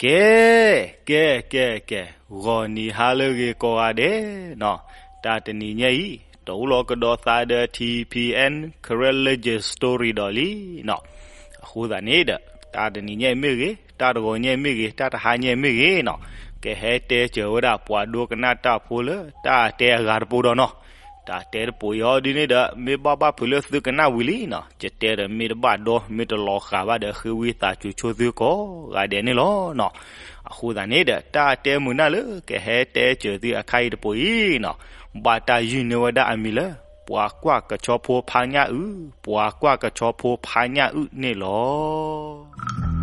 ကဲ, ကဲ, ကဲ, ကဲ, ဂီၤနံၤဟါလၢအဂ့ၤကိးဂၤဒဲးနီၤ, တၢ်တနံၤညါအံၤ တအိၣ်လီၤကဒီးသးဒီး ထံၣ်ဖံၣ်အဲၣ် Karen Legend Story ဒီးလံနီၤ. အဃိသတးန့ၣ်ဒီး တၢ်တနံၤညါအံၤမ့ၢ်ဂ့ၤ, တၢ်တဂီၤညါအံၤမ့ၢ်ဂ့ၤ, တၢ်တဟါညါအံၤမ့ၢ်ဂ့ၤနီၤ, ကဟဲတဲစၢၤဝဲဒၣ်ပှၤဒိကနၣ်တၢ်ဖိလၢ တၢ်တဲအဂၤတပူၤဒီးနီၤ. တၢ်တဲတပူၤအံၤဒ်န့ၣ်ဒီး မ့ၢ်ဘၣ်ဘၣ်ဖုးလၢသုကနၣ်ဝံၤလံနီၤ, ယတဲဒီးမ့ၢ်တဘၣ်ဒီး မ့ၢ်တလီၤဃာ်ဘၣ်ဒီး ဃ့ဝံသးစူၤဆိသုကိးဂၤဒဲးန့ၣ်လီၤနီၤ. အဃိသတးန့ၣ်ဒီး တၢ်တဲမုာ်နၢ်လၢကဟဲတဲစၢၤသုအခါအံၤတပူၤအံၤနီၤ, ဘၣ်တၢ်ယုၢ်န့ၢ်ဝဲဒၣ်အမံၤလၢ ပှၤကွၢ်ကဆီဖိဖါညၣ်အုၣ်, ပှၤကွၢ်ကဆီဖိဖါညၣ်အုၣ်န့ၣ်လီၤ.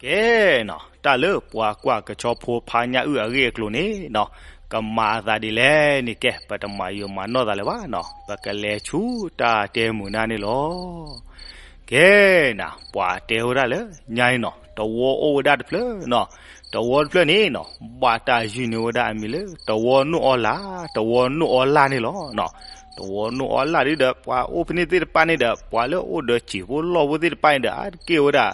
ကဲနီၤ, တၢ်လၢပှၤကွၢ်ကဆီဖိဖါညၣ်အုၣ်အဂ့ၢ်အကျိၤန့ၣ်နီၤ, ကမၤအသးဒ်လဲၣ်န့ၣ် ကဲ ပတမၤယိာ်မၤနီၢ်သးလၢၤဘၣ်နီၤ, ပကလဲၤဆူတၢ်တဲမုာ်နၢ်န့ၣ်လီၤ. ကဲနၤ, ပှၤတဲဝဲဒၣ်လၢ ညါအံၤနီၤ, တဝီအိၣ်ဝဲဒၣ်တဖျၢၣ်နီၤ, တဝီတဖျၢၣ်န့ၣ်နီၤ, ဘၣ်တၢ်ယုၢ်န့ၢ်ဝဲဒၣ်အမံၤလၢ တဝီနိၣ်အီလၣ်, တဝီနိၣ်အီလၣ်န့ၣ်လီၤ. တဝီနိၣ်အီလၣ်ဒ်ဒီး ပှၤအိၣ်ဖဲန့ၣ်သ့ၣ်တဖၣ်န့ၣ်ဒီး ပှၤလၢအိၣ်ဒီးစံာ်ဖိလီၢ်ဖိသ့ၣ်တဖၣ်န့ၣ်ဒီး အါတက့ၢ်ဝဲဒၣ်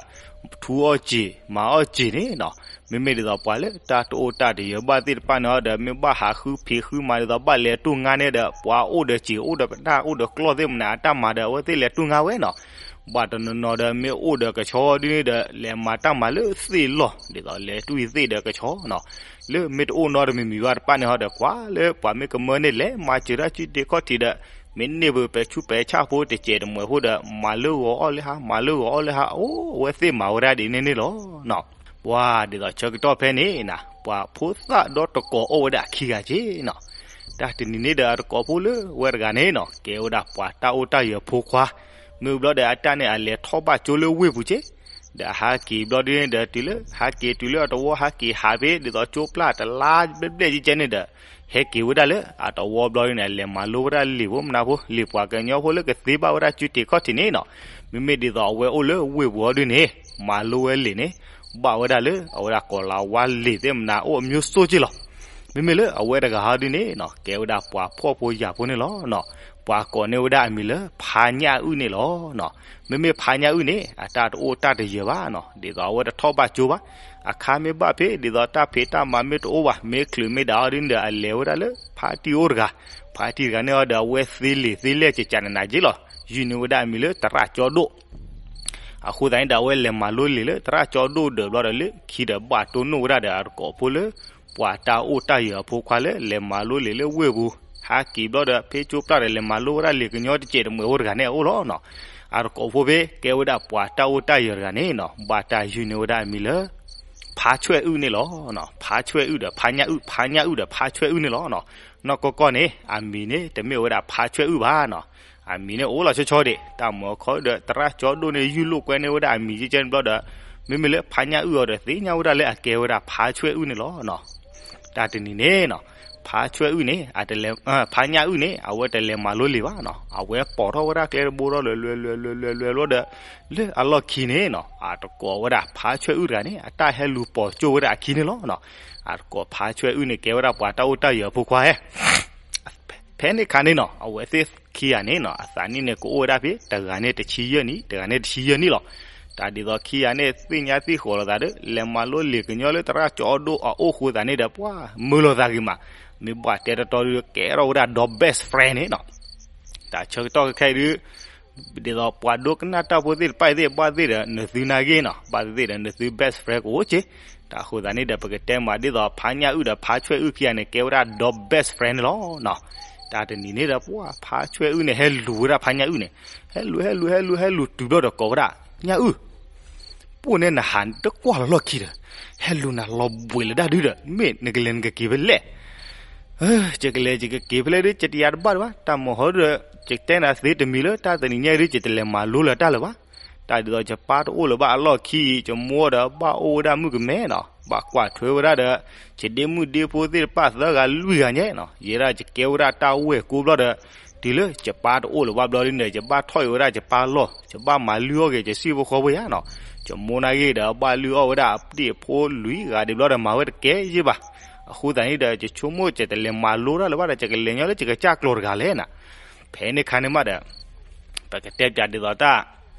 ထူအီၣ်စံာ် မၤအီၣ်စံာ်န့ၣ်နီၤ. မ့မ့ၢ်ဒ်သိးပှၤလၢတၢ်တအိၣ်တၢ်တယၢၤဘၣ်သ့ၣ်တဖၣ်န့ၣ်ဒီး မ့ၢ်ဘၣ်ဟးဃုဖံးဃုမၤဒ်သိး ဘၣ်လဲၤတူၢ်ငါန့ၣ်ဒီး ပှၤအိၣ်ဒီးစံာ် အိၣ်ဒီးပနၢ် အိၣ်ဒီးကျီၢ်သ့ၣ်မနုၤအတၢ်မၤဒီး အဝဲသ့ၣ်လဲၤတူၢ်ငါဝဲနီၤ. ဘၣ်တနီၤနီၤဒီး မ့ၢ်အိၣ်ဒီးကဆီဒ်န့ၣ်ဒီး လဲၤမၤတၢ်မၤလၢသ့ၣ်လီၢ် ဒ်သိးလဲၤတူၢ်သ့ၣ်ဒီးကဆီနီၤ. လၢမ့ၢ်တအိၣ်နီတမံၤမံၤဘၣ်တဖၣ်န့ၣ်ဟီဒီး ကွၢ်လၢပှၤမ့ၢ်ကမၢန့ၢ်လဲၤမၤစၢၤတၢ်စုတ့ခီၣ်ထံးဒီး မ့ၢ်န့ၢ်ပပှၤဆူးပှၤဆၣ်ဖိတစဲးတမှဲၤဖိဒီး မၤလၢဂီၤအီၣ်လၢဟါ မၤလၢဂီၤအီၣ်လၢဟါ အိၣ်အဝဲသ့ၣ်မၤဝဲဒၣ်ဒ်န့ၣ်န့ၣ်လီၤ. ပှၤဒ်သိးဆၢကတီၢ်ဖဲန့ၣ်နၤ ပှၤဖိသၣ်ဒီတကိးအိၣ်ဝဲဒၣ်ခံဂၤက့နီၤ. တၢ်တနံၤန့ၣ်ဒီး အတကိးဖိလၢဝဲတဂၤန့ၣ်နီၤ ကဲဝဲဒၣ်ပှၤတၢ်အိၣ်တၢ်ယၢၤဖိခွါ, မ့ၢ်ဘျီဒီးအတၢ်န့ၣ် အလဲၤထီၣ်ဘၣ်ကၠိလၢဝ့ၢ်ပူၤက့, ဒီးအဟးက့ၤဘျီဒ်န့ၣ်ဒီး တုၤလၢဟးက့ၤတုၤလၢအတဝီ ဟးက့ၤဟးဖဲဒ်သိးကၠိပျၢ်တလါဘျဲၣ်ဘျဲၣ်ကဲကဲန့ၣ်ဒီး ဟဲက့ၤဝဲဒၣ်လၢအတဝီဘျီဒ်န့ၣ် အလဲၤမၤလိဝဲဒၣ်လံာ်ဖိမနုၤဖိ လံာ်ပှၤကညီဖိလၢကသ့ဘၣ်ဝဲဒၣ်စုတ့ခီၣ်ထံးန့ၣ်နီၤ. မ့မ့ၢ်ဒ်သိးအဝဲအိၣ်လၢဝ့ၢ်ပူၤအီၤဒ်န့ၣ် မၤလိဝဲလံာ်န့ၣ် ဘၣ်ဝဲဒၣ်လၢအဝဲဒၣ်ကီၤလၤဝါလံာ်သ့ၣ်မနုၤ အိၣ်အမျိုးစုက့လီၤ. မ့မ့ၢ်လၢအဝဲတဂၤဟီဒ်န့ၣ်နီၤ ကဲဝဲဒၣ်ပှၤဖှီၣ်ဖိယာ်ဖိန့ၣ်လီၤနီၤ. ပှၤကိးန့ၢ်ဝဲဒၣ်အမံၤလၢ ဖါညၣ်အုၣ်န့ၣ်လီၤနီၤ. မ့မ့ၢ်ဖါညၣ်အုၣ်န့ၣ် အတၢ်တအိၣ်တၢ်တယၢၤဘၣ်နီၤ, ဒ်သိးအဝဲတထီၣ်ဘၣ်ကၠိဘၣ်. အခါမ့ၢ်ဘၣ်ဖဲ ဒ်သိးတၢ်ဖံးတၢ်မၤမ့ၢ်တအိၣ်ဘၣ် မ့ၢ်ချုးမ့ၢ်ဒၣ်အီၤဒ်န့ၣ်ဒီး အလဲၤဝဲဒၣ်လၢ ဖါတံၢ်အိၣ်တဂၤ, ဖါတံၢ်တဂၤန့ၣ်အီၤဒီး အဝဲသ့လံာ်သ့လဲၢ်ကကးနးနးက့လီၤ. ယုၢ်န့ၢ်ဝဲဒၣ်အမံၤလၢ သရၣ်ကၠီဒိၣ် အဃိသတးန့ၣ်ဒီး အဝဲလဲၤမၤလိလံာ်လၢ သရၣ်ကၠီဒိၣ်ဒီးဘျီဒီး လၢခံဒီးဘၣ်တိၢ်နီၣ်ဝဲဒၣ်ဒီး အတကိးဖိလၢ ပှၤတၢ်အိၣ်တၢ်ယၢၤအဖိခွါလၢ လဲၤမၤလိလံာ်လၢဝ့ၢ်ပူၤ, ဟးက့ၤဘျီဒီး ဖဲကၠိပျၢ်ဒီး လဲၤမၤလိဝဲဒၣ်လံာ်ကညီတစဲးတမှဲၤဖိတဂၤန့ၣ်အအိၣ်လီၤနီၤ. အတကိးဖိဖဲ ကဲဝဲဒၣ်ပှၤတၢ်အိၣ်တၢ်ယၢၤတဂၤန့ၣ်နီၤ ဘၣ်တၢ်ယုၢ်န့ၢ်ဝဲဒၣ်အမံၤလၢ ဖါဆွဲၣ်အုၣ်န့ၣ်လီၤ. ဖါဆွဲၣ်အုၣ်ဒီးဖါညၣ်အုၣ်, ဖါညၣ်အုၣ်ဒီးဖါဆွဲၣ်အုၣ်န့ၣ်လီၤ. နီၢ်ကီၢ်ကီၢ်န့ၣ် အမံၤန့ၣ် တမ့ၢ်ဝဲဒၣ်ဖါဆွဲၣ်အုၣ်ဘၣ်နီၤ. အမံၤန့ၣ်အိၣ်လီၤဆီဆီဒံး, တၢ်မၤခီဒီး သရၣ်ကၠီဒိၣ်န့ၣ် ယုၢ်လိာ်ကွဲန့ၢ်ဝဲဒၣ်အမံၤကဲကဲန့ၣ်ဘျီဒီး မ့မ့ၢ်လၢဖါညၣ်အုၣ်အီၤဒီး သ့ၣ်ညါဝဲဒၣ်လၢအကဲဝဲဒၣ်ဖါဆွဲၣ်အုၣ်န့ၣ်လီၤနီၤ. တၢ်တနံၤန့ၣ်နီၤ ဖါဆွဲၣ်အုၣ်န့ၣ် အတလဲၤ, ဖါညၣ်အုၣ်န့ၣ် အဝဲတလဲၤမၤလိလံာ်ဘၣ်နီၤ. အဝဲပိာ်ထီၣ်ဝဲဒၣ်ကျဲတဘိထီၣ်လွဲၤလွဲၤလွဲၤလွဲၤလွဲၤလွဲၤဘျီဒီး လၢအလီၢ်ခံန့ၣ်နီၤ အတကိးဝဲဒၣ်ဖါဆွဲၣ်အုၣ်တဂၤန့ၣ် အတၢ်ဟဲလူၤပိာ်ကၠိဝဲဒၣ်အခံန့ၣ်လီၤနီၤ. အတကိးဖါဆွဲၣ်အုၣ်န့ၣ် ကဲဝဲဒၣ်ပှၤတၢ်အိၣ်တၢ်ယၢၤအဖိခွါဟဲ ဖဲန့ၣ်အခါန့ၣ်နီၤ အဝဲသ့ၣ်ခံဂၤန့ၣ်နီၤ အသးနံၣ်န့ၣ် ကအိၣ်ဝဲဒၣ်ဖဲ တဂၤန့ၣ်တဆံယဲၢ်နံၣ် တဂၤန့ၣ်တဆံယဲၢ်နံၣ်လီၤ. တၢ်ဒ်သိးခံဂၤန့ၣ် သ့ၣ်ညါသ့ၣ်ဃီၤလိာ်သးဒီး လဲၤမၤလိလံာ်ကညီလၢသရၣ်ကၠီဒိၣ်အအိၣ်ဃိသးန့ၣ်ဒီး ပှၤမုာ်လိာ်သးဂ့ၤမး, မ့ၢ်ဘၣ်တဲတီတီဒီး ကဲထီၣ်ဝဲဒၣ်ဒီး best friend န့ၣ်နီၤ. တၢ်ဆၢကတီၢ်ခဲခဲအံၤဒုး ဒ်သိးပှၤဒိကနၣ်တၢ်ဖိသ့ၣ်တဖၣ်အံၤသ့ၣ် ဘၣ်သ့ၣ်ဒီးနသုနာ်က့နီၤ, ဘၣ်သ့ၣ်သ့ၣ်ဒီးနသု best friend ကအိၣ်က့. တၢ်အဃိသတးန့ၣ်ဒီး ပကတဲမးဒ်သိး ဖါညၣ်အုၣ်ဒီးဖါဆွဲၣ်အုၣ်ခံဂၤန့ၣ် ကဲဝဲဒၣ်ဒီး best friend န့ၣ်လီၤနီၤ. တၢ်တနံၤန့ၣ်ဒီး ပှၤဖါဆွဲၣ်အုၣ်န့ၣ် ဟဲလူၤဝဲဒၣ်ဖါညၣ်အုၣ်န့ၣ်, ဟဲလူၤ ဟဲလူၤ ဟဲလူၤ ဟဲလူၤတုၤဘျီဒီးကိးဝဲဒၣ် ညၣ်အုၣ် ပိၣ်န့ၢ်နဟးတကွၢ်လီၢ်ခံဒီး ဟဲလူၤနၤလီၤဘှံးလၢဒၣ်ဒုဒီး မ့ၢ်နကလဲၤနကက့ၤဖဲလဲၣ်. ယကလဲၤယကက့ၤဖဲလဲၣ်ဒုး ယတယၤတဘၣ်ဒံးဘၣ်, တၢ်မၤဟီဒီး ယတဲနၤသ့တမံၤလၢ တၢ်တနံၤညါအံၤဒုး ယတလဲၤမၤလိလၢၤတၢ်လၢၤဘၣ်. တၢ်ဒ်သိးယပၢ်တအိၣ်လၢၤဘၣ်အလီၢ်ခံအံၤ ယမိၢ်ဒီးဘၣ်အိၣ်ဝဲဒၣ်မုၣ်ကမဲနီၤ, ဘၣ်ကွၢ်ထွဲဝဲဒၣ်ဒီး ယဒ့မုၣ်ဒ့ဖိသ့ၣ်တဖၣ်သၢဂၤလွံၢ်ဂၤညါနီၤ, ယဲဒၣ်ယကဲဝဲဒၣ်တၢ်ဝဲၢ်ကိးဘျီဒီး တုၤလၢယပၢ်တအိၣ်လၢၤဘၣ်ဘျီဒ်န့ၣ် ယဘၣ်ထီၣ်အံၤဝဲဒၣ်ယပၢ်လီၢ်, ယဘၣ်မၤလုၢ်အီၣ်က့ၤယစံၣ်ဖိဃီဖိယါနီၤ. ယမိၢ်နာ်ဂ့ၤဒီး ဘၣ်လုၢ်အီၣ်ဝဲဒၣ်အပှ့ၤအဖိလွံၢ်ဂၤဒံးဘျီဒီး မၤဝဲတကဲယ့ၢ်ဘၣ်. အဃိသတးန့ၣ်ဒီး ယဆိကမိၣ်ယတလဲၤမၤလိတၢ်လၢၤဘၣ်ဒီး ယကလဲၤညီလၢယကစၢ်ကျိၤတဂၤလဲၣ်နီၤ. ဖဲန့ၣ်အခါန့ၣ်မးဒီး ပကတဲပၠးဒ်သိးတၢ်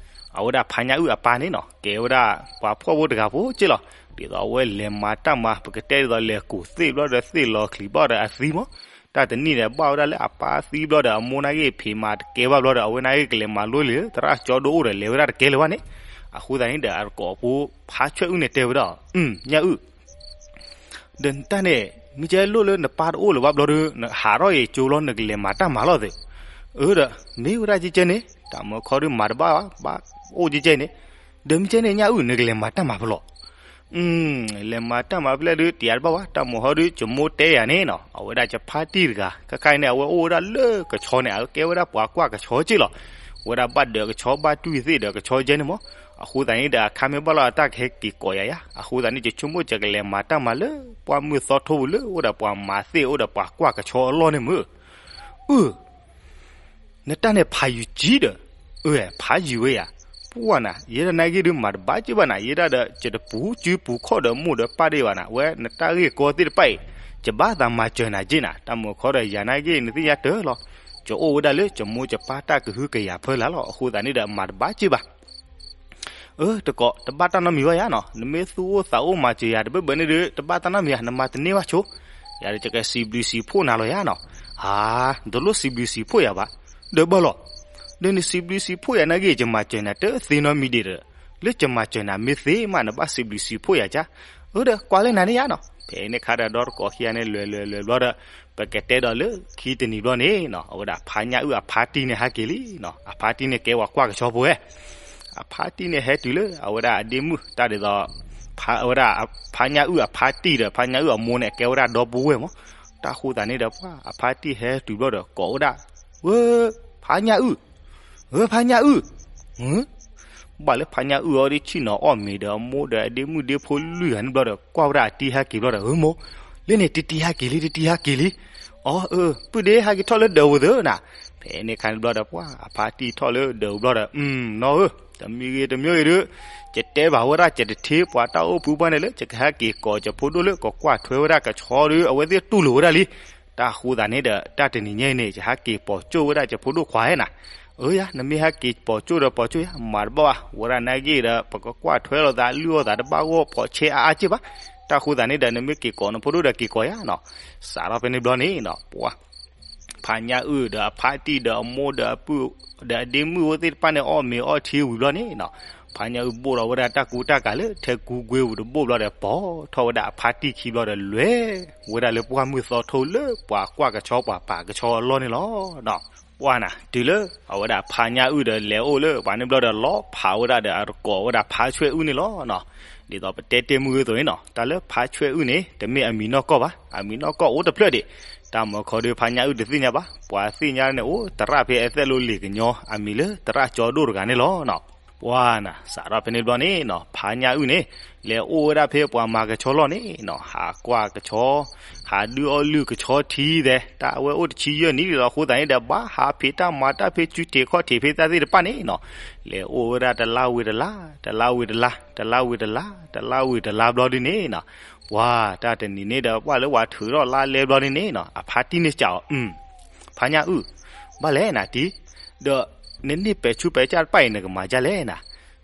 အဝဲဒၣ်ဖါညၣ်အုၣ်အပၢ်န့ၣ်နီၤ, ကဲဝဲဒၣ်ပှၤဖှီၣ်ဖိတဂၤဖိက့လီၤ. ဒ်သိးအဝဲလဲၤမၤတၢ်မၤ ပကတဲဒ်သိးလဲၤကူၣ်သ့ၣ်ဘျီဒီး သ့ၣ်လီၤချံးဘျီဒီးအသံမး, တၢ်တနံၣ်န့ၣ် ဘၣ်ဝဲဒၣ်လၢအပၢ်သံဘျီဒီး အမိၢ်နာ်ဂ့ၤဖံးမၤတကဲဘၣ်ဘျီဒီး အဝဲနာ်ဂ့ၤကလဲၤမၤလိလံာ် သရၣ်ကၠီဒိအိၣ်ဒီး လဲၤဝဲဒၣ်တကဲလၢၤဘၣ်န့ၣ်. အဃိသတးန့ၣ်ဒီး အတကိးဖိ ဖါဆွဲၣ်အုၣ်န့ၣ်တဲဝဲဒၣ် ညၣ်အုၣ် ဒီးနတၢ်န့ၣ် မ့ၢ်ကဲလိၣ်လၢနပၢ်တအိၣ်လၢၤဘၣ်ဘျီဒီး နဟးထီၣ်အံၤကၠိဘျီ နကလဲၤမၤတၢ်မၤလီၤသ့ၣ်. အၢဒီး မ့ၢ်ဝဲဒၣ်ကဲကဲန့ၣ် တၢ်မုၢ်ခီဒီးမၤတဘၣ်ဘၣ် ဘၣ်အိၣ်ကဲကဲန့ၣ်, ဒီးမ့ၢ်ကဲန့ၣ် ညၣ်အုၣ် နကလဲၤမၤတၢ်မၤဖဲလဲၣ်. လဲၤမၤတၢ်မၤဖဲလဲၣ်ဒီး တယၤတဘၣ်ဘၣ် တၢ်မုၢ်ခီဒီး ယမိၢ်တဲယၤန့ၣ်နီၤ, အဝဲဒၣ်ယဖါတံၢ်တဂၤ ခဲခါအံၤန့ၣ် အဝဲအိၣ်ဝဲဒၣ်လၢကဆီန့ၣ် အကဲဝဲဒၣ်ပှၤကွၢ်ကဆီက့လီၤ. ဝဲဒၣ်ဘၣ်ဒၢးကဆီ ဘၣ်တွံၢ်သ့ၣ်ဒီးကဆီကဲန့ၣ်မး. အဃိသတးန့ၣ်ဒီး အခါမ့ၢ်ဘၣ်လီၤ အတၢ်ကဟဲက့ၤကိးယၤယါ. အဃိသတးန့ၣ် ယဆိကမိၣ်ယကလဲၤမၤတၢ်မၤလၢ ပှၢ်မုၢ်သီထိပူၤလၢ အိၣ်ဒီးပှၤမၤသ့ၣ် အိၣ်ဒီးပှၤကွၢ်ကဆီအလီၢ်န့ၣ်မုၢ်. အၢ နတၢ်န့ၣ်ဖးယံၤကံဒီး, အၢ ဖးယံၤဝဲယၤ, ပှၢ်နၤ ယဲဒၣ်နာ်ဂ့ၤဒုးမၤတဘၣ်က့ဘၣ်နၤ, ယဲဒၣ်ဒီး ယတပူၤစုပူၤခီၣ်ဒီးမိၢ်ဒီးပၢ်ဒံးဘၣ်နၤ, ဝဲနတၢ်ဂ့ၢ်ကီသ့ၣ်တဖၣ်အံၤ ယဘၣ်သးမၤစၢၤနၤက့နၤ, တၢ်မုၢ်ခီဒီးယၤနာ်ဂ့ၤ နသ့ၣ်ညါတၢ်လီၤ, ယအိၣ်ဝဲဒၣ်လၢယမိၢ်ယပၢ်တၢ်ကဟုကယာ်ဖၢလၢ်လီၤ, အဃိသတးန့ၣ်ဒီး မၤတဘၣ်က့ဘၣ် အၢ တကိး တဘၣ်တၢ်နီတမံၤဘၣ်ယါနီၤ, နမ့ၢ်သူၣ်အိၣ်သးအိၣ်မၤစၢၤယၤတဘၣ်ဘၣ်န့ၣ်ဒီး တဘၣ်တၢ်နီတမံၤဧါ, နမၤတန့ၢ်ဘၣ်ဆိ, ယၤဒီးယကစံးဘျုးစံးဖှိၣ်နၤလီၤယါနီၤ, ဧါ, တလိၣ်စံးဘျုးစံးဖှိၣ်ယၤဘၣ်, ဒီးဘၣ်လီၤ, ဒီးနစံးဘျုးစံးဖှိၣ်ယၤနာ်ဂ့ၤ ယမၤစၢၤနၤတသ့နီတမံၤဒံးဒီး, လၢယမၤစၢၤနၤမ့ၢ်သ့မး နဘၣ်စံးဘျုးစံးဖှိၣ်ယၤကါ, အၢ ဒီးကွၢ်လၢနၤန့ၣ်ယါနီၤ, ဖဲန့ၣ်ခါဒီးဒီတကိးခံဂၤန့ၣ် လဲၤလဲၤလဲၤဘျီဒီး ပကတဲဒီးလၢခံတနံၤဘျီန့ၣ်နီၤ, အဝဲဒၣ်ဖါညၣ်အုၣ်အဖါတံၢ်န့ၣ်ဟဲက့ၤလံနီၤ, အဖါတံၢ်န့ၣ်ကဲဝဲကွၢ်ကဆီဖိဝဲ အဖါတံၢ်န့ၣ်ဟဲတုၤလၢအဝဲဒၣ်အဒ့မုၣ်တၢ်ဒ်သိး, ဝဲဒၣ်ဖါညၣ်အုၣ်အဖါတံၢ်ဒီး ဖါညၣ်အုၣ်အမိၢ်န့ၣ် ကဲဝဲဒၣ်ဒီပုၢ်ဝဲၢ်မး, တၢ်ဃိသတးန့ၣ်ဒီး ပှၢ်အဖါတံၢ်ဟဲတုၤဘျီဒီး ကိးဝဲဒၣ်, ဝဲ, ဖါညၣ်အုၣ်, ဝဲဖါညၣ်အုၣ်, ဘၣ်လၢဖါညၣ်အုၣ်အီၤဒ်ဆ့ၣ်နီၤအီၣ်မ့ၤဒီးအမိၢ်ဒီးအဒ့မုၣ်ဒ့ဖိလွံၢ်ဂၤန့ၣ်ဘျီဒီး ကွၢ်ဝဲဒၣ်အတံၢ်ဟဲက့ၤဘျီဒီး ဧၢမိၢ်, လၢန့ၣ်တံၢ်တံၢ်ဟဲက့ၤလံ တံၢ်တံၢ်ဟဲက့ၤလံ, အီ အၢ ပုၢ်ဒ့ဟဲက့ၤထီၣ်လၢဒၢးဝဲသၢ နၤ, ဖဲန့ၣ်ခါန့ၣ်ဘျီဒီး ပှၢ်အဖါတံၢ်ထီၣ်လၢဒၢးဝဲဘျီဒီး နီၢ်ဧၢ, တမံၤဂ့ၤတမံၤဂ့ၤဒီး, ယတဲဘၣ်ဝဲဒၣ် ယတထံၣ်ပှၤတၢ်အိၣ်ဖုပှၢ်န့ၣ်လၢ ယကဟဲက့ၤကိးယဖိဒိၣ်လၢကကွၢ်ထွဲဝဲဒၣ်ကဆီဒီး အဝဲသ့ၣ်တူၢ်လိာ်ဝဲဒၣ်လံ, တၢ်ဃိသတးန့ၣ်ဒီး တၢ်တနံၤညါအံၤန့ၣ် ယဟဲက့ၤပိာ်ကၠိၣ်ဝဲဒၣ်ယဖိဒိၣ်ခွါဧါနၤ, အၢယါ နမ့ၢ်ဟဲက့ၤပိာ်ကၠိၣ်ဒီးပိာ်ကၠိၣ်ယါ မၤတဘၣ်ဘၣ် ဝဲဒၣ်နာ်ဂ့ၤဒီး ပကကွၢ်ထွဲလိာ်သးလုၢ်အီၣ်သးတဘၣ်ဂီၢ်ပိာ်ဆဲအါအါက့ဘၣ်, တၢ်ဃိသတးန့ၣ်ဒီး နမ့ၢ်က့ၤကိးနဖိဒိၣ်ဒီးက့ၤကိးယါနီၤ, စးထီၣ်ဖဲန့ၣ်ဘျီန့ၣ်နီၤ, ပှၢ် ဖါညၣ်အုၣ်ဒီးအဖါတံၢ်ဒီးအမိၢ်ဒီးအပုၢ် ဒီးအဒ့မုၣ်အိၣ်သ့ၣ်တဖၣ်န့ၣ် အီၣ်မ့ၤအီထံဝံၤဘျီန့ၣ်နီၤ, ဖါညၣ်အုၣ်ဘိၣ်ထီၣ်ဝဲဒၣ်တၢ်ကူတၢ်ကၤလၢထဲကူကွ့ပူၤတဘိၣ်ဘျီဒီး ပိာ်ထီၣ်ဝဲဒၣ်အဖါတံၢ်ခံဘျီဒီး လဲၤဝဲဒၣ်လၢပှၢ်မုၢ်သီထိလၢပှၤကွၢ်ကဆီပှၤပာ်ကဆီအလီၢ်န့ၣ်လီၤ. ပှၢ်နၤ တုၤလၢအဝဲဒၣ်ဖါညၣ်အုၣ်ဒီးလဲၤအိၣ်လၢပှၤန့ၣ်ဘျီဒီး လီၤဖးဝဲဒၣ်ဒီးအတကိးဝဲဒၣ်ဖါဆွဲၣ်အုၣ်န့ၣ်လီၤနီၤ. ဒ်သိးပတဲတ့ၢ်မုၢ်ဂ့ၤသိးန့ၣ်နီၤ, တၢ်လၢဖါဆွဲၣ်အုၣ်န့ၣ် တမ့ၢ်အမံၤနီၢ်ကီၢ်ဘၣ်, အမံၤနီၢ်ကီၢ်အိၣ်တဖျၢၣ်ဒံး, တၢ်မုၢ်ခီဒီးဖါညၣ်အုၣ်တသ့ၣ်ညါဘၣ်, ပှၤသ့ၣ်ညါန့ၣ်အိၣ်သရၣ်ဖဲအသဲၣ်လိလ့ၣ်ကညီ အမံၤလၢသရၣ်ကၠီဒိၣ်တဂၤန့ၣ်လီၤနီၤ. ပှၢ်နၤ စးထီၣ်ဖဲန့ၣ်ဘျီန့ၣ်နီၤ, ဖါညၣ်အုၣ်န့ၣ် လဲၤအိၣ်ဝဲဒၣ်ဖဲပှၤမၤကဆီလီၢ်န့ၣ်နီၤ, ဟးကွၢ်ကဆီ, ဟးဒုးအီၣ်လုၢ်ကဆီထံသဲး, တၢ်အဝဲအိၣ်တဆံယဲၢ်နံၣ်လီၤ. အဃိသတးန့ၣ်ဒီး ဘၣ်ဟးဖံးတၢ်မၤတၢ်ဖဲစုထံးခီၣ်ထံးဖဲသၣ်သ့ၣ်တဖၣ်န့ၣ်နီၤ, လဲၤအိၣ်ဝဲဒၣ်တလါဝံၤတလါ, တလါဝံၤတလါ, တလါဝံၤတလါ, တလါဝံၤတလါဘျီဒ်န့ၣ်နီၤ, ပှၢ်တၢ်တနံၤန့ၣ်ဒီး ပှၢ်လၢပှၤထုးထီၣ်လါလဲဘျီဒ်န့ၣ်နီၤ, အဖါတံၢ်န့ၣ်စံးအီၤ, ဖါညၣ်အုၣ်, ဘၣ်လဲၣ်နၤတံၢ်, ဒီးနန့ၢ်ပဲာ်ဆူးပဲာ်ကၢ်တဖၣ်အံၤ နကမၤဒ်လဲၣ်နၤ,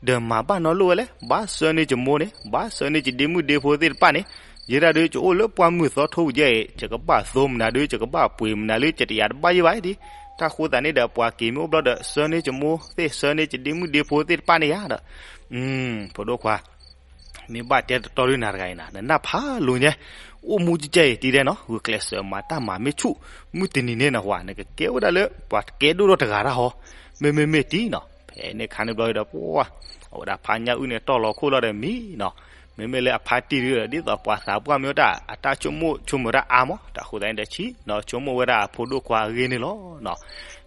ဒီးမၤဘၣ်နီတလိၣ်ဝဲလဲၣ်, ဘၣ်ဆှၢန့ၢ်ယမိၢ်န့ၣ်, ဘၣ်ဆှၢန့ၢ်ယဒ့မုၣ်ဒ့ဖိသ့ၣ်တဖၣ်န့ၣ်, ယဲဒၣ်ဒီးယအိၣ်လၢပှၢ်မုၢ်သီထိပူၤယဲအံၤ, ယကဘၣ်သိမနၤဒီး ယကဘၣ်ပှ့ၤမနၤလၢယတယာ်တဘၣ်ယဲဘၣ်ဒံး, တၢ်ဃိသတးန့ၣ်ဒီး ပှၤက့ၤမ့ၢ်အိၣ်ဘျီဒီး ဆှၢန့ၢ်ယမိၢ်သ့ၣ် ဆှၢန့ၢ်ယဒ့မုၣ်ဒ့ဖိသ့ၣ်တဖၣ်န့ၣ်ယါဒီး, ဖိဒိၣ်ခွါ မ့ၢ်ဘၣ်တဲတတီဒုးနၤတဂၤအံၤနၤ, နနၢ်ဖးလိာ်ညါ, အိၣ်မူကကဲအံၤတံၢ်ဒဲးနီၤ, ဂုာ်ကျဲးစၢးမၤတၢ်မၤမ့ၢ်ဆူၣ်, မုၢ်တနံၤန့ၣ်နဟူး နကကဲဝဲဒၣ်လၢပှၤတကဲဒိၣ်ထီၣ်တဂၤတၢ်ဟီ, မ့မ့ၢ်မ့ၢ်တံၢ်နီၤ, ဖဲန့ၣ်ခါန့ၣ်ဘျီဒီး ပှၢ်, အဝဲဒၣ်ဖါညၣ်အုၣ်န့ၣ်တီၢ်လီၤခိၣ်လီၤဒီးမံနီၤ, မ့မ့ၢ်လၢအဖါတံၢ်ဒုး ဒ်သိးပှၤသးပှၢ်မ့ၢ်အိၣ်တၢ် အတၢ်ဆိကမိၣ်ဆိကမိၣ်တၢ်အါမး, တၢ်ဃိသတးန့ၣ်ဒီး ဆံးနီၤဆိကမိၣ်ဝဲဒၣ်အဖိဒိၣ်ခွါအဂ့ၢ်န့ၣ်လီၤ.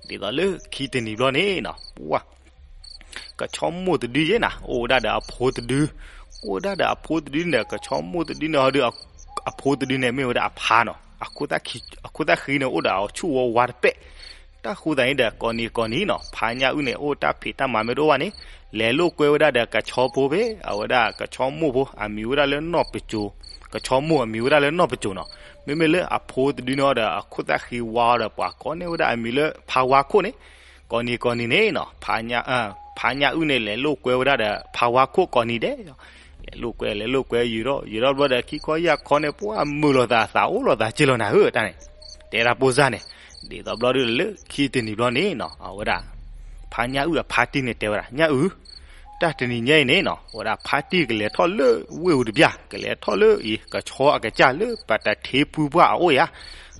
ဒ်သိးလၢခံတနံၤဘျီန့ၣ်နီၤ, ပှၢ် ကဆီမိၢ်တဒုယဲနၤ, အိၣ်ဝဲဒၣ်ဒီးအဖိတဒု, အိၣ်ဝဲဒၣ်ဒီးအဖိတဒုန့ၣ်, ကဆီမိၢ်တဒုန့ၣ်ဟီဒီး အဖိတဒုန့ၣ် မ့ၢ်ဝဲဒၣ်အဖါနီၤ, အခိၣ်သၣ်ဃံန့ၣ် အိၣ်ဒီးအဆူၣ်ဝါဝါတပဲာ်, တၢ်ဃိသးန့ၣ်ဒီး ကိးနံၤကိးနံၤနီၤ ဖါညၣ်အုၣ်န့ၣ် အိၣ်တၢ်ဖံးတၢ်မၤမ့ၢ်တအိၣ်ဘၣ်န့ၣ် လဲၤလိာ်ကွဲဝဲဒၣ်ဒီးကဆီဖိဖဲ အဝဲဒၣ်ကဆီမိၢ်ဖိ အမံၤဝဲဒၣ်လၢနီၢ်ပစိၤ, ကဆီမိၢ်အမံၤဝဲဒၣ်လၢနီၢ်ပစိၤနီၤ. မ့မ့ၢ်လၢအဖိတဒုန့ၣ်ဒီး အခိၣ်သၣ်ဃံဝါအီၤဒီး ပှၤကိးန့ၢ်ဝဲဒၣ်အမံၤလၢဖါဝါခိၣ်န့ၣ်, ကိးနံၤကိးနံၤန့ၣ်နီၤ ဖါညၣ်အုၣ်န့ၣ် လဲၤလိာ်ကွဲဝဲဒၣ်ဒီး ဖါဝါခိၣ်ကိးနံၤဒဲး လဲၤလိာ်ကွဲ လဲၤလိာ်ကွဲ ယံာ်ထီၣ်ယံာ်ထီၣ်ဘျီဒီး ခံခီယၢ်ခီန့ၣ် ပှၢ်မုာ်လိာ်သး သးအိၣ်လိာ်သးက့လီၤနၤဧၢ တၢ်န့ၣ်, တဲဒၣ်ပိၢ်စၢ်န့ၣ်, ဒ်သိးဘျီဒုဒီးလၢခံတနံၤဘျီန့ၣ်နီၤ အဝဲဒၣ် ဖါညၣ်အုၣ်အဖါတံၢ်န့ၣ်တဲဝဲဒၣ် ညၣ်အုၣ်, တၢ်တနံၤညါအံၤန့ၣ်နီၤ အဝဲဒၣ်ဖါတံၢ်ကလဲၤထီၣ်လၢဝ့ၢ်ပူၤတဘျီ ကလဲၤထီၣ်လၢအံၤ ကဆီအကစၢ်လၢပတထ့ဖုပှၢ်အအိၣ်ယါ,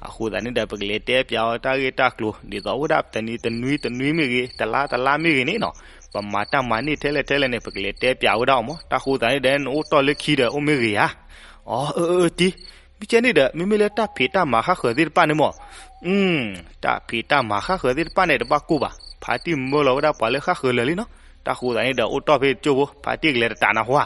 အဃိသတးန့ၣ်ဒီး ပကလဲၤတဲပၠးအီၤတၢ်ဂ့ၢ်တၢ်ကျိၤ ဒ်သိးအဝဲဒၣ်တနံၤတနွံတနွံမ့ၢ်ဂ့ၤ တလါတလါမ့ၢ်ဂ့ၤန့ၣ်နီၤ ပမၤတၢ်မၤန့ၢ်ထဲလဲၣ်ထဲလဲၣ်န့ၣ် ပကလဲၤတဲပၠးဝဲဒၣ်အီၤမး. တၢ်ဃိသတးန့ၣ်ဒီး နအိၣ်တီၢ်လၢခံဒီးအိၣ်မ့ၢ်ဂ့ၤဧါ. အီ အၢ အၢ တံၢ်, မ့ၢ်ကဲန့ၣ်ဒီး မ့မ့ၢ်လၢတၢ်ဖံးတၢ်မၤဃၣ်ဃၢၤသ့ၣ်တဖၣ်န့ၣ်မး, တၢ်ဖံးတၢ်မၤဃၣ်ဃၢၤသ့ၣ်တဖၣ်န့ၣ် တဘၣ်ကိၢ်ဘၣ်, ဖါတံၢ်မၢလီၤဝဲဒၣ်ပှၤလၢဃၣ်ဃၢၤလၢာ်လံနီၤ. တၢ်ဃိသတးန့ၣ်ဒီး အိၣ်တီၢ်ဖဲတကၠိဖိ ဖါတံၢ်ကလဲၤတတးနၢ်ဟူဧါ.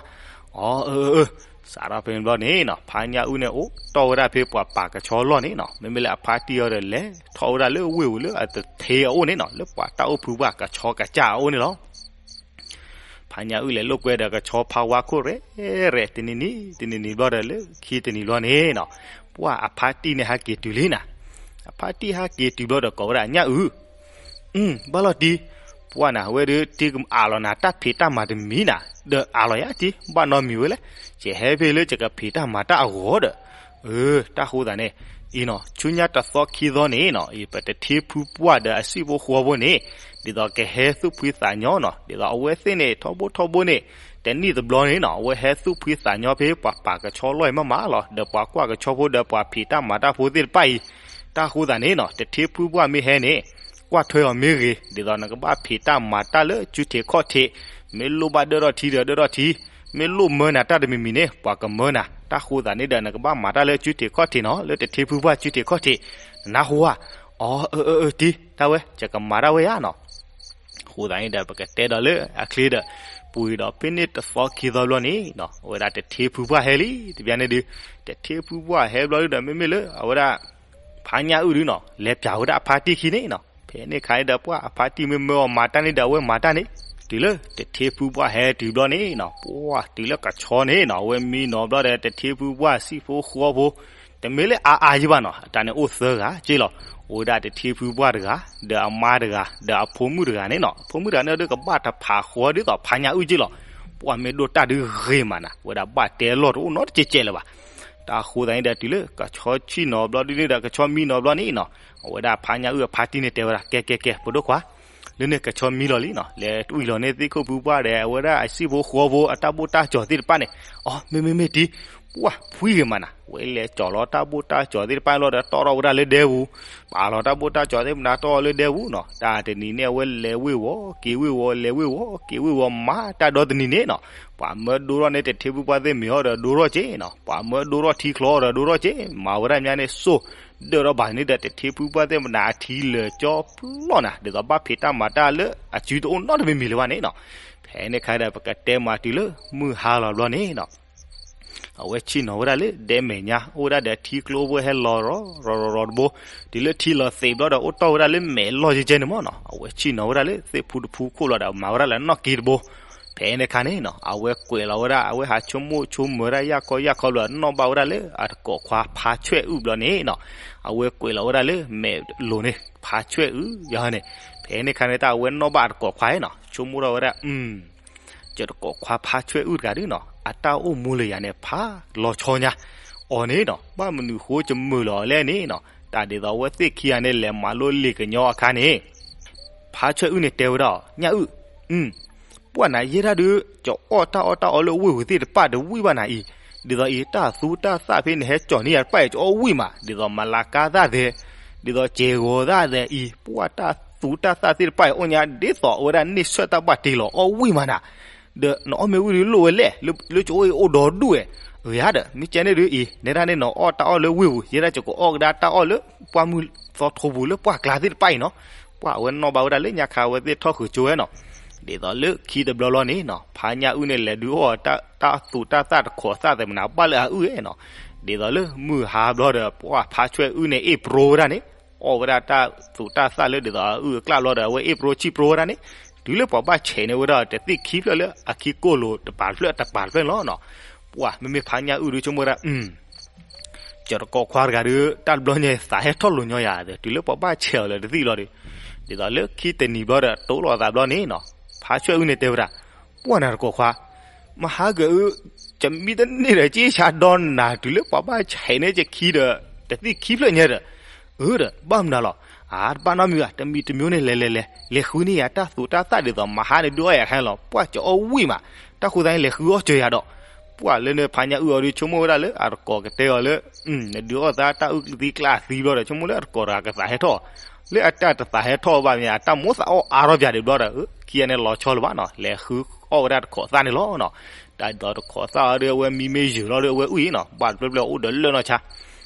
အီ အၢ အၢ အၢ, စးထီၣ်ဖဲန့ၣ်ဘျီန့ၣ်နီၤ ဖါညၣ်အုၣ်န့ၣ် အိၣ်တီၢ်ဝဲဒၣ်ဖဲပှၤပာ်ကဆီအလီၢ်န့ၣ်နီၤ မ့မ့ၢ်လၢအဖါတံၢ်အီၤဒီး လဲၤထီၣ်ဝဲဒၣ်လၢဝ့ၢ်ပူၤလၢအတထ့အအိၣ်န့ၣ်နီၤ လၢပှၤတၢ်အိၣ်ဖုပှၢ်ကဆီကစၢ်အအိၣ်န့ၣ်လီၤ. ဖါညၣ်အုၣ်လဲၤလိာ်ကွဲဒီးကဆီဖါဝါခိၣ်ရဲၣ်ရဲၣ် တနံၤနံၤ တနံၤနံၤဘျီဒီး လၢခံတနံၤဘျီန့ၣ်နီၤ ပှၢ်အဖါတံၢ်န့ၣ်ဟဲက့ၤတုၤလံနၤ. အဖါတံၢ်ဟဲက့ၤတုၤဘျီဒီးကိးဝဲဒၣ်ညၣ်အုၣ်, ဘၣ်လီၤတံၢ်, ပှၢ်နၤ အဝဲဒၣ်တံၢ်ကအးလီၤနၤတၢ်ဖံးတၢ်မၤတမံၤနၤ, ဒီးအးလီၤယါတံၢ် ဘၣ်နီတမံၤဝဲလဲၣ်, ယဟဲဖဲလၢယကဖံးတၢ်မၤတၢ်အဂီၢ်ဒီး အၢ တၢ်ဃိသတးန့ၣ်, အံၤနီၤ ဆူညါတသီခံသီန့ၣ်နီၤ အံၤပတထ့ဖုပှၢ်ဒီးအဆံၣ်ဖိဃီဖိန့ၣ်, ဒ်သိးကဟဲသူၣ်ဖှံသးညီနီၤ ဒ်သိးအဝဲသ့ၣ်န့ၣ် ထီဘိထီဘိန့ၣ်, တနံၣ်တဘျီန့ၣ်နီၤ အဝဲဟဲသူၣ်ဖှံသးညီဖဲပှၤပာ်ကဆီလီၢ်အံၤမးမးလီၤ ဒီးပှၤကွၢ်ကဆီဖိဒီးပှၤဖံးတၢ်မၤတၢ်ဖိသ့ၣ်တဖၣ်အံၤ, တၢ်ဃိသတးန့ၣ်နီၤ တထ့ဖုပှၢ်မ့ၢ်ဟဲန့ၣ်, ကွၢ်ထွဲအီၤမ့ၢ်ဂ့ၤ, ဒ်သိးနကဘၣ်ဖံးတၢ်မၤတၢ်လၢကုထံးခီၣ်ထံး, မ့ၢ်လိၣ်ဘၣ်ဒၢၣ်ထီၣ်ထံဒီးဒၢၣ်ထီၣ်ထံ, မ့ၢ်လိၣ်မၢနၤတၢ်တမံၤမံၤန့ၣ် ပှၤကမၢနၤ, တၢ်ဃိသတးန့ၣ်ဒီး နကဘၣ်မၤတၢ်လၢကုထံးခီၣ်ထံးနီၤ လၢတထ့ဖုပှၢ်ကုထံးခီၣ်ထံး, နနၢ်ဟူဧါ. အီ အၢ အၢ အၢ တံၢ် တၢ်ဝဲ ယကမၤတၢ်ဝဲယါနီၤ. အဃိသတးန့ၣ်ဒီး ပကတဲဒီးလၢအချ့ဒီး, ပူၤဒီးဖဲန့ၣ်တသီခံသီဘျီန့ၣ်နီၤ အဝဲဒၣ်တထ့ဖုပှၢ်ဟဲလံ တဘျီန့ၣ်ဒုး, တထ့ဖုပှၢ်ဟဲဘျီဒုးဒီး မ့မ့ၢ်လၢအဝဲဒၣ် ဖါညၣ်အုၣ်ဒုးနီၤ လဲၤပၠးဝဲဒၣ်အဖါတံၢ်ခံန့ၣ်နီၤ ဖဲန့ၣ်ခါန့ၣ်ဒီး ပှၢ်အဖါတံၢ်မ့ၢ်မၢအီၤမၤတၢ်န့ၣ်ဒီး အဝဲမၤတၢ်န့ၣ်, တုၤလၢတထ့ဖုပှၢ်ဟဲတုၤဘျီန့ၣ်နီၤ ပှၢ်တုၤလၢကဆီန့ၣ်နီၤ အဝဲမံနီၤဘျီဒီး တထ့ဖုပှၢ်ဆံၣ်ဖိဃီဖိ, တမ့ၢ်လၢအါအါယံဘၣ်နီၤ အတၢ်န့ၣ်အိၣ်သၢဂၤက့လီၤ. အိၣ်ဝဲဒၣ်တထ့ဖုပှၢ်တဂၤ, ဒီးအမါတဂၤ, ဒီးအဖိမုၣ်တဂၤန့ၣ်နီၤ အဖိမုၣ်တဂၤန့ၣ်ဒုး ကဘၣ်တဖးဃီဒ်သိးဖါညၣ်အုၣ်က့လီၤ. ပှၢ်မ့ၢ်ဒိၣ်တၢ်ဒုးဂ့ၤမးနၤ အဝဲဒၣ်ဘၣ်တဲလီၢ်တအိၣ်နီတကဲးကဲးလၢၤဘၣ်. တၢ်ဃိသတးန့ၣ်ဒီး တုၤလၢကဆီဆံၣ်နီၤဘျီဒုးန့ၣ်ဒီး ကဆီမံနီၤဘျီန့ၣ်နီၤ အဝဲဒၣ်ဖါညၣ်အုၣ်အဖါတံၢ်န့ၣ်တဲဝဲဒၣ် ကဲကဲကဲ ပဒိၣ်ခွါ, လၢန့ၣ်ကဆီမံလီၤလံနီၤ လဲၤတွံၢ်လီၤန့ၢ်သ့ၣ်ခိၣ်ဖုပှၢ်ဒီး အဝဲဒၣ်အဆံၣ်ဖိဃီဖိအတၢ်ဘိၣ်တၢ်ကၠီၤသ့ၣ်တဖၣ်န့ၣ်, အီ မ့မ့ၢ်မ့ၢ်တံၢ်, ပှၢ်ဖှံဂ့ၤမးနၤ ဝဲလဲၤကၠီၤလီၤတၢ်ဘိၣ်တၢ်ကၠီၤသ့ၣ်တဖၣ်လီၤဒီး တီၣ်ထီၣ်ဝဲဒၣ်လၢဒဲပူၤ, ပာ်လီၤတၢ်ဘိၣ်တၢ်ကၠီၤသ့ၣ်မနၤ တီၣ်လၢဒဲပူၤနီၤ တၢ်တနံၤန့ၣ် အဝဲလဲၤဝ့ၢ်ဝီၤက့ၤဝ့ၢ်ဝီၤ လဲၤဝ့ၢ်ဝီၤက့ၤဝ့ၢ်ဝီၤ မၤတၢ်ဒီတနံၤန့ၣ်နီၤ, ပှၤမၢဒိၣ်ထီၣ်န့ၢ်တထ့ဖုပှၢ်သ့ၣ်မ့ၤအီၤဒီးဒိၣ်ထီၣ်က့နီၤ ပှၤမၢဒိၣ်ထီၣ်ထံချီအီၤဒီးဒိၣ်ထီၣ်က့ မၤဝဲဒၣ်မးန့ၣ်စိၢ်, ဒၢၣ်ထီၣ်ဘၣ်န့ၣ်ဒီး တထ့ဖုပှၢ်သ့ၣ်မနၤအထံလၢာ်ကၠီဖျီၣ်နၤ ဒ်သိးဘၣ်ဖံးတၢ်မၤတၢ်လၢအစုတအိၣ်နီတမံၤမံၤလၢၤဘၣ်န့ၣ်နီၤ. ဖဲန့ၣ်ခါဒီး ပကတဲမးတုၤလၢမုၢ်ဟါလီၤဘျီန့ၣ်နီၤ အဝဲဆ့ၣ်နီၤဝဲဒၣ်လၢဒဲမဲာ်ညါ အိၣ်ဝဲဒၣ်ဒီးထံကျိဖိဟဲလီၤရီၤရီၤရီၤရီၤတဘိ, တုၤလၢထံလီၤသံးဘျီဒီး အိၣ်တီၢ်ဝဲဒၣ်လၢမဲာ်လီၢ်ကဲကဲန့ၣ်မးနီၤ အဝဲဆ့ၣ်နီၤဝဲဒၣ်လၢသ့ၣ်ဖူတဖူခိၣ်လီၤဒီး မၤဝဲဒၣ်လၢနီၣ်က့တဘိ. ဖဲန့ၣ်ခါန့ၣ်နီၤ အဝဲကွဲးလီၤဝဲဒၣ် အဝဲဟးဆိကမိၣ်ဆိကမၢဒၣ်ယၢ်ခီယၢ်ခီဘျီ နီၣ်ဘၣ်ဝဲဒၣ်လၢအတကိးခွါဖါဆွဲၣ်အုၣ်ဘျီန့ၣ်နီၤ, အဝဲကွဲးလီၤဝဲဒၣ်လၢမဲာ်လိၤန့ၣ် ဖါဆွဲၣ်အုၣ် ယၤန့ၣ်, ဖဲန့ၣ်ခါန့ၣ် တၢ်အဝဲနီၣ်ဘၣ်အတကိးခွါနီၤ ဆိကမိၣ်ထီၣ်ဝဲဒၣ် ယတကိးခွါဖါဆွဲၣ်အုၣ်တဂၤဒုးနီၤ အတၢ်အိၣ်မူလၢယၤန့ၣ် ဖးလီၤဆီညါ, အီၤန့ၣ်နီၤ ဘၣ်မနုၤဃိယမုာ်လီၤအီၤလဲၣ်န့ၣ်နီၤ တၢ်ဒ်သိးအဝဲသ့ၣ်ခံဂၤန့ၣ် လဲၤမၤလိလံာ်ကညီအခါန့ၣ်, ဖါဆွဲၣ်အုၣ်န့ၣ်တဲဝဲဒၣ်အီၤ ညၣ်အုၣ်, ပှၢ်နၤယဲဒၣ်ဒုး ကအီၣ်တၢ်အီၣ်တၢ်အီလၢဝ့ၢ်ပူၤသ့ၣ်တဖၣ်တဝံၣ်ဘၣ်နၤအံၤ, ဒ်သိးအံၤ တၢ်သူတၢ်သၣ်ဖဲနဟဲကၠီၤန့ၢ်ယၤတဖၣ်အံၤ ကအီၣ်ဝံၣ်မး ဒ်သိးမလၤကါသၣ်သဲး, ဒ်သိးစဲးဂီၤသၣ်သဲးအံၤ ပှၢ်တၢ်သူတၢ်သၣ်သ့ၣ်တဖၣ်အံၤ အီၣ်ညါဒ်သိးအဝဲဒၣ်န့ၢ်ဆၢၣ်တၢ်ဘၣ်တ့လီၤ အီၣ်ဝံၣ်မးနၤ, ဒီးနအီၣ်မ့ၢ်ဝံၣ်ဒုးလိၣ်ဝဲလဲၣ်, လၢကအိၣ်အံၤအိၣ်ဒီဒူၣ်ဝဲ, အဂ့ၤဧါဒီး မ့ၢ်ကဲန့ၣ်ဒုးအံၤ နဲဒၣ်န့ၣ် နအီၣ်တၢ်အီၣ်လၢဝ့ၢ်ပူၤ ယဲဒၣ်ကကအီၣ်ကဒါတၢ်အီၣ်လၢပှၢ်မုၢ်သီထိပူၤလၢပှၢ်ကျါသ့ၣ်တဖၣ်အံၤနီၤ, ပှၢ်အဝဲနီၣ်ဘၣ်ဝဲဒၣ်လၢညါခါအဝဲသ့ၣ်ထီၣ်ဃုာ်ကၠိဝဲနီၤ, ဒ်သိးလၢခံတဘျီလီၤန့ၣ်နီၤ ဖါညၣ်အုၣ်န့ၣ် လဲၤဒုးအီၣ်တၢ်သူတၢ်သၣ်တခိးသၣ်သဲးမနၤ ဘၣ်လၢအအုၣ်နီၤ, ဒ်သိးလၢမုၢ်ဟါဘျီဒီး ပှၢ်ဖါဆွဲၣ်အုၣ်န့ၣ် အ့ၣ်ပရိဝဲဒၣ်န့ၣ် အီၣ်ဝဲဒၣ်တၢ်သူးတၢ်သၣ်လၢဒ်သိးအအုၣ်အကျၣ်ဘျီဒီး အဝဲအ့ၣ်ပရိဆံၣ်ပရိဝဲဒၣ်န့ၣ်, တုၤလၢပှၤဘၣ်ဆဲးန့ၢ်ဝဲဒၣ်တသ့ၣ်ခံဖျၢၣ်လၢအခံကိၢ်လိာ်တပၤတဖျၢၣ်တပၤတဖျၢၣ်န့ၣ်လီၤနီၤ. ပှၢ်မ့မ့ၢ်ဖါညၣ်အုၣ်ဒုးဆိကမိၣ်ဝဲဒၣ် ကၠီၤတကိးခွါတဂၤဒီး တၢ်တဘျီညါသးဟဲထီၣ်လိာ်ညီယၤဒီး တုၤလၢပှၤဘၣ်ဆဲးအီၤလၢတသံၣ်လီၤဒီး, ဒ်သိးလၢခံတနံၤဘျီဒီး တိလိာ်သးဘျီန့ၣ်နီၤ, ဖါဆွဲၣ်အုၣ်န့ၣ်တဲဝဲဒၣ်, ပှၢ်နၤတကိးခွါ, မဟါကၢအုၣ်, ကမံတန့ၢ်ဒီးက့ဆါဒီနၤ တုၤလၢပှၤဘၣ်ဆဲးန့ၢ်ကခံဒီး တသံၣ်ခံဖျၢၣ်ညါဒီး, အၢဒီး ဘၣ်မနုၤလီၤ, အတဘၣ်နီတမံၤဘၣ်, တမံၤတမံၤန့ၣ် လဲၤလဲၤလဲၤ လဲၤဃုန့ၢ်ယၤတၢ်သူးတၢ်သၣ်ဒ်သိးမဟါန့ၣ်ဒုးအီၣ်ယၤတခါန့ၣ်လီၤ, ပှၢ်ကၠီၤအီၣ်ဝံၣ်မး, တၢ်ဃိသတးန့ၣ် လဲၤဃုအီၣ်စၢၤယၤဒီး ပှၢ်လၢန့ၣ်ဖါညၣ်အုၣ်အီၤဒီး ဆိကမိၣ်ဝဲဒၣ်လၢအတကိးကတဲအီၤလၢ နဒုးအီၣ်သးတၢ်အုၣ်သံကျၢ်သံဘျီဒီး ဆိကမိၣ်လၢအတကိးတဂၤကသးဟဲထီၣ်, လၢအတၢ်တသးဟဲထီၣ်ဘၣ်မ့ၢ် အတၢ်မိၣ်သးအီၣ်အါထီၣ်ပၠးဒံးဘျီဒီး ခံဂၤန့ၣ်လီၤဆီလၢၤဘၣ်နီၤ, လဲၤဃုအီၣ်ဝဲဒၣ်တခိးသၣ်န့ၣ်လီၤနီၤ. တၢ်ဒ်သိးတခိးသၣ်အီၤဒီး အဝဲမံမ့ၢ်ယုာ်လီၤဒီး အဝဲအုၣ်အံၤနီၤ, ဘၣ်တဖျၢၣ်ဖျၢၣ်အိၣ်ဒီးလၢၢ်နီၢ်ဆါ.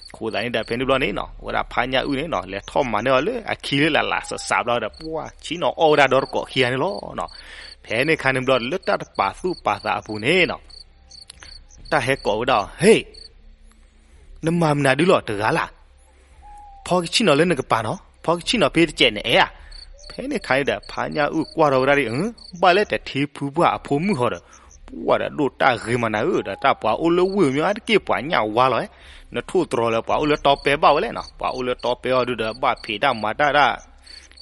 အဃိသတးန့ၣ်ဒီး ဖဲန့ၣ်ဘျီန့ၣ်နီၤ အဝဲဒၣ်ဖါညၣ်အုၣ်န့ၣ်နီၤ လဲၤထီၣ်မၤန့ၢ်အီၤလၢအခံလၢလၢ်လၢ်စးစးဘျီဒီး ပှၢ်ဆံးနီၤအီၣ်ဝဲဒၣ်ဒီတကိးခံဂၤန့ၣ်လီၤနီၤ. ဖဲန့ၣ်ခါန့ၣ်ဘျီ လၢတၢ်တပာ်သူၣ်ပာ်သးအပူၤန့ၣ်နီၤ တၢ်ဟဲကိးဝဲဒၣ်အီၤ, ဟ့ၣ်, နမၤမနုၤဒုလီၤတဂၤလၢ်, ဖီကဆံၣ်နီၤလၢနကပၤနီၤ, ဖီကဆံၣ်နီၤဖဲတစဲးနအဲၣ်ဧါ. ဖဲန့ၣ်ခါန့ၣ်ဒီး ဖါညၣ်အုၣ်ကွၢ်ထီၣ်ဝဲဒၣ်ဒီး ဘၣ်လၢတထံဖုပှၢ်အဖိမုၣ်ဃီဒီး, ပှၢ်ဒီးဒိၣ်တၢ်ဂ့ၤမးနၤဧၢ, ဒီးတၢ်ပှၤအိၣ်လၢဝ့ၢ်မ့ၢ်အါတက့ၢ်ပှၤညၣ်ဝါလီၤဧါ. နထိၣ်သတြီၤလၢပှၤအိၣ်လၢတီပဲဘၣ်ဝဲလဲၣ်နီၤ, ပှၤအိၣ်လၢတီပဲအီၤဒုဒီး ဘၣ်ဖံးတၢ်မၤတၢ်ဒၣ်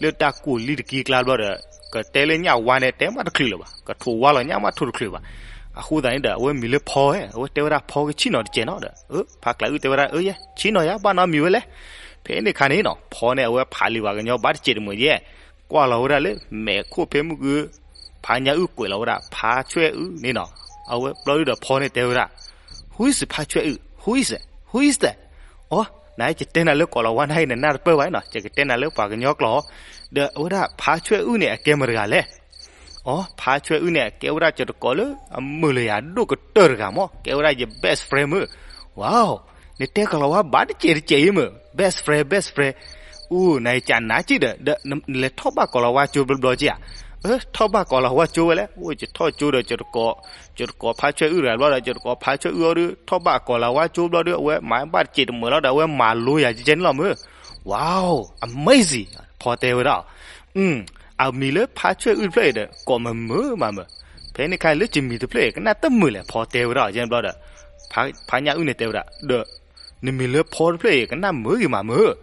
လၢတၢ်ကိၢ်လံတကံကျါဘျီဒီး ကတဲလၢညၣ်ဝါန့ၣ် တဲမးတချုးလၢၤဘၣ်, ကထိးဝါလီၤညၣ်မးထိၣ်တချုးဘၣ်. အဃိသတးန့ၣ်ဒီး အဝဲမံၤလၢဖီဧါ, အဝဲတဲဝဲဒၣ်ဖီကဆံၣ်နီၤတစဲးနီၤဒီး, ဖါကျးအုၣ်တဲဝဲဒၣ် အၢယဲ ဆံၣ်နီၤယၤ ဘၣ်နီတမံၤဝဲလဲၣ်. ဖဲန့ၣ်ခါန့ၣ်နီၤ ဖီန့ၣ် အဝဲဖးလံာ်ပှၤကညီဘၣ်တစဲးတမှဲၤယဲၢ်, ကွၢ်လီၤဝဲဒၣ်လၢမဲာ်ခိၣ်ဖဲမုၢ်က ဖါညၣ်အုၣ်ကွဲးလီၤဝဲဒၣ် ဖါဆွဲၣ်အုၣ်န့ၣ်နီၤ. အဝဲဘျီဒုဒီးဖီန့ၣ်တဲဝဲဒၣ် Who is ဖါဆွဲၣ်အုၣ်, who is, who is that? အိ နကတဲနၤလၢကိးလီၤဝါနၤအံၤ နနၢ်တပၢၢ်ဘၣ်နီၤ, ယကတဲနၤလၢပှၤကညီကျိာ်, ဒီးအဝဲဒၣ်ဖါဆွဲၣ်အုၣ်န့ၣ် အကဲမတၤတဂၤလဲၣ်. အိ ဖါဆွဲၣ်အုၣ်န့ၣ် အကဲဝဲဒၣ်ကၠီၤတကိးလၢအမုာ်လၢယၤဒိၣ်ကတၢၢ်တဂၤမး, ကဲဝဲဒၣ်ယ best friend မုၢ်. Wow, နတဲကိးလီၤဝါဘၣ်တစဲးတစဲးအံၤမုၢ်, best friend, best friend. အိ နကနၣ်က့ဒီး ဒီးနလဲၤထီၣ်ဘၣ်ကိးလီၤဝါကၠိဘျီဘျီက့ဧါ. ထီၣ်ဘၣ်ကိးလီၤဝါကၠိဝဲလဲၣ်, အိ ယထီၣ်ကၠိဒီးကၠီၤတကိး ကၠီၤတကိးဖါဆွဲၣ်အုၣ်တဂၤဘျီဒီး ကၠီၤတကိးဖါဆွဲၣ်အုၣ်အီၤဒီး ထီၣ်ဘၣ်ကိးလီၤဝါကၠိဘျီဒီး အဝဲမၤဘၣ်တစဲးတမှဲၤလီၤဒီး အဝဲမၤလိယၤကဲကဲန့ၣ်လီၤမုၢ်. Wow, amazing, ဖီတဲဝဲဒၣ်. အမံၤလၢဖါဆွဲၣ်အုၣ်တဖျၢၣ်အံၤဒီး ကိးမုာ်မုာ်မးမုၢ်, ဖဲန့ၣ်ခါလၢကမံၤတဖျၢၣ်အံၤ ကနၣ်တမုာ်လဲၣ် ဖီတဲဝဲဒၣ်ကဲန့ၣ်ဘျီဒီး ဖါညၣ်အုၣ်န့ၣ်တဲဝဲဒၣ် ဒီး နမံၤလၢဖီတဖျၢၣ်အံၤ ကနၣ်မုာ်ဂ့ၤမးမုၢ်.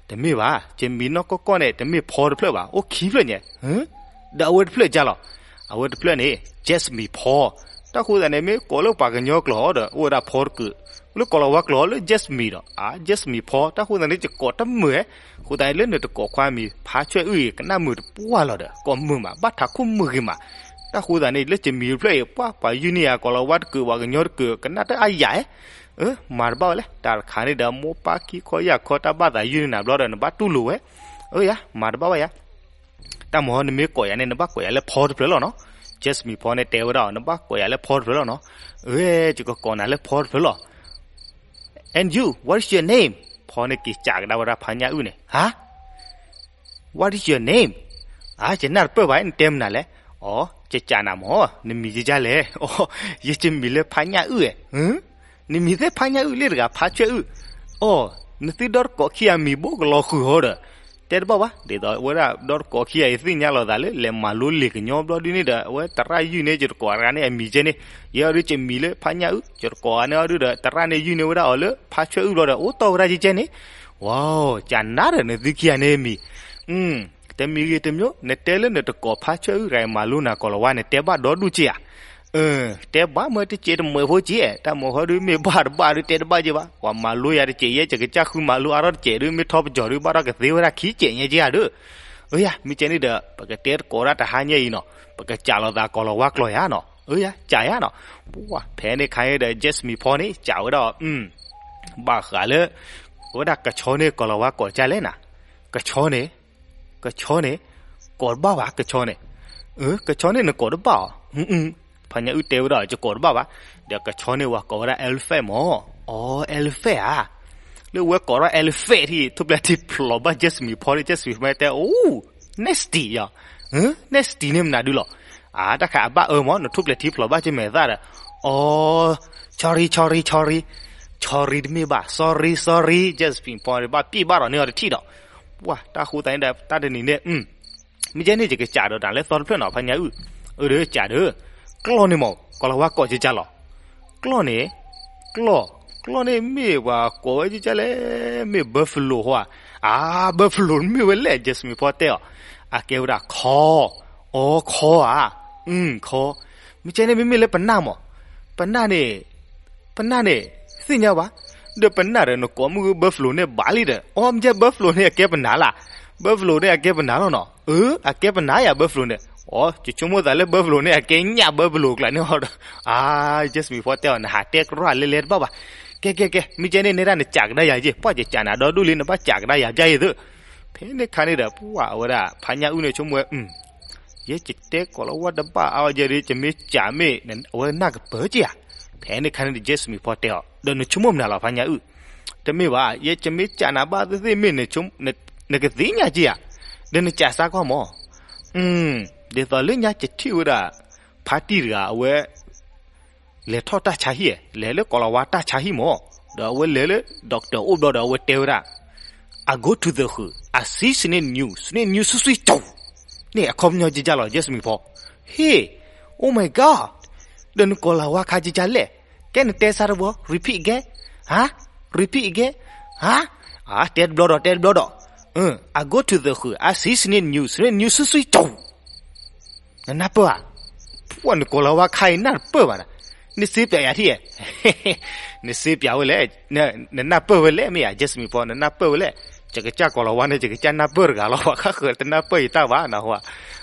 တမ့ၢ်ဘၣ်, ကမံၤနီၢ်ကီၢ်ကီၢ်န့ၣ် တမ့ၢ်ဖီတဖျၢၣ်ဘၣ်, အိၣ်ခံဖျၢၣ်ညါ. ဒီးအဝဲတဖျၢၣ်ကၢ်လီၤ. အဝဲတဖျၢၣ်န့ၣ် Jasmine ဖီ, တၢ်ဃိသတးန့ၣ် မ့ၢ်ကိးလၢပှၤကညီကျိာ်ဒီး အိၣ်ဝဲဒၣ်ဖီတကုာ်, လၢကိးလီၤဝါကျိာ်လၢ Jasmine ဒီး အ Jasmine ဖီ, တၢ်ဃိသတးန့ၣ် ယကိးတမုာ်ဧါ. အဃိသတးန့ၣ် လၢနတကိးခွါမံၤ ဖါဆွဲၣ်အုၣ်အံၤ ကနၣ်မုာ်တပှၢ်လီၤဒီး ကိးမုာ်မး ဘၣ်ထးခိၣ်မုာ်ဂ့ၤမး. တၢ်ဃိသတးန့ၣ် လၢကမံၤတဖျၢၣ်အံၤ ပှၤပှၤယုၢ်န့ၢ်ယၤကိးလီၤဝါတကုာ် ပှၤကညီတကုာ် ကနၣ်တၢ်အါယၤဧါ. မၤတဘၣ်ဝဲလဲၣ်, တၢ်တခါန့ၣ်ဒီး မိၢ်ပၢ်ခံခီယၢ်ခီ တၢ်ဘၣ်သးယုၢ်န့ၢ်နၤဘျီဒီး နဘၣ်တူၢ်လိာ်ဝဲ. အၢယၤ မၤတဘၣ်ဝဲယၤ. တၢ်မၤဟီ နမ့ၢ်ကိးယၤန့ၣ် နဘၣ်ကိးယၤလၢဖီတဖျၢၣ်လီၤနီၤ. Jasmine ဖီန့ၣ်တဲဝဲဒၣ် နဘၣ်ကိးယၤလၢဖီတဖျၢၣ်လီၤနီၤ. အၢ ယကကိးနၤလၢဖီတဖျၢၣ်လီၤ. And you, what is your name? ဖီန့ၣ်က့ၤကးကဒါဝဲဒၣ်ဖါညၣ်အုၣ်န့ၣ်, ဟါ What is your name? အါ ယနၢ်တပၢၢ်ဘၣ် နတဲမနုၤလဲၣ်. အိ ယကးနၤမၢ်, နမံၤယကလဲၣ်. အိ ယကမံၤလၢဖါညၣ်အုၣ်ဧါ. နမံၤသ့ၣ်ဖါညၣ်အုၣ်လံတဂၤ ဖါဆွဲၣ်အုၣ်. အိ နသုဒီတကိးခံဂၤမံၤဘိကလီၤဃုာ်ဟီဒီး တဲတဘၣ်ဘၣ်, ဒ်သိးအဝဲဒၣ်ဒီတကိးခံဂၤအံၤသ့ၣ်ညါလိာ်သးလၢ လဲၤမၤလိလံာ်ကညီဘျီဒုန့ၣ်ဒီး အဝဲသရၣ်ယုၢ်န့ၢ်ကၠီၤတကိးတဂၤန့ၣ်အမံၤကဲန့ၣ်, ယဲအီၤဒုးကမံၤလၢဖါညၣ်အုၣ်, ကၠီၤတကိးတဂၤန့ၣ်အီၤဒုးဒီး သရၣ်န့ၣ်ယုၢ်န့ၢ်ဝဲဒၣ်အီၤလၢဖါဆွဲၣ်အုၣ်ဘျီဒီး အိၣ်တီၢ်ဝဲဒၣ်ကဲကဲန့ၣ်. ဝါ ကနၣ်ဒီးနသုခံဂၤန့ၣ်မံၤ တမံၤဂ့ၤတမံၤ နတဲလၢနတကိးဖါဆွဲၣ်အုၣ်တဂၤအံၤမၤလိနၤကိးလီၤဝါ နတဲဘၣ်ဒီဒူၣ်က့ဧါ. တဲဘၣ်မ့ၢ်တစဲးတမှဲၤဖိက့, တၢ်မၤဟီဒုးမ့ၢ်ဘၣ်တဘၣ်ဒုးတဲတဘၣ်က့ဘၣ်, ပှၤမၤလိယၤတစဲးယဲ ယကစၢ်ဃုမၤလိအါထီၣ်တစဲးဒုး မ့ၢ်ထီပကီၤဒုး ဘၣ်ထီၣ်ကသ့ဝဲဒၣ်ခံစဲးညါက့ဧါဒုး. အၢယၤ မ့ၢ်ကဲန့ၣ်ဒီး ပကတဲတကိးဒၣ်တဟါညါအံၤနီၤ, ပကစးလီၤသးကိးလီၤဝါကျိာ်ယၤနီၤ. အၢယၤ ကးယၤနီၤ. ပှၤဖဲန့ၣ်ခါအံၤဒီး Jasmine ဖီန့ၣ် ကးဝဲဒၣ် ဘၣ်ဃးလၢ အဝဲဒၣ်ကဆီန့ၣ်ကိးလီၤဝါကိးကၢ်လဲၣ်နၤ, ကဆီန့ၣ် ကဆီန့ၣ် ကိးတဘၣ်ဘၣ် ကဆီန့ၣ်. အၢ ကဆီန့ၣ်နကိးတဘၣ်အီၤ. ဖါညၣ်အုၣ်တဲဝဲဒၣ် ယကိးတဘၣ်ဘၣ်. ဒီးကဆီန့ၣ် ပှၤကိးဝဲဒၣ် elephant မၢ်. အိ elephant ဧါ. လၢဝဲကိးထီၣ် elephant ထံၣ် ထူၣ်ပျဲၢ်ထံဖျိးဘၣ် Jasmine ဖီန့ၣ် Jasmine ဖီတဲ အိ nasty ယၤ. ဟၢ nasty န့ၣ်မနုၤဒုလီၤ. အါ တၢ်ခါအဘၣ်အၢမၢ် နထူၣ်ပျဲၢ်ထံဖျိးဘၣ်ကမဲာ်သၣ်ဒီး အိ sorry sorry sorry sorry တမ့ၢ်ဘၣ် sorry sorry Jasmine ဖီန့ၣ် ဘၣ်ပံၣ်ဘၣ်ဒီးန့ၢ်အီၤတထံၣ်ဒီး ပှၢ်တၢ်ဃိသးန့ၣ်ဒီး တၢ်တနံၤန့ၣ် မ့ၢ်ကဲန့ၣ် ယကစးဒီးတၢ်လၢသီတဖျၢၣ်နီၤ ဖါညါအုၣ်, အၢ ဒီးစးဒီး ကျီၢ်န့ၣ်မး ကီၤလၤဝါကိးကကလီၤ, ကျီၢ်န့ၣ်, ကျီၢ်, ကျီၢ်န့ၣ်မ့ၢ်ပှၤကိးဝဲကကလဲၣ်, မ့ၢ် buffalo ဟီဧါ, အၢ buffalo မ့ၢ်ဝဲလဲၣ် Jasmine ဖီတဲအီၤ, အကဲဝဲဒၣ်ခီ, အီ ခီဧါ, ခီ, မ့ၢ်ကဲန့ၣ် မ့မ့ၢ်လၢပနၢ်မး, ပနၢ်န့ၣ် ပနၢ်န့ၣ် သ့ၣ်ညါဘၣ်, ဒီးပနၢ်ဒီးနကိးမုၢ်ဂု buffalo န့ၣ်ဘၣ်လံဒီး အီ မ့ၢ်ကဲ buffalo န့ၣ်အကဲပနၢ်လၢ်, buffalo န့ၣ်အကဲပနၢ်လီၤနီၤ, အၢ အကဲပနၢ်ယၤ buffalo န့ၣ်, အီ ယဆိကမိၣ်သးလၢ buffalo န့ၣ် အကဲညၣ် buffalo ကျါန့ၣ်ဟီဒီး, အၢ Jasmine ဖီတဲအီၤ နဟးတဲကရီၣ်လဲၤလဲၤတဘၣ်ဘၣ်, ကဲကဲကဲ မ့ၢ်ကဲန့ၣ် နဲဒၣ်နစးကဒါယၤယ့ၢ်, ပှၢ်ယစးနၤဒီဒူၣ်လံ နဘၣ်စးကဒါယၤပျၢ်ယ့ၢ်သု, ဖဲန့ၣ်ခါန့ၣ်ဒီး ပှၢ်အဝဲဒၣ် ဖါညါအုၣ်န့ၣ်ဆိကမိၣ်ဝဲ ယဲယတဲကိးလီၤဝါတဘၣ်အါဝဲယဲဒီး ယမ့ၢ်စးမ့ၢ် အဝဲနၢ်ကပၢၤက့ၤဧါ, ဖဲန့ၣ်ခါန့ၣ်ဒီး Jasmine ဖီတဲအီၤ ဒီးနဆိကမိၣ်မနုၤလီၤ ဖါညါအုၣ်, တမ့ၢ်ဘၣ် ယဲယမ့ၢ်စးနၤဘၣ်သ့ၣ်သ့ၣ်မ့ၢ် နကသ့ၣ်ညါက့ၤဧါ, ဒီးနစးစါကွၢ်မး, ဒ်သိးလၢညါယထံၣ်ဝဲဒၣ် ဖါတံၢ်တဂၤအဝဲ လဲၤထီၣ်တၢ်ဆါဟံၣ်, လဲၤလၢကီၤလၤဝါတၢ်ဆါဟံၣ်မး, ဒီးအဝဲလဲၤလၢ doctor အိၣ်ဘျီဒီး အဝဲတဲဝဲဒၣ်, I go to the ဃုာ်, I see Snake News, Snake News ဆူဆွံကၠီ, န့ၣ်အခီပညီကကလီၤ Jasmine ဖီ, ဟ့ၣ်, Oh my God, ဒီးနကီၤလၤဝါခါကကလဲၣ်, ကဲနတဲစါတဘျီ repeat again, ဟါ, repeat again, ဟါ, တဲတဘျီဒီး တဲတဘျီဒီး, I go to the ဃုာ်, I see Snake News, Snake News ဆူဆွံကၠီ နနၢ်ပၢၢ်ဧါ, ပှၢ်နကီၤလၤဝါခါအံၤနၢ်တပၢၢ်ဘၣ်နၤ, နစ့ပျးယၤထံၣ်ဧါ, နစ့ပျးဝဲလဲၣ်, နနၢ်ပၢၢ်ဝဲလဲၣ် မ့ၢ်ဧါ Jasmine ဖီ နနၢ်ပၢၢ်ဝဲလဲၣ်, ယကစၢ်ကီၤလၤဝါန့ၣ် ယကစၢ်နၢ်ပၢၢ်တဂၤလီၤ ပှၤဃၣ်ဃၢၤတနၢ်ပၢၢ်ယတၢ်ဘၣ်နဟူဧါ,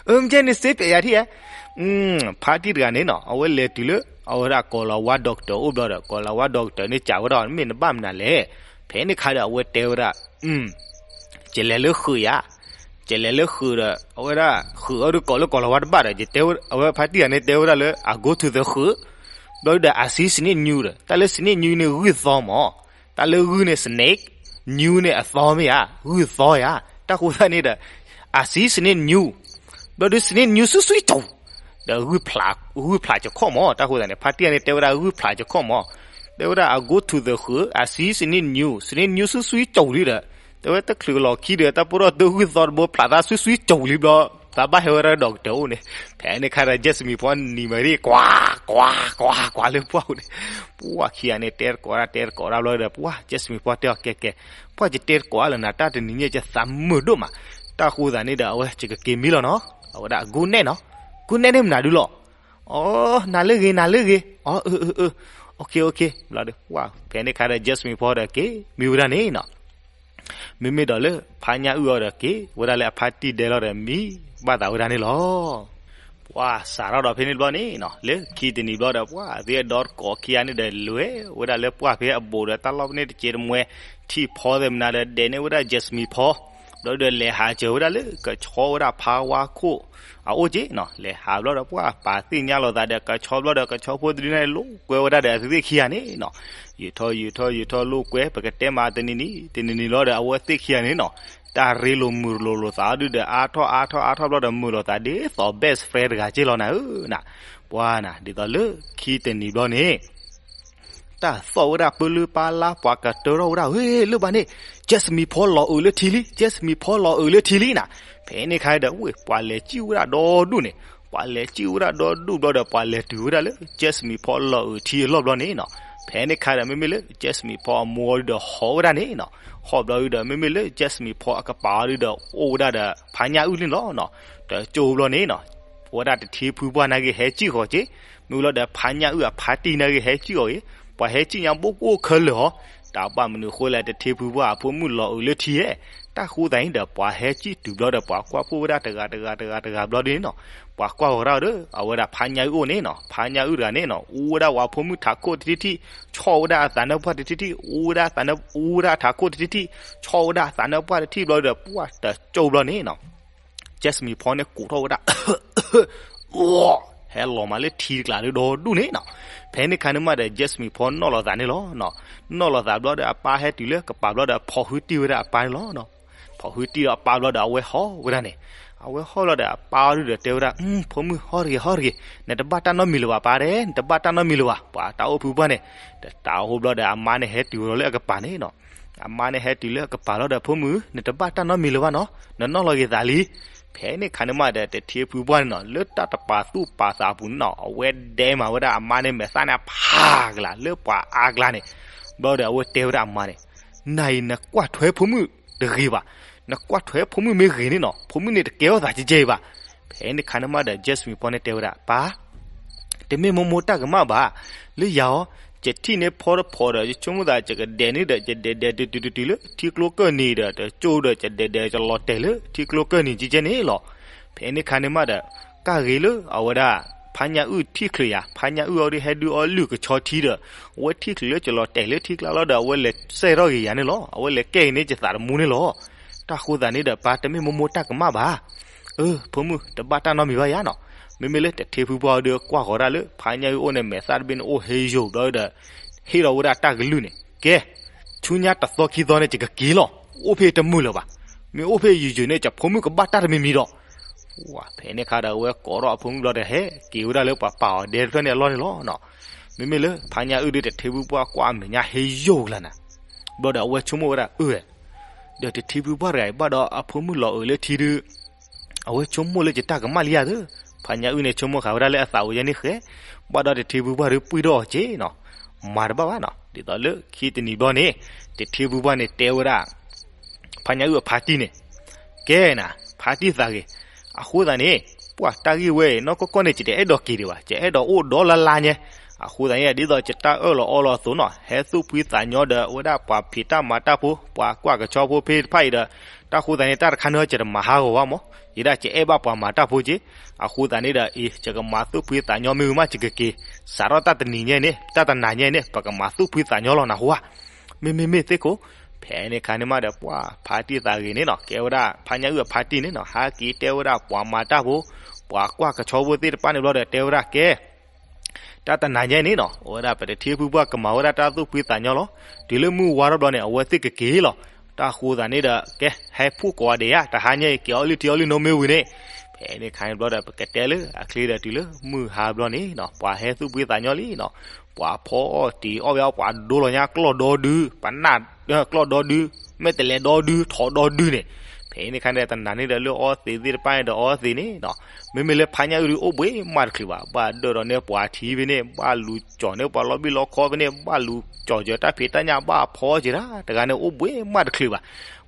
အၢ မ့ၢ်ကဲနစ့ပျးယၤထံၣ်ဧါ, ဖါတံၢ်တဂၤန့ၣ်နီၤ အဝဲလဲၤတုၤလၢ အဝဲဒၣ်ကီၤလၤဝါ doctor အိၣ်ဘျီဒီး ကီၤလၤဝါ doctor န့ၣ်စံးဝဲဒၣ် မ့ၢ်နဘၣ်မနုၤလဲၣ်, ဖဲန့ၣ်ခါဒီးအဝဲတဲဝဲဒၣ် ယလဲၤလၢဃုာ်ယၤ, ယလဲၤလၢဃုာ်ဒီး အဝဲဒၣ်ဃုာ်အီၤဒုးကိးလၢကီၤလၤဝါတဘၣ်ဒီး ယတဲဝဲ အဝဲဖါတံၢ်ဂၤန့ၣ်တဲဝဲဒၣ်လၢ I go to the ဃုာ်, ဘျီဒုဒီး I see Snake News ဒီး တၢ်လၢ Snake News န့ၣ် ဂုၢ်သီမး, တၢ်လၢဂုၢ်န့ၣ် snake, news န့ၣ်အသီမ့ၢ်ဧါ, ဂုၢ်သီဧါ, တၢ်ဃိသတးန့ၣ်ဒီး I see Snake News, ဘျီဒု Snake News ဆူဆွံကၠီ ဒီးဂုၢ်ဖျးယခီၣ်မး, တၢ်ဃိသတးန့ၣ် ဖါတံၢ်ဂၤန့ၣ်တဲဝဲဒၣ်ဂုၢ်ဖျးယခီၣ်မး, တဲဝဲဒၣ် I go to the ဃုာ်, I see Snake News, Snake News ဆူဆွံကၠီလံဒီး တဲဝဲတချုးလီၢ်ခံဒီး တၢ်ပိၢ်ထီၣ်တဂုၢ်သီတဘိဖျးသးဆူဆွံကၠီလံဘျီ, သးဘၣ်ဟဲဝဲဒၣ် doctor အိၣ်န့ၣ်, ဖဲန့ၣ်ခါဒီး Jasmine ဖီနံၤမၤရံ ကွၢ် ကွၢ် ကွၢ် ကွၢ်လၢပှၢ်အိၣ်န့ၣ်, ပှၢ်ခံဂၤန့ၣ်တဲတကိးဒၣ် တဲတကိးဒၣ်ဘျီဒီး ပှၢ် Jasmine ဖီတဲအီၤ ကဲကဲ, ပှၢ်ယတဲတကိးအါလၢနၤ တၢ်တနံၤညါယသးမုာ်ဒိၣ်မး, တၢ်ဃိသတးန့ၣ်ဒီး အဝဲယကက့ၤမံလီၤနီၤ, အဝဲဒၣ် good night နီၤ, good night န့ၣ်မနုၤဒုလီၤ, အ နၤလၢဂ့ၤ နၤလၢဂ့ၤ, အ အ အ okay okay ဘျီဒီး ပှၢ် ဖဲန့ၣ်ခါဒီး Jasmine ဖီဒီးက့ၤမံဝဲဒၣ်န့ၣ်နီၤ မ့မ့ၢ်ဒီးလၢ ဖါညါအုၣ်အီၤဒီးက့ၤဝဲဒၣ်လၢအဖါတံၢ်ဒဲလီၤဒီးမံဘၣ်သးဝဲဒၣ်န့ၣ်လီၤ. ပှၢ်စးထီၣ်ဒီးဖဲန့ၣ်တဘျီန့ၣ်နီၤ လၢခံတနံၤဘျီဒီး ပှၢ်သ့ၣ်အဒီတကိးခံဂၤန့ၣ်ဒီး လဲၤဝဲဒၣ်လၢပှၢ်ဖဲအဘူးဒီး တၢ်လီၢ်ဖဲန့ၣ်တစဲးတမှဲ ထံၣ်ဖီသ့ၣ်မနုၤဒီး ဒဲးန့ၢ်ဝဲဒၣ် Jasmine ဖီ ဘျီဒီးလဲၤဟးစၢၤဝဲဒၣ်လၢကဆီဝဲဒၣ်ဖါဝါခိၣ်အအိၣ်က့နီၤ လဲၤဟးဘျီဒီး ပှၢ်ပာ်သ့ၣ်ညါလိာ်သးဒီးကဆီဘျီဒီး ကဆီဖိတဒုန့ၣ်လိာ်ကွဲဝဲဒၣ်ဒီးအသ့ၣ်ခံဂၤန့ၣ်နီၤ ယံာ်ထီၣ်ယံာ်ထီၣ်ယံာ်ထီၣ်လိာ်ကွဲ ပကတဲမးတနံၤနံၤ တနံၤနံၤလီၤဒီး အဝဲသ့ၣ်ခံဂၤန့ၣ်နီၤ တၢ်ရ့လိာ်မုာ်လိာ်လိာ်သးဒုဒီး အါထီၣ်အါထီၣ်အါထီၣ်ဘျီဒီး မုာ်လိာ်သးဒ်သိး best friend တဂၤက့လီၤနၤဧၢနီၤ ပှၢ်နၤ ဒ်သိးလၢခံတနံၤဘျီန့ၣ် တၢ်သီၣ်ဝဲဒၣ်ပၢလုၢ်ပၢ်လၢ် ပှၤကတၢထီၣ်ဝဲဒၣ် ဝ့ၢ်လၢဘၣ်န့ၣ် Jasmine ဖီလီၤအုးလၢထံလံ Jasmine ဖီလီၤအုးလၢထံလံနၤ ဖဲန့ၣ်ခါဒီး ဝ့ၢ်ပှၤလဲၤစံၣ်ဝဲဒၣ်ဒီဒူၣ်န့ၣ် ပှၤလဲၤစံၣ်ဝဲဒၣ်ဒီဒူၣ်ဘျီဒီး ပှၤလဲၤတုၤဝဲဒၣ်လၢ Jasmine ဖီလီၤအုးထံအလီၢ်ဘျီန့ၣ်နီၤ ဖဲန့ၣ်ခါဒီး မ့မ့ၢ်လၢ Jasmine ဖီအမိၢ်အီၤဒုဒီးဟီၣ်ဝဲဒၣ်န့ၣ်နီၤ ဟီၣ်ဘျီဒုဒီး မ့မ့ၢ်လၢ Jasmine ဖီအကပၤအီၤဒုဒီး အိၣ်ဝဲဒၣ်ဒီး ဖါညၣ်အုၣ်န့ၣ်လီၤနီၤ တကၠိဘျီန့ၣ်နီၤ ဝဲဒၣ်တထံဖုပှၢ်နာ်က့ဟဲစံၣ်ဃီၤက့ မ့ၢ်လီၤဒီး ဖါညၣ်အုၣ်အဖါတံၢ်နာ်က့ဟဲစံၣ်ဃီၤက့ ပှၤဟဲစံၣ်ညါဘိကအိၣ်ခဲလၢာ်ဟီ တၢ်ဘၣ်မနုၤဃိလဲၣ် တထံဖုပှၢ်အဖိမုၣ်လီၤအုးလၢထံဧဲ တၢ်ဃိသတးန့ၣ်ဒီး ပှၤဟဲစံၣ်တုၤဘျီဒီး ပှၤကွၢ်ဖှိၣ်ဝဲဒၣ်တဂၤတဂၤတဂၤတဂၤဘျီဒ်န့ၣ်နီၤ ပှၤကွၢ်ဃီၤဒၣ်ဒီး အဝဲဒၣ်ဖါညၣ်အုၣ်အိၣ်န့ၣ်နီၤ ဖါညၣ်အုၣ်တဂၤန့ၣ်နီၤ အူဝဲဒၣ်ဝဲဖိမုၣ်ထးခိၣ်တထံၣ်ထံၣ် ဆီၣ်ဝဲဒၣ်အသးနၢပှၢ်တထံၣ်ထံၣ် အူဝဲဒၣ်အသးနၢ အူဝဲဒၣ်ထးခိၣ်တထံၣ်ထံၣ် ဆီၣ်ဝဲဒၣ်အသးနၢပှၢ်တထံၣ်ဘျီဒီး ပှၢ်တကၠိဘျီန့ၣ်နီၤ Jasmine ဖီန့ၣ်ကိးထီၣ်ဝဲဒၣ် ဟဲလီၤမးလၢထံတကျါဒီးဒီဒူၣ်န့ၣ်နီၤ ဖဲန့ၣ်ခါန့ၣ်မးဒီး Jasmine ဖီနီၣ်လီၤသးန့ၣ်လီၤ. နီၣ်လီၤသးဘျီဒီးအပၢ်ဟဲတုၤလၢကပၤဘျီဒီး ဖီၣ်ဟုတံၢ်ဝဲဒၣ်အပၢ်န့ၣ်လီၤ. ဖီၣ်ဟုတံၢ်ဒီးအပၢ်ဘျီဒီးအဝဲဟီၣ်ဝဲဒၣ်န့ၣ်, အဝဲဟီၣ်လီၤဒီးအပၢ်အီၤဒုဒီးတဲဝဲဒၣ် ဖိမုၣ် ဟီၣ်တဂ့ၤ ဟီၣ်တဂ့ၤ, နတဘၣ်တၢ်နီတမံၤလၢၤဘၣ်ပၢ်ဒဲး, နတဘၣ်တၢ်နီတမံၤလၢၤဘၣ်, ပှၤတၢ်အိၣ်ဖုပှၢ်န့ၣ်, တၢ်အိၣ်ဘျီဒီးအမါန့ၣ်ဟဲတုၤဝဲလီၤလၢအကပၤန့ၣ်နီၤ. အမါန့ၣ်ဟဲတုၤလၢအကပၤလီၤဒီး ဖိမုၣ်, နတဘၣ်တၢ်နီတမံၤလၢၤဘၣ်နီၤ, နနီၣ်လီၤက့ၤသးလံ. ဖဲန့ၣ်အခါန့ၣ်မးဒီး တထံဖုပှၢ်န့ၣ်နီၤ လၢတၢ်တပာ်သူၣ်ပာ်သးအပူၤန့ၣ်နီၤ အဝဲဒဲမးဝဲဒၣ်အမါန့ၣ်မဲာ်သၣ်န့ၣ်အဖးကလၤလၢပှၤအါကျါန့ၣ်, ဘျီဒီးအဝဲတဲဝဲဒၣ်အမါန့ၣ်, နၤအံၤနကွၢ်ထွဲဖိမုၣ်တဂ့ၤဘၣ်, နကွၢ်ထွဲဖိမုၣ်မ့ၢ်ဂ့ၤန့ၣ်နီၤ ဖိမုၣ်န့ၣ်တကဲထီၣ်သးကဲကဲအံၤဘၣ်. ဖဲန့ၣ်အခါန့ၣ်မးဒီး Jasmine ဖီန့ၣ်တဲဝဲဒၣ် ပၢ် တမ့ၢ်မိၢ်မိၢ်တၢ်ကမၣ်ဘၣ်, လၢယၤအီၤ ယထံၣ်န့ၢ်ဖီတဖီဒီး ယဆိကမိၣ်သး ယကဒဲးန့ၣ်ဒီး ယဒဲးဒဲးတုၤတုၤတုၤတုၤလၢထံကျိကၢၢ်နံၤဒီး တကၠိဒီး ယဒဲးဒဲးယလီၤတဲာ်လၢထံကျိကၢၢ်နံၤကဲကဲန့ၣ်လီၤ. ဖဲန့ၣ်အခါန့ၣ်မးဒီး ကၣ်ဂ့ၤလၢအဝဲဒၣ် ဖါညၣ်အုၣ်ထံၣ်ချုးယၤ, ဖါညၣ်အုၣ်အီၤဒုးဟဲဒုးအီလုၢ်ကဆီထံဒီး အဝဲထံၣ်ချုးလၢယလီၤတဲာ်လၢထံကျါလီၤဒီး အဝဲလဲၤစဲထီၣ်က့ၤယၤန့ၣ်လီၤ. အဝဲလဲၤကဲက့ၤန့ၢ်ယသးတမူန့ၣ်လီၤ. တၢ်ဃိသးန့ၣ်ဒီး ပၢ်တမ့ၢ်မိၢ်မိၢ်တၢ်ကမၣ်ဘၣ်. အၢ ဖိမုၣ် တဘၣ်တၢ်နီတမံၤဘၣ်ယၤနီၤ. မ့မ့ၢ်လၢတထံဖုပှၢ်အီၤဒုးကွၢ်ဃီၤဒၣ်လၢ ဖါညၣ်အုၣ်အိၣ်န့ၣ် မဲာ်သၣ်တဘ့ၣ်န့ၣ်အိၣ်ဟ့ယိာ်ဘျီဒီး ဟ့ၣ်လီၤဝဲဒၣ်တၢ်ကလုၢ်န့ၣ် ကဲ ဆူညါတသီခံသီန့ၣ် ယကက့ၤလီၤ. အိၣ်ဖဲတမုာ်လၢၤဘၣ်. မ့ၢ်အိၣ်ဖဲယိာ်ယိာ်န့ၣ် ယဖိမုၣ်ကဘၣ်တၢ်တမံၤမံၤဒီး ဝဲဖဲန့ၣ်အခါဒီး အဝဲကိးထီၣ်အဖိမုၣ်ဘျီဒီး ဟဲက့ၤဝဲဒၣ်လၢပှၤပာ်အီၤဒဲတဖျၢၣ်န့ၣ်အလီၢ်န့ၣ်လီၤ. မ့မ့ၢ်လၢဖါညၣ်အုၣ်ဒုး တထံဖုပှၢ်ကွၢ်အမဲာ်ညါဟ့ယိာ်ကလၤနၤ. ဘျီဒီးအဝဲဆိကမိၣ်ဝဲဒၣ် အၢ ဒီးတထံဖုပှၢ်တဂၤအံၤ ဘၣ်ဒီးအဖိမုၣ်လီၤအုးလၢထံဒုး အဝဲဆိကမိၣ်လၢယတၢ်ကမၣ်လံဧါသၢ. ဖါညၣ်အုၣ်န့ၣ် ဆိကမိၣ်ဃာ်ဝဲဒၣ်လၢအသးအိၣ်ယဲန့ၣ်ဃဲ, ဘၣ်ဒီးတထံဖုပှၢ်ဒုးပှံၢ်ထီၣ်အီၤက့နီၤ. မၤတဘၣ်ဘၣ်နီၤ. ဒ်သိးလၢခံတနံၤဘျီန့ၣ် တထံဖုပှၢ်န့ၣ်တဲဝဲဒၣ် ဖါညၣ်အုၣ်အဖါတံၢ်န့ၣ်, ကဲနၤ ဖါတံၢ်သးဂ့ၤ, အဃိသတးန့ၣ် ပှၤတၢ်ဂ့ၢ်ဝဲအံၤ နီၢ်ကီၢ်ကီၢ်န့ၣ် ယတအဲၣ်ဒိးက့ၤဒံးဘၣ်, ယအဲၣ်ဒိးအိၣ်ဒီလါလါညါ. အဃိသတးန့ၣ် ဒ်သိးယတၢ်အၢၣ်လီၤအီလီၤအသိးနီၤ ဟဲသူၣ်ဖှံသးညီဒီး အဝဲဒၣ်ပှၤဖံးတၢ်မၤတၢ်ဖိ ပှၤကွၢ်ကဆီဖိဖဲတဖၣ်အံၤဒီး တၢ်ဃိသတးန့ၣ် တၢ်တခါန့ၣ် ယတမၤဟးဂီၤဘၣ်မး, ယဒၣ်ယအဲၣ်ဘၣ်ပှၤမၤတၢ်ဖိက့. အဃိသတးန့ၣ်ဒီး အံၤ ယကမၤသူၣ်ဖှံသးညီမ့ၢ်ဝံၤမး ယကက့ၤ, စးထီၣ်တၢ်တနံၤညါန့ၣ် တၢ်တနၤညါန့ၣ် ပကမၤသူၣ်ဖှံသးညီလီၤနၢ်ဟူဧါ. မ့မ့ၢ်မ့ၢ်သ့ၣ်ခိၣ်, ဖဲန့ၣ်အခါန့ၣ်မးဒီး ပှၤဖါတံၢ်သးဂ့ၤန့ၣ်နီၤ ကဲဝဲဒၣ် ဖါညၣ်အုၣ်အဖါတံၢ်န့ၣ်နီၤ ဟးက့ၤတဲဝဲဒၣ်ပှၤမၤတၢ်ဖိ ပှၤကွၢ်ကဆီဖိသ့ၣ်တဖၣ်န့ၣ်ဘျီဒီး တဲဝဲဒၣ်ကဲ တၢ်တနၤညါန့ၣ်နီၤ အဝဲဒၣ်ပတထံဖုပှၢ်ကမၤဝဲဒၣ်တၢ်သူၣ်ဖှံသးညီလီၤ. တုၤလၢမုၢ်ဝါထီၣ်ဘျီန့ၣ် အဝဲသ့ၣ်ကက့ၤလီၤ. တၢ်ဃိသတးန့ၣ်ဒီး ကဲ ဟဲဖှိၣ်ကိးဂၤဒဲးဧါ, တဟါညါအံၤ က့ၤအီၣ်လံထံအီၣ်လံနိမ့ၢ်ဝံၤန့ၣ်. ဖဲန့ၣ်အခါန့ၣ်ဘျီဒီး ပကတဲလၢအချ့ဒီး တုၤလၢမုၢ်ဟါဘျီန့ၣ်နီၤ ပှၤဟဲသူၣ်ဖှံသးညီလံနီၤ. ပှၤဖီအီၣ်တံၤအီၣ်ဝဲအီၣ် ပှၤဒိလီၤညါကျီၢ်ဒီဒု, ပနၢ် ကျီၢ်ဒီဒု, မဲာ်တဲးလဲးဒီဒု, ထိးဒီဒုန့ၣ်. ဖဲန့ၣ်အခါန့ၣ် တနၤန့ၣ်ဒီး လၢအီသံးသ့ၣ်တဖၣ်န့ၣ်ဒီး အီသံးန့ၣ်နီၤ. မ့မ့ၢ်လၢဖါညၣ်အုၣ်ဒုး အိၣ်ဘှံးမးတချုးဘၣ်, ဘၣ်ဒၢၣ်ဒီးန့ၢ်ပှၤထံဖဲန့ၣ်, ဘၣ်လူၤကၠီၤန့ၢ်ပှၤလီၤဘံၣ်လီၤခီဖဲန့ၣ်, ဘၣ်လူၤကၠီၤစၢၤတၢ်ဖံးတၢ်ညၣ်, ဘၣ်ဖီစၢၤတၢ်တဂၤန့ၣ် အိၣ်ဘှံးမးတချုးဘၣ်.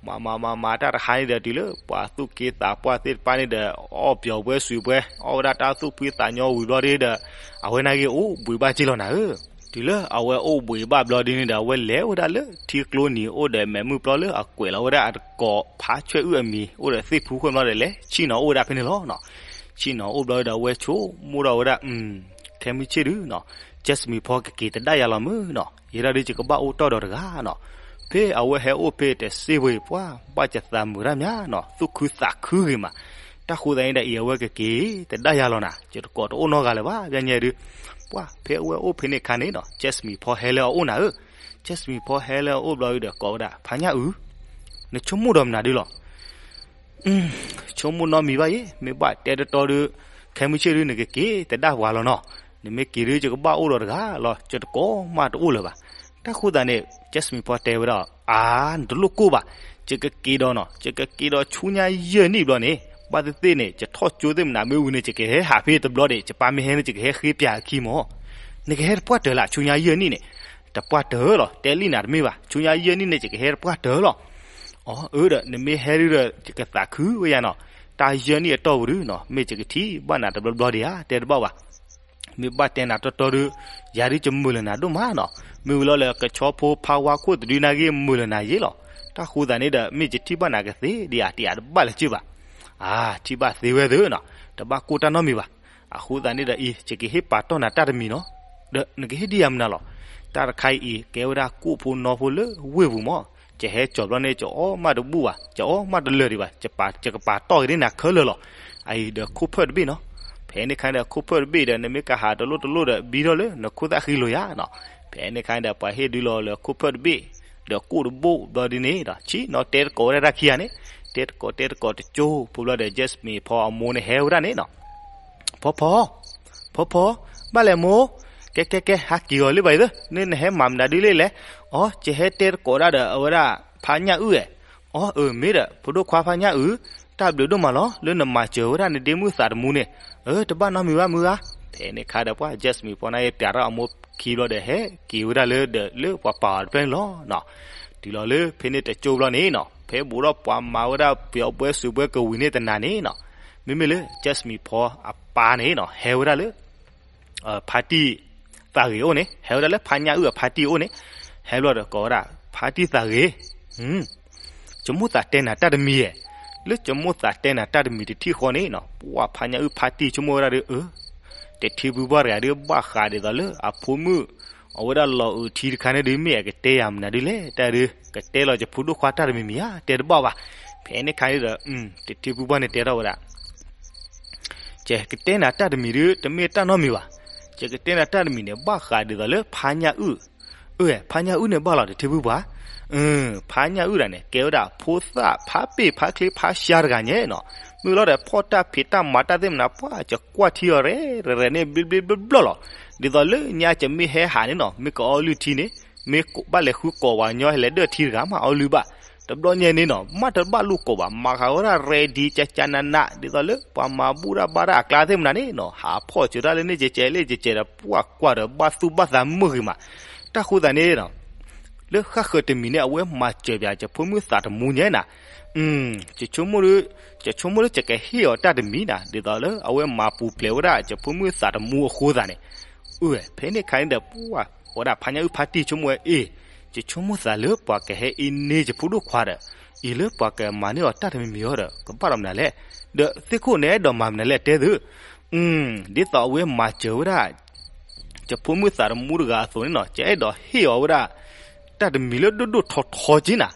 မၤမၤမၤမၤတၢ်တဟါန့ၣ်ဒီး တုၤလၢ ပှၤသူၣ်က့သးပှၢ်သ့ၣ်တဖၣ်န့ၣ်ဒီး အီၣ်ပျီၤပွဲစူၤပွဲ, အီၣ်ဝဲဒၣ်တၢ်သူၣ်ဖှံသးညီဝံၤဘျီဒုးဒီး အဝဲနာ်က့ၤအိၣ်ဘှံးဘၣ်က့လီၤနၤဧၢ. တုၤလၢအဝဲအိၣ်ဘှံးဘၣ်ဘျီဒုးန့ၣ်ဒီး အဝဲလဲၤဝဲဒၣ်လၢထံကျိနံၤအိၣ်ဒီး မဲးမုၢ်ပျီလၢအကွဲးလီၤဝဲဒၣ်အတကိး ဖါဆွဲၣ်အုၣ်အမံၤ အိၣ်ဒီးသ့ၣ်ဖူခိၣ်ဘျီဒီး လဲၤဆ့ၣ်နီၤအိၣ်ဝဲဒၣ်ဖဲန့ၣ်လီၤနီၤ. ဆ့ၣ်နီၤအိၣ်ဘျီဒီး အဝဲဆိကမိၣ်ထီၣ်ဝဲဒၣ် ခဲမုၢ်ဆ့ၣ်ဒုးနီၤ, Jasmine ဖီကက့ၤတဒၣ်ယၤလီၤမုၢ်နီၤ, ယဲဒၣ်ဒုးယကဘၣ်အိၣ်တီၢ်ဒီးတဂၤနီၤ. ဖဲအဝဲဟဲအိၣ်ဖဲတစ့ၢ်ဝဲအံၤ ပှၤဘၣ်ယသးမုာ်တၢ်မးနီၤ, သူၣ်ခုသးခုဂ့ၤမး. တၢ်ဃိသတးန့ၣ်ဒီး အံၤအဝဲကက့ၤတဒၣ်ယၤလီၤနၤ, ယတကိးတအိၣ်နီတဂၤလၢၤဘၣ် ပျဲညါဒုး. ပှၤဖဲအဝဲအိၣ်ဖဲန့ၣ်အခါန့ၣ်နီၤ, Jasmine ဖီဟဲလၢအအိၣ်နၤဧၢ. Jasmine ဖီဟဲလၢအအိၣ်ဘျီဒုးဒီး ကိးဝဲဒၣ် ဖါညၣ်အုၣ်, နဆိကမိၣ်ဒီးမနုၤဒုးလီၤ. ဆိကမိၣ်နီတမံၤဘၣ်ယဲ, မ့ၢ်ဘၣ်တဲတီတီဒုး ခဲမုၢ်ဆ့ၣ်ဒုး နကက့ၤတဒၣ်ပှၤလီၤနီၤ. နမ့ၢ်က့ၤဒုး ယကဘၣ်အိၣ်ဒီးတဂၤလီၤ, ယတကိးမးတအိၣ်လၢၤဘၣ်. တၢ်ဃိသတးန့ၣ် Jasmine ဖီတဲဝဲဒၣ်, အါ, နတလိၣ်ကိၢ်ဘၣ်, ယကက့ၤဒီးနီၤ, ယကက့ၤဒီးဆူညါယဲၢ်နံၣ်ဘျီန့ၣ်, ဘၣ်သ့ၣ်သ့ၣ်န့ၣ် ယထီၣ်ကၠိသ့ၣ်မနၤမ့ၢ်ဝံၤန့ၣ် ယကဟဲဟးဖဲတဘျီဒံး, ယပၢ်မ့ၢ်ဟဲန့ၣ် ယကဟဲဃ့ပၠးအခံမး. နကဟဲတပှၢ်တၢၢ်လၢ ဆူညါယဲၢ်နံၣ်န့ၣ်. တပှၢ်တၢၢ်လီၤ, တဲလံနၤတမ့ၢ်ဘၣ်, ဆူညါယဲၢ်နံၣ်န့ၣ် ယကဟဲတပှၢ်တၢၢ်လီၤ. အီၤ, အၢဒီး နမ့ၢ်ဟဲဒုးဒီး ယကသးခုဝဲယၤနီၤ, တၢ်ယဲၢ်နံၣ်အတီၢ်ပူၤဒုးနီၤ မ့ၢ်ယကထံၣ်ဘၣ်နၤတဘျီဘျီဒံးဧါ, တဲတဘၣ်ဘၣ်. မ့ၢ်ဘၣ်တဲနၤတီတီဒုး ယၤဒုးယမုာ်လၢၤနၤဒိၣ်မးနီၤ, မ့ၢ်ဝံၤလီၤလၢကဆီဖိဖါဝါခိၣ်တဒုနာ်က့ မုာ်လၢၤနၤယ့လီၤ. တၢ်ဃိသတးန့ၣ်ဒီး မ့ၢ်ယထံၣ်ဘၣ်နၤကသ့ဒံးဧါ, တယၤတဘၣ်လၢၤက့ဘၣ်. အါ, ထံၣ်ဘၣ်သ့ဝဲသ့နီၤ, တဘၣ်ကိၢ်တၢ်နီတမံၤဘၣ်. အဃိသတးန့ၣ်ဒီးအံၤ ယကဟ့ၣ်ပာ်တီၢ်နၤတၢ်တမံၤနီၤ, ဒီးနကဟ့ၣ်ဒံးယၤမနုၤလီၤ. တၢ်တခါအံၤ ကဲဝဲဒၣ်ကိၣ်ဖိနီဖိလၢဝ့ၢ်ပူၤမး, ယဟဲကၠီၤဘျီန့ၣ် ယအီၣ်မးတဘူၣ်ဘၣ်, ယအီၣ်မးတလၢာ်ဒံးဘၣ်, ယကပာ်တီၢ်က့ၤန့ၢ်နၤခဲလၢာ်လီၤ. အအံၤဒီးခိၣ်ဖၢၣ်တဘ့ၣ်နီၤ, ဖဲန့ၣ်အခါဒီးခိၣ်ဖၢၣ်တဘ့ၣ်ဒီး နမ့ၢ်ကဟးတလိၣ်တလိၣ်ဒီး ဘံထီၣ်လၢနခိၣ်သၣ်ဃံလိာ်ယၤနီၤ. ဖဲန့ၣ်အခါဒီး ပှၤဟ့ၣ်ဒုးလီၤလၢခိၣ်ဖၢၣ်တဘ့ၣ် ဒီးကိၣ်တဘိၣ်ဘျီဒ်န့ၣ်ဒီး ဆ့ၣ်နီၤတဲတကိးဝဲဒၣ်တၢ်ခံဂၤန့ၣ်, တဲတကိးတဲတကိးတကၠိဖိဘျီဒီး Jasmine ဖီအမိၢ်န့ၣ်ဟဲဝဲဒၣ်န့ၣ်နီၤ. ဖီဖီ, ဖီဖီ, ဘၣ်လဲၣ်မိၢ်, ကဲကဲကဲ ဟးက့ၤအီၤလံဘၣ်အံၤသၢ, နနဟဲမၤမနုၤဒ်လဲၣ်လဲၣ်. အီ ယဟဲတဲတကိးဒၣ်ဒီးအဝဲဒၣ်ဖါညၣ်အုၣ်ဧၢ. အီ အၢ မ့ၢ်ဒီး ဖိဒိၣ်ခွါဖါညၣ်အုၣ်, တၢ်ဘျုးဒိၣ်မးလီၤ လၢနမၤစၢၤဝဲဒၣ်နဒ့မုၣ်သးတမူန့ၣ်. အၢ တဘၣ်နီတမံၤဘၣ်မုၢ်ဧါ. ဖဲန့ၣ်ခါဒီးပှၤ Jasmine ဖီန့ၣ် ပျးထီၣ်အမိၢ်ခံဘျီဒီး ဟဲက့ၤဝဲဒၣ်လၢဒီးလၢပှၤပာ်အီၤတဖျၢၣ်န့ၣ်လီၤ. တုၤလီၤလၢဖဲန့ၣ်တကၠိဘျီန့ၣ်နီၤ, ဖဲဘူးထီၣ်ပှၤမၤဝဲဒၣ်ပျီၤပွဲစုးပွဲကဝံၤန့ၣ်တနၤန့ၣ်နီၤ, မ့မ့ၢ်လၢ Jasmine ဖီအပၢ်န့ၣ်နီၤ ဟဲဝဲဒၣ်လၢ ဖါတံၢ်သးဂ့ၤအိၣ်န့ၣ်, ဟဲဝဲဒၣ်လၢဖါညၣ်အုၣ်အဖါတံၢ်အိၣ်န့ၣ်, ဟဲဘျီဒီးကိးဝဲဒၣ် ဖါတံၢ်သးဂ့ၤ, ယမိၣ်သးတဲနၤတၢ်တမံၤဧါ. လၢယမိၣ်သးတဲနၤတၢ်တမံၤတထံၣ်ဃီန့ၣ်နီၤ, ပှၤဖါညၣ်အုၣ်ဖါတံၢ်ဆိကမိၣ်ဝဲဒၣ်ဒီး အၢ တထံဖုပှၢ်တဂၤဒီး ဘၣ်ဃးဒ်သိးလၢအဖိမုၣ် အဝဲဒၣ်လီၤအုးထံတခါန့ၣ်ဒီး မ့ၢ်အကတဲယၤမနုၤဒ်လဲၣ် တၢ်ဒီး ကတဲလီၤယဖိဒိၣ်ခွါတၢ်တမံၤမံၤဧါ, တဲတဘၣ်ဘၣ်. ဖဲန့ၣ်ခါန့ၣ်ဒီး တထံဖုပှၢ်န့ၣ်တဲထီၣ်ဝဲဒၣ် ယကတဲနၤတၢ်တမံၤဒီး တမ့ၢ်တၢ်နီတမံၤဘၣ်. ယကတဲနၤတၢ်တမံၤန့ၣ် ဘၣ်ဃးဒ်သိးလၢဖါညၣ်အုၣ်, အၢ ဖါညၣ်အုၣ်န့ၣ်ဘၣ်လီၤတထံဖုပှၢ်, ဖါညၣ်အုၣ်ဒၣ်န့ၣ် ကဲဝဲဒၣ်ဖိသၣ်ဖါပ့ၢ်ဖါချ့ဖါဆှါတဂၤညါနီၤ, မုၢ်လီၤဒီးဖီၣ်တၢ်ဖံးတၢ်မၤတၢ်သ့ၣ်မနၤ ပှၤယကွၢ်ထံအီၤရဲၣ်ရဲၣ်န့ၣ် ဘျ့ဘျ့ဘျီဘျီလီၤ. ဒ်သိးလၢညါယမ့ၢ်ဟဲဟးန့ၣ်နီၤ မ့ၢ်ကအီလုၢ်ထံန့ၣ် မ့ၢ်ဘၣ်လဲၤဃုကိးဝဲညီ ဟဲလဲၤဒၢၣ်ထံတဂၤမးအီလုၢ်ဘၣ်. တဘျီညါန့ၣ်နီၤ မ့ၢ်တဘၣ်လိာ်ကိးဘၣ် မၤဃာ်ဝဲဒၣ်ရဲၣ်ဒံးကကနးနး ဒ်သိးလၢပှၤမၤဘူၣ်တၢ်ဘါတၢ်အကျါသ့ၣ်မနၤန့ၣ်နီၤ ဟးဖီၣ်စၢၤတၢ်လၢန့ၣ်ကဲကဲလၢကဲကဲဒီး ပှၤကွၢ်ဒီးဘၣ်သူၣ်ဘၣ်သးမုာ်ဂ့ၤမး. တၢ်ဃိသးန့ၣ်နီၤ လၢဃၣ်ဃၢၤတမံၤန့ၣ် အဝဲမၤစၢၤပၠးယဖိမုၣ်သးတမူညါနၤ, ယဆိကမိၣ်လၢ ယဆိကမိၣ်လၢယကဟ့ၣ်အီၤတၢ်တမံၤနၤ ဒ်သိးလၢအဝဲမၤပူၤဖျဲးဝဲဒၣ်ယဖိမုၣ်သးတမူအဃိသးန့ၣ်, အၢ ဖဲန့ၣ်ခါန့ၣ်ဒီး ပှၤဝဲဒၣ်ဖါညၣ်အုၣ်ဖါတံၢ်ဆိကမိၣ်ဝဲ အ့ၣ် ယဆိကမိၣ်သးလၢပှၤကဟဲအ့န့ယဖိဒိၣ်ခွါဒီး အ့ၣ်လၢပှၤကမၤန့ၢ်အီၤတၢ်တမံၤမံၤအီၤဒီး ကဘၣ်ဒီးမနုၤလဲၣ်. ဒီးသ့ၣ်ခိၣ်န့ၣ်အဲၣ်ဒိးမၤမနုၤလဲၣ်တဲသု, ဒ်သိးအဝဲမၤစၢၤဝဲဒၣ် ယဖိမုၣ်သးတမူတဂၤအသိးန့ၣ်နီၤ ယအဲၣ်ဒိးဟ့ၣ်အီၤဝဲဒၣ် တၢ်တမံၤလၢဒိၣ်ဒိၣ်ထီထီက့နၤ,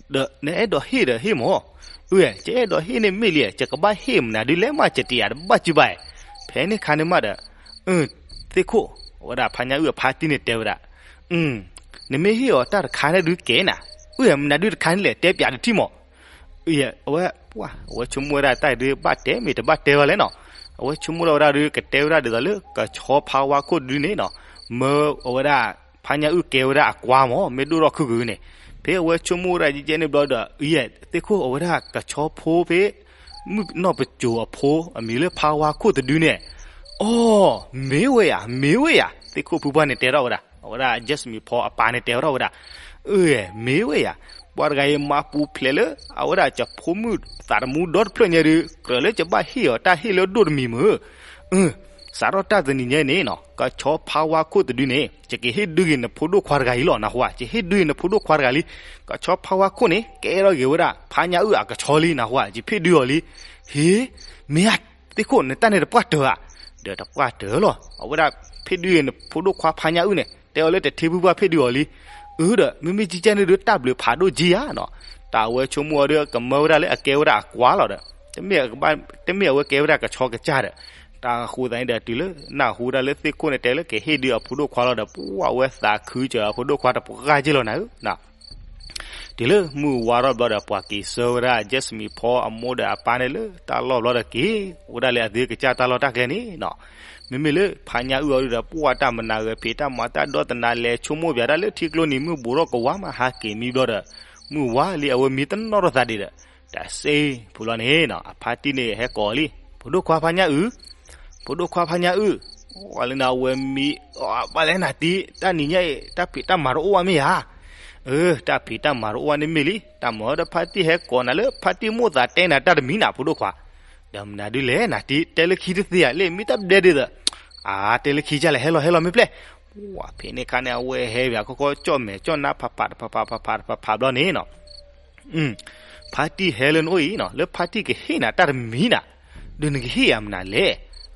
ဒီးနအဲၣ်ဒိးဟ့ၣ်ဒီးဟ့ၣ်မၢ်, အၢ ယအဲၣ်ဒိးဟ့ၣ်န့ၣ်မ့ၢ်လံ ယကဘၣ်ဟ့ၣ်မနုၤဒ်လဲၣ်မး ယတယာ်တဘၣ်စုဘၣ်. ဖဲန့ၣ်ခါန့ၣ်မးဒီး သ့ၣ်ခိၣ် အဝဲဒၣ်ဖါညၣ်အုၣ်အဖါတံၢ်န့ၣ်တဲဝဲဒၣ်, နမ့ၢ်ဟ့ၣ်အီၤတၢ်တခါန့ၣ်ဒုးကဲနၤ, အၢ မနုၤဒုးတခါန့ၣ်လဲၣ် တဲပၠးတထံၣ်မၢ်. အဝဲ အဝဲဆိကမိၣ်ဝဲဒၣ်တၢ်ဒုးဘၣ်တဲမ့ၢ်တဘၣ်တဲဝဲလဲၣ်နီၤ, အဝဲဆိကမိၣ်လီၤဝဲဒၣ်ဒုး ကတဲဝဲဒၣ်ဒ်သိးလၢ ကဆီဖါဝါခိၣ်တဒုန့ၣ်နီၤ, မၢအဝဲဒၣ် ဖါညၣ်အုၣ်ကဲဝဲဒၣ်အကွါမၢ် မ့ၢ်ဒိၣ်ထီၣ်ခုၣ်ကဂုၤန့ၣ်, ဖဲအဝဲဆိကမိၣ်ဝဲဒၣ်ယဲၢ်န့ၣ်ဘျီဒီး အံၤ သ့ၣ်ခိၣ်အဝဲဒၣ်ကဆီဖိဖဲ မုၣ်ကနီၢ်ပစိၤအဖိ အမံၤလၢဖါဝါခိၣ်တဒုန့ၣ်, အိ မ့ၢ်ဝဲယၤ မ့ၢ်ဝဲယၤ သ့ၣ်ခိၣ်ဖုပှၢ်န့ၣ်တဲထီၣ်ဝဲဒၣ်, အဝဲဒၣ် Jasmine ဖီအပၢ်န့ၣ်တဲထီၣ်ဝဲဒၣ်, အၢ မ့ၢ်ဝဲယၤ, ပှၤတဂၤအံၤမၤပူၤဖျဲးလၢ အဝဲဒၣ်ယဖိမုၣ်သးတမူဒီတဖျၢၣ်ညါဒီး ကြၢးလၢယဘၣ်ဟ့ၣ်အီၤတၢ်ဟ့ၣ်လၢဒိၣ်တမံၤမၢ် စးထီၣ်တၢ်တနံၤညါန့ၣ်နီၤ ကဆီဖါဝါခိၣ်တဒုန့ၣ် ယကဟ့ၣ်ဒုးဂ့ၤနဖိဒိၣ်ခွါတဂၤအံၤလီၤ နၢ်ဟူဧါ, ယဟ့ၣ်ဒုးဂ့ၤနဖိဒိၣ်ခွါတဂၤလံ. ကဆီဖါဝါခိၣ်န့ၣ် ကဲထီၣ်ဂ့ၤဝဲဒၣ် ဖါညၣ်အုၣ်အကဆီလံ နၢ်ဟူဧါ, ယဖ့ၣ်ဒုးအီၤလံ. ဟ့, မ့ၢ်ဧါ, သ့ၣ်ခိၣ်နတၢ်န့ၣ်တပှၢ်တၢၢ်ဧါ, ဒီးတပှၢ်တၢၢ်လီၤ. အဝဲဒၣ်ဖ့ၣ်ဒုးဂ့ၤနဖိဒိၣ်ခွါဖါညၣ်အုၣ်န့ၣ် တဲအီၤလၢတထံဖုပှၢ်ဖ့ၣ်ဒုးအီၤလံ. အၢဒီး မ့မ့ၢ်ကကဲန့ၣ်ဒုး တၢ်ဘျုးဖးဒိၣ်ကံဧါနီၤ. တၢ်အဝဲဆိကမိၣ်အီၤဒီး ကမၢဝဲဒၣ်လၢအကဲဝဲဒၣ်အကွါလီၤဒီး တမ့ၢ်အဝဲကဲဝဲဒၣ်ကဆီကစၢ်ဒီး တၢ်ဃိသးန့ၣ်ဒီး တုၤလၢနၢ်ဟူဒၣ်လၢသ့ၣ်ခိၣ်န့ၣ် တဲလၢကဟ့ၣ်ဒုးအဖိဒိၣ်ခွါလီၤဒီး ပှၤဝဲသးခုစၢၤအဖိဒိၣ်ခွါတပှၢ်က့လီၤနၤဧၢ. တုၤလၢမုၢ်ဝါထီၣ်ဘျီဒီး ပှၤက့ၤဆှၢဝဲဒၣ် Jasmine ဖီအမိၢ်ဒီးအပၢ်န့ၣ်လၢ တၢ်လီၢ်ဘျီဒီးက့ၤ အိၣ်ဒၣ်လၢအသုကစၢ်တၢ်လီၢ်တၢ်ကျဲန့ၣ်နီၤ. မ့မ့ၢ်လၢဖါညၣ်အုၣ်အီၤဒုးဒီး ပှၤတၢ်မနၤဂဲၤဖံးတၢ်မၤတၢ်ဒီသနာ် လဲၤဆိကမိၣ်ပၠးတၢ်လၢထံကျိနံၤ မုၢ်ဘူးထီၣ်ကဝါမးဟးက့ၤမံဘျီဒီး မုၢ်ဝါလံ အဝဲမံတနီၣ်ထီၣ်သးဒံးဒီး တၢ်စ့ၢ်ဖုလီၤန့ၣ်နီၤ အဖါတံၢ်န့ၣ်ဟဲကိးလံ ဖိဒိၣ်ခွါဖါညၣ်အုၣ်, ဖိဒိၣ်ခွါဖါညၣ်အုၣ်, ဝဲလၢနဝဲမံ ဘၣ်လဲၣ်နၤတံၢ် တၢ်နံၤညါအံၤ တၢ်ဖံးတၢ်မၤတအိၣ်ဝဲမ့ၢ်ဧါ. အၢ တၢ်ဖံးတၢ်မၤတအိၣ်ဝဲန့ၣ်မ့ၢ်လံ တၢ်မၤဒီးဖါတံၢ်ဟဲကိးနၤလၢ ဖါတံၢ်မိၣ်သးတဲနၤတၢ်တမံၤနၤ ဖိဒိၣ်ခွါ, ဒီးမနုၤဒုးလဲၣ်နၤတံၢ် တဲလၢခံတသ့ဧါ လၢမံတၢ်ဘျဲဒ်သိး, အါ တဲလၢခံကလဲၣ် ဟဲလီၤဟဲလီၤမ့ၢ်ပျဲၢ်. ဝဲဖဲန့ၣ်ခါန့ၣ် အဝဲဟဲပၠးခီခီ ကၠီၣ်မဲာ်ကၠီၣ်နါ ဖးဖးတဖးဖးဖးဖးဖးဘျီန့ၣ်နီၤ ဖါတံၢ်ဟဲလၢနအိၣ်အံၤနီၤ လၢဖါတံၢ်ကဟ့ၣ်နၤတၢ်တမံၤနၤ, ဒီးနကဟ့ၣ်ယၤမနုၤလဲၣ်.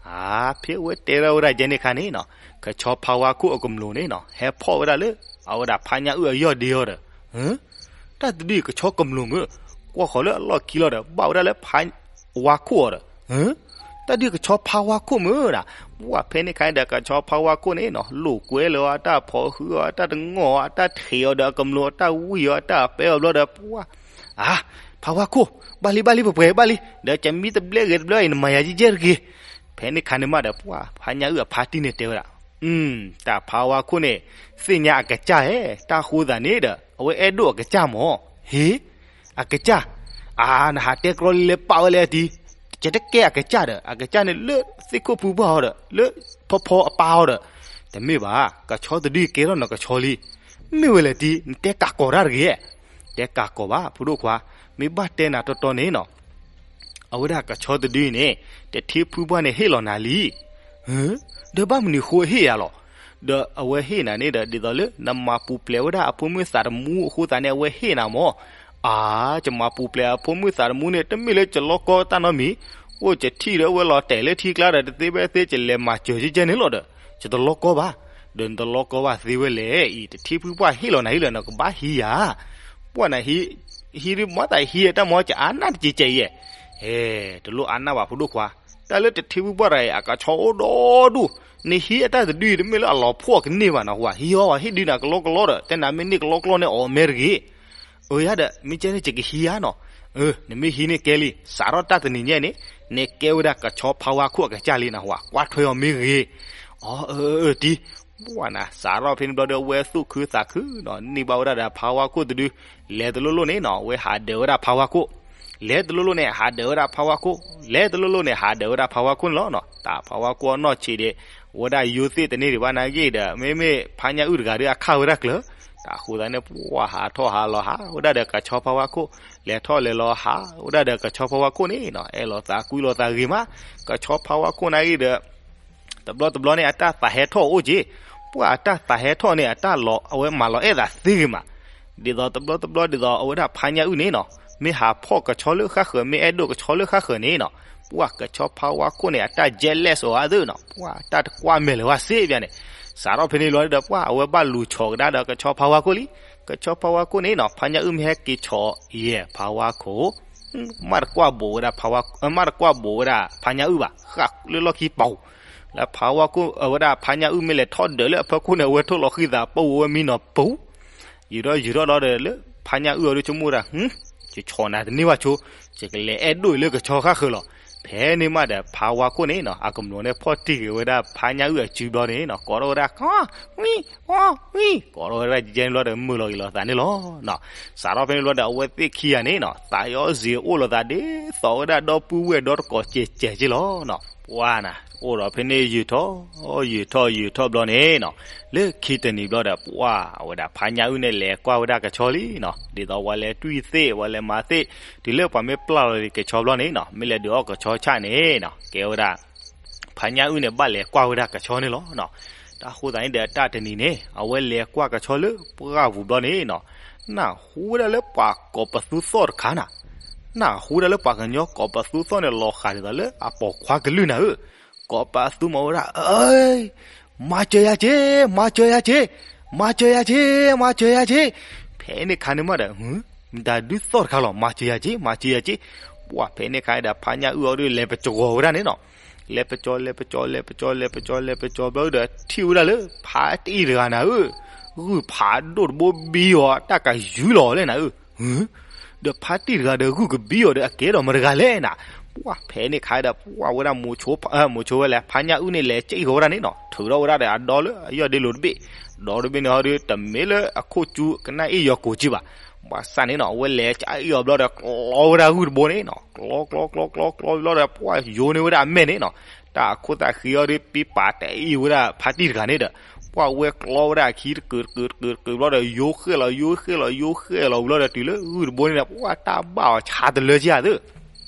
အါ ဖဲအဝဲတဲထီၣ်ဝဲဒၣ်ယဲန့ၣ်ခါန့ၣ်နီၤ ကဆီဖါဝါခိၣ်အကမျိးန့ၣ်နီၤ ဟဲဖီၣ်ဝဲဒၣ်လၢ အဝဲဒၣ်ဖါညၣ်အုၣ်အယီၢ်ဒ့အီၤဒီး, တၢ်တဒုကဆီကမျိးမုၢ်, ကွၢ်ဃီၤလၢအလီၢ်ခံလီၤဒီး ဘၣ်ဝဲဒၣ်လၢဖါဝါခိၣ်အီၤဒီး တၢ်ဒုကဆီဖါဝါခိၣ်မုၢ်ဒၣ်, ပှၤဖဲန့ၣ်ခါန့ၣ်ဒီး ကဆီဖါဝါခိၣ်န့ၣ်နီၤ လိာ်ကွဲလၢၤအီၤ အတၢ်ဖီၣ်ဟုၣ်အီၤ အတၢ်တငီၢ်အီၤ အတၢ်ထံးအီၤဒီးအကမျိး အတၢ်ဝံၢ်အီၤ အတၢ်ပဲအီၤဘျီဒီး ပှၤ အါ ဖါဝါခိၣ် ဘၣ်လံ ဘၣ်လံ ပှဲၤပှဲၤဘၣ်လံ ဒီးကမံတဘျဲဂ့ၤတဘျဲအံၤ နမၤယၤယဲၢ်တဂ့ၤ. ဖဲန့ၣ်ခါန့ၣ်မးဒီး ပှၤဖါညၣ်အုၣ်အဖါတံၢ်န့ၣ်တဲဝဲဒၣ် တၢ်ဖးဝါခိၣ်န့ၣ် သ့ၣ်ညါအကစၢ်ဧဲ, တၢ်ဃိသးန့ၣ်ဒီး အဝဲအဲၣ်ဒိၣ်အကစၢ်မၢ်, ဟ့, အကစၢ်, အါ နဟးတဲကြီလံလဲပာ်ဝဲလဲၣ်တံၢ်, ယတကဲအကစၢ်ဒီး အကစၢ်န့ၣ်လၢသ့ၣ်ခိၣ်ဖုပှၢ်အီၤဒီး လၢဖီဖီအပၢ်အီၤဒီး, တမ့ၢ်ဘၣ်, ကဆီတဒုကဲထီၣ်နီၢ်ကဆီလံ, မ့ၢ်ဝဲလဲၣ်တံၢ် နတဲကးကီၤတၢ်တဂ့ၤ, တဲကးကီၤဘၣ် ဖိဒိၣ်ခွါ, မ့ၢ်ဘၣ်တဲနၤတီတီန့ၣ်နီၤ အဝဲဒၣ်ကဆီတဒုန့ၣ် တထံဖုပှၢ်န့ၣ်ဟ့ၣ်လီၤနၤလံ, ဒီးဘၣ်မနုၤဃိဟ့ၣ်ယၤလီၤ, ဒီးအဝဲဟ့ၣ်နၤန့ၣ်ဒီး ဒ်သိးလၢနမၤပူၤဖျဲးဝဲဒၣ်အဖိမုၣ်သးတမူအဃိသတးန့ၣ် အဝဲဟ့ၣ်နၤမၢ်, အါ, ယမၤပူၤဖျဲးအဖိမုၣ်သးတမူန့ၣ် တမ့ၢ်လၢယလီကီတၢ်နီတမံၤ, အိၣ်ယထံၣ်ဒီးဝဲလီၤတဲာ်လၢထံကျါဒီး တသ့ဖဲသ့ ယလဲၤမၤစၢၤကဲကဲန့ၣ်လီၤဒီး ယတလီကီဘၣ်, ဒီးနတလီကီဘၣ်သ့ဝဲလဲၣ်အံၤ တထံဖုပှၢ်ဟ့ၣ်လီၤနၤဟ့ၣ်လီၤ နကဘၣ်ဟံးယၤ, ပှၢ်နၤ ဟံးဒုးမၤသးဟံးအတၢ်မၢ် ကအါနၢ်တကဲးကဲးအံၤ, ဟဲ, တလိၣ်အါနၢ်ဘၣ်ဖိဒိၣ်ခွါ, တၢ်လၢတထံဖုပှၢ်တဂၤအံၤ အကဆီအိၣ်ဒီဒူၣ်, နဟံးအတၢ်တဒုအံၤ တမ့ၢ်လၢအလီၤဖှီၣ်ကန့ၢ်ဘၣ်နီၤ, ဟံးအီၤ ဟံးဒုးနၤကလီကလီဒီး တဲနၤမ့ၢ်န့ၢ်ကလီကလီန့ၣ် အီၣ်မဲာ်တဂ့ၤ, အၢယၤဒီး မ့ၢ်ကဲန့ၣ် ယကဟံးယၤနီၤ, နမ့ၢ်ဟံးန့ၣ်ကဲလံ, စးထီၣ်တၢ်တနံၤညါန့ၣ် နကဲဝဲဒၣ်ကဆီဖးဝါခိၣ်အကစၢ်လံနဟး ကွၢ်ထွဲအီၤမ့ၢ်ဂ့ၤ, အၢ တံၢ် ပှၢ်နၤ စးထီၣ်ဖဲန့ၣ်ဘျီဒီး အဝဲသူၣ်ခုသးခုနီၤ, န့ၢ်ဘၣ်ဝဲဒၣ်ဒီးဖးဝါခိၣ်တဒု, လဲၤတလိၣ်လိၣ်န့ၣ်နီၤ အဝဲဟးဒၢးဝဲဒၣ်ဖးဝါခိၣ်, လဲၤတလိၣ်လိၣ်န့ၣ် ဟးဒၢးဝဲဒၣ်ဖးဝါခိၣ်, လဲၤတလိၣ်လိၣ်န့ၣ် ဟးဒၢးဝဲဒၣ်ဖးဝါခိၣ်န့ၣ်လီၤနီၤ, တၢ်ဖးဝါခိၣ်အနီၢ်ဆံးဒီး ဝဲဒၣ်ယိၤသ့ၣ်တန့ၢ်ဒံးဘၣ်နာ်က့ဒီး မ့မ့ၢ်ဖါညၣ်အုၣ်တဂၤဒီးအခၣ်ဝဲဒၣ်ကျၢၤ, တၢ်ဃိသတးန့ၣ် ပှၢ်ဟးထီၣ်ဟးလီၤဟးဝဲဒၣ်ဒီးကဆီဖးဝါခိၣ်, လဲၤထီၣ်လဲၤလီၤဟးဝဲဒၣ်ဒီးကဆီဖးဝါခိၣ်န့ၣ်နီၤ, အဲၣ်လိာ်သးကွံလိာ်သးဂ့ၤမး, ကဆီဖးဝါခိၣ်နာ်က့ဒီး တဘျီတဘျီန့ၣ် အတၢ်သးဟဲထီၣ်အိၣ်က့ၤ, ပှၢ်အတၢ်သးဟဲထီၣ်န့ၣ် အတၢ်လီၤ အဝဲမၤလီၤအဲၣ်သးသ့ဂ့ၤမး, ဒ်သိးတဘျီတဘျီဒ်သိးအဝဲဒၣ်ဖါညၣ်အုၣ်န့ၣ်နီၤ, မ့ၢ်ဟးဖီၣ်ကဆီလၢဃၣ်ဃၢၤ မ့ၢ်အဲၣ်ဒိၣ်ကဆီလၢဃၣ်ဃၢၤန့ၣ်နီၤ, ပှၢ်ကဆီဖးဝါခိၣ်န့ၣ် အတၢ် jealous အီၤအါသ့နီၤ, ပှၢ်တၢ်တကွၢ်မဲာ်လၢၤဝဲစ့ဘၣ်န့ၣ်, စးထီၣ်ဖဲန့ၣ်လီၤဒီး ပှၢ်အဝဲဘၣ်လူၤဆီးကဒါဒီးကဆီဖးဝါခိၣ်လံ, ကဆီဖးဝါခိၣ်န့ၣ်နီၤ ဖါညၣ်အုၣ်မ့ၢ်ဟဲက့ၤဆီးယဲၢ်ဖးဝါခိၣ် မ့ၢ်တကွၢ်ဘိးဝဲဒၣ်ဖးဝါ, မ့ၢ်တကွၢ်ဘိးဝဲဒၣ်ဖါညၣ်အုၣ်ဘၣ် ဃၣ်လၢလီၢ်ခံပူၤ, လၢဖးဝါခိၣ် အဝဲဒၣ်ဖါညၣ်အုၣ်မ့ၢ်လဲၤထီၣ်ဒၢးလၢအဖီခိၣ်န့ၣ် အဝဲထိၣ်လီၤဃံသးပူၤဝဲမံနီၤပူၤ, ယူၤထီၣ်ယူၤထီၣ်လီၤဒီးလၢ ဖါညၣ်အုၣ်အီၤဒုးဆိကမိၣ်ဒၣ် ယဆီၣ်နၤတန့ၢ်ဘၣ်ဆိ, ယကလဲၤအဲၣ်ဒိၣ်အံၤလၢကဆီဃၣ်ဃၢၤလီၤ, ဖဲန့ၣ်မးဒီးဖးဝါခိၣ်န့ၣ်နီၤ အကမျၢၢ်န့ၣ်ဖီၣ်တံၢ်က့ၤဝဲဒၣ်ဖါညၣ်အုၣ်အစုဘျီန့ၣ်နီၤ ကိးထီၣ်ဝဲဒၣ် ဝံၤ ဝံၤ ကိးထီၣ်ဝဲဒၣ်ယဲန့ၣ်ဘျီဒီးမုာ်လီၤဂ့ၤလီၤသးန့ၣ်လီၤ. စးထီၣ်ဖဲန့ၣ်ဘျီဒီး အဝဲသ့ၣ်ခံဂၤန့ၣ်နီၤ သးယီၤစ့ၤအိၣ်လိာ်သးဒ်သိးဝဲဒၣ်ဒီပုၢ်ဝဲၢ်ဒီတကိးကဲးကဲးက့လီၤနီၤ. ပှၢ်နၤ အိၣ်ဒီးဖဲန့ၣ်ယုာ်ထီၣ် ယုာ်ထီၣ်ယုာ်ထီၣ်ဘျီန့ၣ်နီၤ လၢခံတနံၤဘျီဒီး ပှၢ်ဝဲဒၣ်ဖါညၣ်အုၣ်န့ၣ် လဲၤကွၢ်ဝဲဒၣ်ကဆီလံနီၤ ဒ်သိးပှၤလဲၤတွံၢ်သ့ၣ် ပှၤလဲၤမၤသ့ၣ် တုၤလၢပှၤမ့ၢ်ပျၢ်လီၤကဆီဘျီန့ၣ်နီၤ မ့ၢ်လဲၤဒုးအီၣ်ကဆီဆၣ်န့ၣ်နီၤ ကဲဝဲဒၣ် ဖါညၣ်အုၣ်န့ၣ် ဘၣ်လဲၤကွၢ်ဝဲဒၣ်ကဆီန့ၣ်လီၤ. တၢ်ဃိသးန့ၣ်ဒီး တၢ်တနံၤန့ၣ် အဝဲလဲၤကွၢ်ကဆီလၢပှၢ်ပူၤဘျီန့ၣ်နီၤ နၢ်ဟူဝဲဒၣ်လၢပှၤကိးပသူသီၣ်တခါနၤ နၢ်ဟူဝဲဒၣ်လၢပှၤကညီကိးပသူသီၣ်န့ၣ် လီၤဃာ်ဒ်သိးလၢအပိာ်ခွါကလုၢ်နၤဧၢ ကိးပသူမၤဝဲဒၣ် အၢ မၤစၢၤယၤက့ၤ မၤစၢၤယၤက့ၤ မၤစၢၤယၤက့ၤ မၤစၢၤယၤက့ၤ ဖဲန့ၣ်ခါန့ၣ်မးဒီး မတၤဒုးသီၣ်တခါလီၤ မၤစၢၤယၤက့ၤ မၤစၢၤယၤက့ၤ ပှၢ်ဖဲန့ၣ်ခါဒီး ဖါညၣ်အုၣ်အီၤဒုး လဲၤပကၠီၤဝဲဒၣ်န့ၣ်နီၤ လဲၤပကၠီၤ လဲၤပကၠီၤ လဲၤပကၠီၤ လဲၤပကၠီၤ လဲၤပကၠီၤဘျီဒီး ထံၣ်ဝဲဒၣ်လၢ ဖါတံၢ်တဂၤနၤဧၢ ဂုၢ်ဖးဒိၣ်တဘိဘံအီၤ တၢ်ကယူၤလီၤလဲၣ်နၤဧၢ ဒီးဖါတံၢ်တဂၤဒီး ဂုၢ်ကဘံအီၤဒီး အကဲထီၣ်မတၤတဂၤလဲၣ်နၤ ပှၢ်ဖဲန့ၣ်ခါဒီး ပှၢ်ဝဲဒၣ် မိၤဆိဝဲလဲၣ် ဖါညၣ်အုၣ်န့ၣ် လဲၤကၠံၣ်ဃီၤဝဲဒၣ်န့ၣ်နီၤ ထုးထီၣ်ဝဲဒၣ်ဒီးအဒီလၢအယီၢ်ဒ့လိၤတဘ့ၣ် ဒီတဘ့ၣ်န့ၣ်ဟီဒီး တမ့ၢ်လၢအခိၣ်ကၠူကနၣ်အ့ၣ်ယီၤကိာ်က့ဘၣ် ဘၣ်ဆၣ်န့ၣ်နီၤ အဝဲလဲၤကၠံၣ်အီၤဘျီဒီး ကျီဝဲဒၣ်ဂုၢ်တဘိန့ၣ်နီၤ ကျီ ကျီ ကျီ ကျီ ကျီဘျီဒီး ပှၢ်ယိၤန့ၢ်ဝဲဒၣ်အမဲာ်န့ၣ်နီၤ တၢ်အခိၣ်သးဃံအီၤဒီး ပံပာ်တအ့ၣ်ဝဲဒၣ်ဖါတံၢ်တဂၤန့ၣ်ဒီး ပှၢ်ဝဲကျီဝဲဒၣ်အခံတကုာ်တကုာ်တကုာ်တကုာ်ဘျီဒီး ယိၤဃဲၣ်လီၤ ယိၤဃဲၣ်လီၤ ယိၤဃဲၣ်လီၤဝံၤဘျီဒီး တုၤလၢဂုၢ်တဘိန့ၣ်ဒီး ပှၢ်တၢ်ဘၣ်အီၤဆါတလၢက့ဧါသ့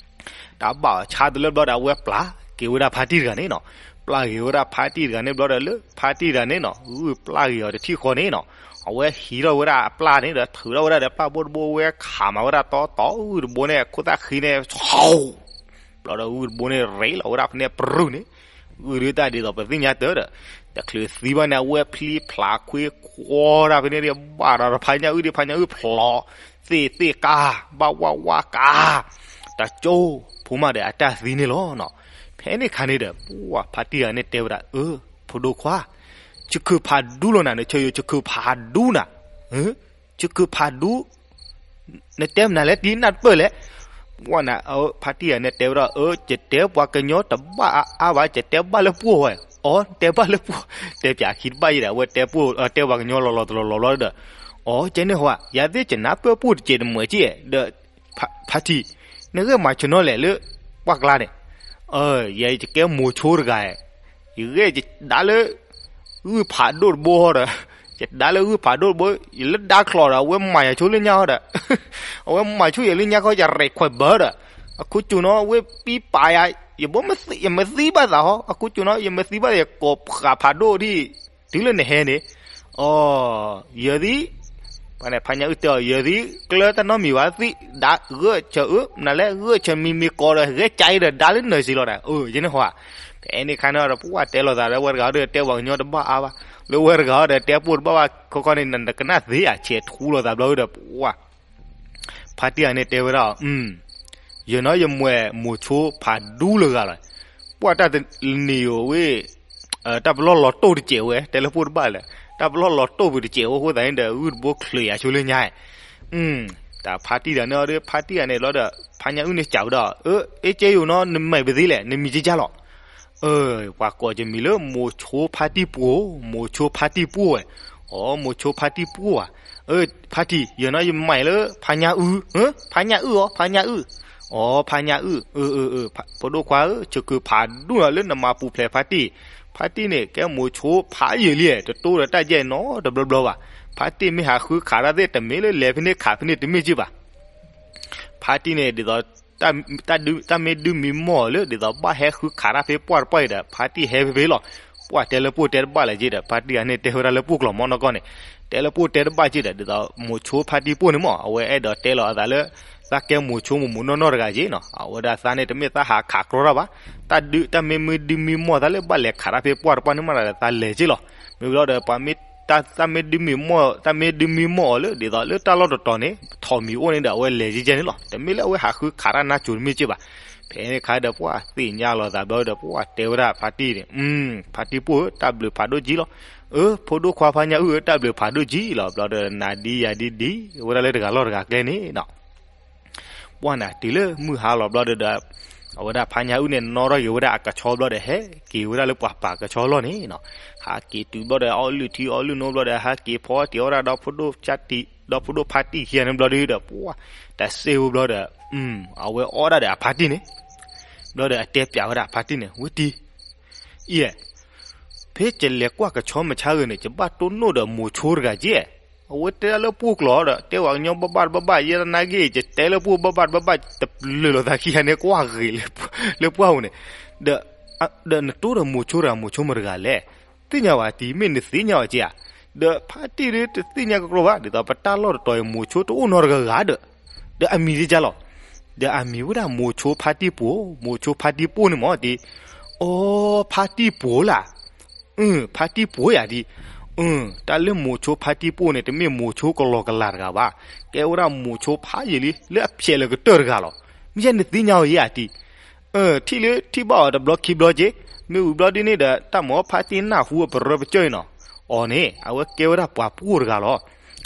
တၢ်ဘၣ်အီၤဆါတလၢဘျီဒီး အဝဲပျၢ်က့ၤဝဲဒၣ်ဖါတံၢ်တဂၤန့ၣ်နီၤ ပျၢ်က့ၤဝဲဒၣ်ဖါတံၢ်တဂၤန့ၣ်ဘျီဒီး လၢဖါတံၢ်တဂၤန့ၣ်နီၤ ဂုၢ်ပျၢ်က့ၤအီၤတထံၣ်ဃီန့ၣ်နီၤ အဝဲဟံးထီၣ်ဝဲဒၣ်အပျၢ်န့ၣ်ဒီး ထုးထီၣ်ဝဲဒၣ်ဒီးပျၢ်ဘိတဘိဝဲခးမၤဝဲဒၣ်တီတီ ဂုၢ်တဘိန့ၣ် အခိၣ်သးဃံန့ၣ် ဆီ ဘျီဒီးဂုၢ်တဘိန့ၣ် ရ့လီၤဝဲဒၣ်ဖဲန့ၣ်ပရုၢ်န့ၣ် ဂုၢ်ဒုးတၢ်ဒ်သိးပသ့ၣ်ညါတၢ်ဒီး တချုးသံဘၣ်န့ၣ် အဝဲဖျံဖျးခွ့ခွီတၢ်ဖဲန့ၣ်ဒီး ဘၣ်ဒီးဖါညၣ်အုၣ်ဒီး ဖါညၣ်အုၣ်ဖျိး သ့ၣ်သ့ၣ်ကါ ဘၣ်ဝၣ်ဝၣ်ကါ တကၠိဖိမးဒီးအတၢ်သံန့ၣ်လီၤနီၤ. ဖဲန့ၣ်ခါန့ၣ်ဒီး ပှၢ်ဖါတံၢ်တဂၤန့ၣ်တဲဝဲဒၣ် အၢ ဖိဒိၣ်ခွါ ယခုဖးဒူလီၤနၤ နဆၢယိၤ ယခုဖးဒူနၤ ယခုဖးဒူ နတဲမနုၤလဲၣ် တံၢ်နၢ်တပၢၢ်လဲၣ်. ပှၢ်နၤ ဖါတံၢ်တဂၤန့ၣ်တဲဝဲဒၣ် အၢ ယတဲပှၤကညီတဘၣ်အါအါဘၣ် ယတဲဘၣ်လၢပှိၢ်ဝဲ အီ တဲဘၣ်လၢပှၢ်, တဲပၠးခံတဘၣ်ယဲဒီး အဝဲတဲပှၢ်, တဲပှၤကညီလီၤလီၤတလီၤလီၤဘျီဒီး, အီ ကဲန့ၣ်ဟီဧါ, ယၤသ့ၣ်ကနၢ်ပၢၢ်ပှၢ်တစဲးတမှဲးကဲဒီး, ဖါတံၢ်, နဂဲၢ်မၤဆၢနီၤလဲၣ်လၢ ပှၢ်ကျါန့ၣ်, ယၤယကဲမိၤဆိတဂၤ, ယဂဲၢ်ယဒါလၢ ဂုၢ်ဖးဒိၣ်တဘိဟီဒီး, ယဒါလၢဂုၢ်ဖးဒိၣ်တဘိ, ယလၢဒါချီးဒီး အဝဲမၤယၤဆိလၢညါဟီဒီး, အဝဲမၤဆိယၤလၢညါခီ ယရဲၣ်ခွဲးဘၢဒီး, အခိၣ်ကၠူနီၤ အဝဲပံပာ်ယၤ, ယဘိမသံ, ယမသံဘၣ်သးဟီ, အခိၣ်ကၠူနီၤ ယမသံဘၣ်သး ယကိးဃာ်ဖးဒိၣ်ဒ်, တုၤလၢနဟဲန့ၣ်, အီ, ယသံ ဖါညၣ်အုၣ်တဲအီၤ ယသံ ကျၢတၢ်နီတမံၤဘၣ်သံ, ဒါဂၢၢ်ဆၢအၢ မနုၤလဲၣ် ဂၢၢ်ဆၢမံမံကိးဒီး ဂဲၤကဲဒီး ဒါလၢနၢၤစ့လီၤဒီး, အၢ ယဲန့ၣ်ဟီဧါ, ဖဲန့ၣ်ခါန့ၣ်ဒီး ပှၢ်တဲလိာ်သးဒီး ဝဲတဂၤဒီး တဲပှၤကညီတဘၣ်အါဘၣ်, လၢဝဲတဂၤဒီး တဲပှၢ်တဘၣ်ဘၣ် ခီခီန့ၣ် နကနၣ်သ့ဧါ ဆဲးထူလိာ်သးဘျီဒီး ပှၢ် ဖါတံၢ်ဂၤန့ၣ်တဲဝဲဒၣ်, ယနီၤယမ့ၢ်မိၤဆိဖးဒူလၢဂၤလီၤ, ပှၢ်တၢ်တနံၤယိာ်ဝဲ, တၢ်ပလီၢ်လီၤတိၢ်တစဲးဝဲ တဲလၢပှၢ်တဘၣ်လၢၤ, တၢ်ပလီၢ်လီၤတိၢ်ပူၤတစဲးဝဲအဃိသတးန့ၣ်ဒီး ဂုၢ်တဘိချုးယၤဆိလၢညါ, တၢ်ဖါတံၢ်တဂၤန့ၣ်ဒီး ဖါတံၢ်ဂၤန့ၣ်လီၤဒီး ဖါညၣ်အုၣ်န့ၣ်စံးဝဲဒၣ်, အ့ ကဲယိာ်နီၤ နမံၤပသ့လဲၣ် နမံၤကဲကၢ်လီၤ ပှၤကိးကမံၤလၢ မိၤဆိဖါတံၢ်ပှၢ်, မိၤဆိဖါတံၢ်ပှၢ်ဝဲ, အီ မိၤဆိဖါတံၢ်ပှၢ်ဧါ, ဖါတံၢ် ယနီၤယမၤလၢ ဖါညၣ်အုၣ်, ဖါညၣ်အုၣ်အီ ဖါညၣ်အုၣ်, အီ ဖါညၣ်အုၣ်, ဖိဒိၣ်ခွါဧၢ ဆၢကုၤဖးဒူၣ်လီၤလၢနမၤပူၤဖျဲးဖါတံၢ်, ဖါတံၢ်န့ၣ် ကဲမိၤဆိဖးယံာ်လံ တတိဒီးတၢ်ယဲၢ်နီတဘျီဘျီဘၣ်, ဖါတံၢ်မ့ၢ်ဟးဃုခးတၢ်သ့ၣ် တမ့ၢ်လၢလဲၤဖဲန့ၣ်ခးဖဲန့ၣ်တမ့ၢ်က့ၢ်ဘၣ် ဖါတံၢ်န့ၣ် ဒ်သိး တၢ်မ့ၢ်ဒုးမံမီၢ်အီၤလၢ ဒ်သိးဘၣ်ဟဲဃုခးတၢ်ဖဲပှၢ်တပှၢ်အံၤဒီး ဖါတံၢ်ဟဲဖဲဖဲလီၤ. ပှၢ်တဲလၢပှၢ်တဲတဘၣ်လၢၤက့ဒီး ဖါတံၢ်ဂၤန့ၣ်တဲဝဲဒၣ်လၢပှၢ်ကျိာ်မီနီၢ်ကီၢ်န့ၣ်, တဲလၢပှၢ်တဲတဘၣ်က့ဒီး ဒ်သိးမိၤဆိဖါတံၢ်ပှၢ်န့ၣ်မီၢ် အဝဲအဲၣ်ဒိးတဲလီၤအသးလၢ သးကဲမိၤဆိမိၢ်မိၢ်နီၢ်နီၢ်တဂၤက့နီၤ, အဝဲဒၣ်သးန့ၣ်တမ့ၢ်သးဟးခးကြီတၢ်ဘၣ်, တၢ်မ့ၢ်မ့ၢ်ဒုးမံမီၢ်သးလၢဘၣ်လဲၤခးတၢ်ဖဲပှၢ်တပှၢ်န့ၣ်မးဒီး သးလဲၤက့လီၤ. မ့ၢ်ဘျီဒီး ပှၤမ့ၢ် တၢ်မ့ၢ်ဒုးမံမီၢ်, တၢ်မ့ၢ်ဒုးမံမီၢ်အီၤလၢ ဒ်သိးလၢတၢ်လီၢ်တတီၤန့ၣ် ထိးမံၤအိၣ်န့ၣ်ဒီး အဝဲလဲၤကဲကဲန့ၣ်လီၤ. တမ့ၢ်လၢအဝဲဟးဃုခးတၢ်နါစိၤတမ့ၢ်က့ၢ်ဘၣ်. ဖဲန့ၣ်အခါဒီး ပှၢ်သ့ၣ်ညါလီၤသးဘျီဒီး ပှၢ်တဲဝဲဒၣ်ဖါတံၢ်န့ၣ်, ဖါတံၢ်ပှၢ်ဧၢ တၢ်ဘျုးဖးဒိၣ်က့လီၤ. အၢ ဖိဒိၣ်ခွါဖါညၣ်အုၣ်ဧၢ တၢ်ဘျုးဖးဒိၣ်က့လီၤ. ဘျီဒီး နၤဒ်ယၤဒ်ဒ် ဝဲဒၣ်လၢတဂၤလီၢ်တဂၤကျဲန့ၣ်နီၤ ပှၢ်န့ၣ် တုၤလၢမုၢ်ဟါလီၤဘျီဒီး အဝဲဒၣ်ဖါညၣ်အုၣ်န့ၣ် နီၣ်ထီၣ်က့ၤဝဲဒၣ်အကဆီဘျီဒီး ဟဲက့ၤဝဲဒၣ်လၢပှၤပာ်ကဆီလီၢ်န့ၣ်နီၤ. ဟးက့ၤတုၤဘျီဒီး အီၣ်လုၢ်ထံအီလုၢ်နိဘျီဒီး ဟဲက့ၤဖီတ့ၢ်အီၣ်ဒၣ်ဒီဖိဒိၣ်ဖါတံၢ်, ဒီဖိဒိၣ်ဖါတံၢ်ခံဂၤန့ၣ်ဘျီဒီး ပှၢ် တၢ်စ့ဝဲဘျီဒီး အဝဲအီၣ်ဒၣ်ဒီးအဖါတံၢ်န့ၣ် ဘျီဒီးအတဲပၠးဝဲဒၣ်အဖါတံၢ်န့ၣ် ဝဲတံၢ် အံၤ ဖဲယလဲၤကွၢ်ကဆီမုၢ်ဆါဂ့ၤန့ၣ် ယဘၣ်တိၢ်နီၣ်ဒီးမိၤဆိတဂၤက့. အဝဲတဲဒၣ်လၢပှၢ်ကျိာ်ဒီး တဲပှၤကညီဘၣ်ဘၣ်တဘၣ်ဘၣ် ယဲဒၣ်နာ်က့ ယတဲလၢပှၢ်ဘၣ်ဘၣ်တဘၣ်ဘၣ် တပျၢၤလိာ်သးခံဂၤန့ၣ် ကွၢ်ဂ့ၤလၢပှၢ်ပူၤန့ၣ်, ဒီး ဒီးနတိၢ်ဒီးမိၤဆိတဂၤ မိၤဆိမတၤတဂၤလဲၣ်. သ့ၣ်ညါဝဲတံၢ် မ့ၢ်နသ့ၣ်ညါဝဲက့ဧါ. ဒီးဖါတံၢ်ဒုးတသ့ၣ်ညါကကြိဘၣ် ဒ်သိးပတၢ်လီၢ်တတီၤအံၤ မိၤဆိတအိၣ်နီတဂၤဂၤဒီး, ဒီးအမံၤဒ်ကၢ်လီၤ. ဒီးအမံၤဝဲဒၣ်မိၤဆိဖါတံၢ်ပှၢ်, မိၤဆိဖါတံၢ်ပှၢ်န့ၣ်မ့ၢ်တံၢ်, အိ ဖါတံၢ်ပှၢ်လၢ် အၢ ဖါတံၢ်ပှၢ်ယၤဒ်, အၢ တၢ်လၢမိၤဆိဖါတံၢ်ပှၢ်န့ၣ် တမ့ၢ်မိၤဆိကလီကလၤတဂၤဘၣ်, ကဲဝဲဒၣ်မိၤဆိဖးယံာ်လံ လၢအဖျဲးလၢကတၢၢ်တဂၤလီၤ. မ့ၢ်ယဲနသ့ၣ်ညါဝဲယဲဧါတံၢ်. ထံၣ်လၢထံၣ်ဘၣ်အီၤတဘျီခံဘျီက့, မ့ၢ်ဝံၤဘျီဒ်န့ၣ်ဒီး တၢ်မၤအီၣ်ဖါတံၢ်နၢ်ဟူအပရၢပကၢၢ်အံၤနီၤ, အီၤန့ၣ် အဝဲကဲဝဲဒၣ်ပှၤပှၢ်တဂၤလီၤ.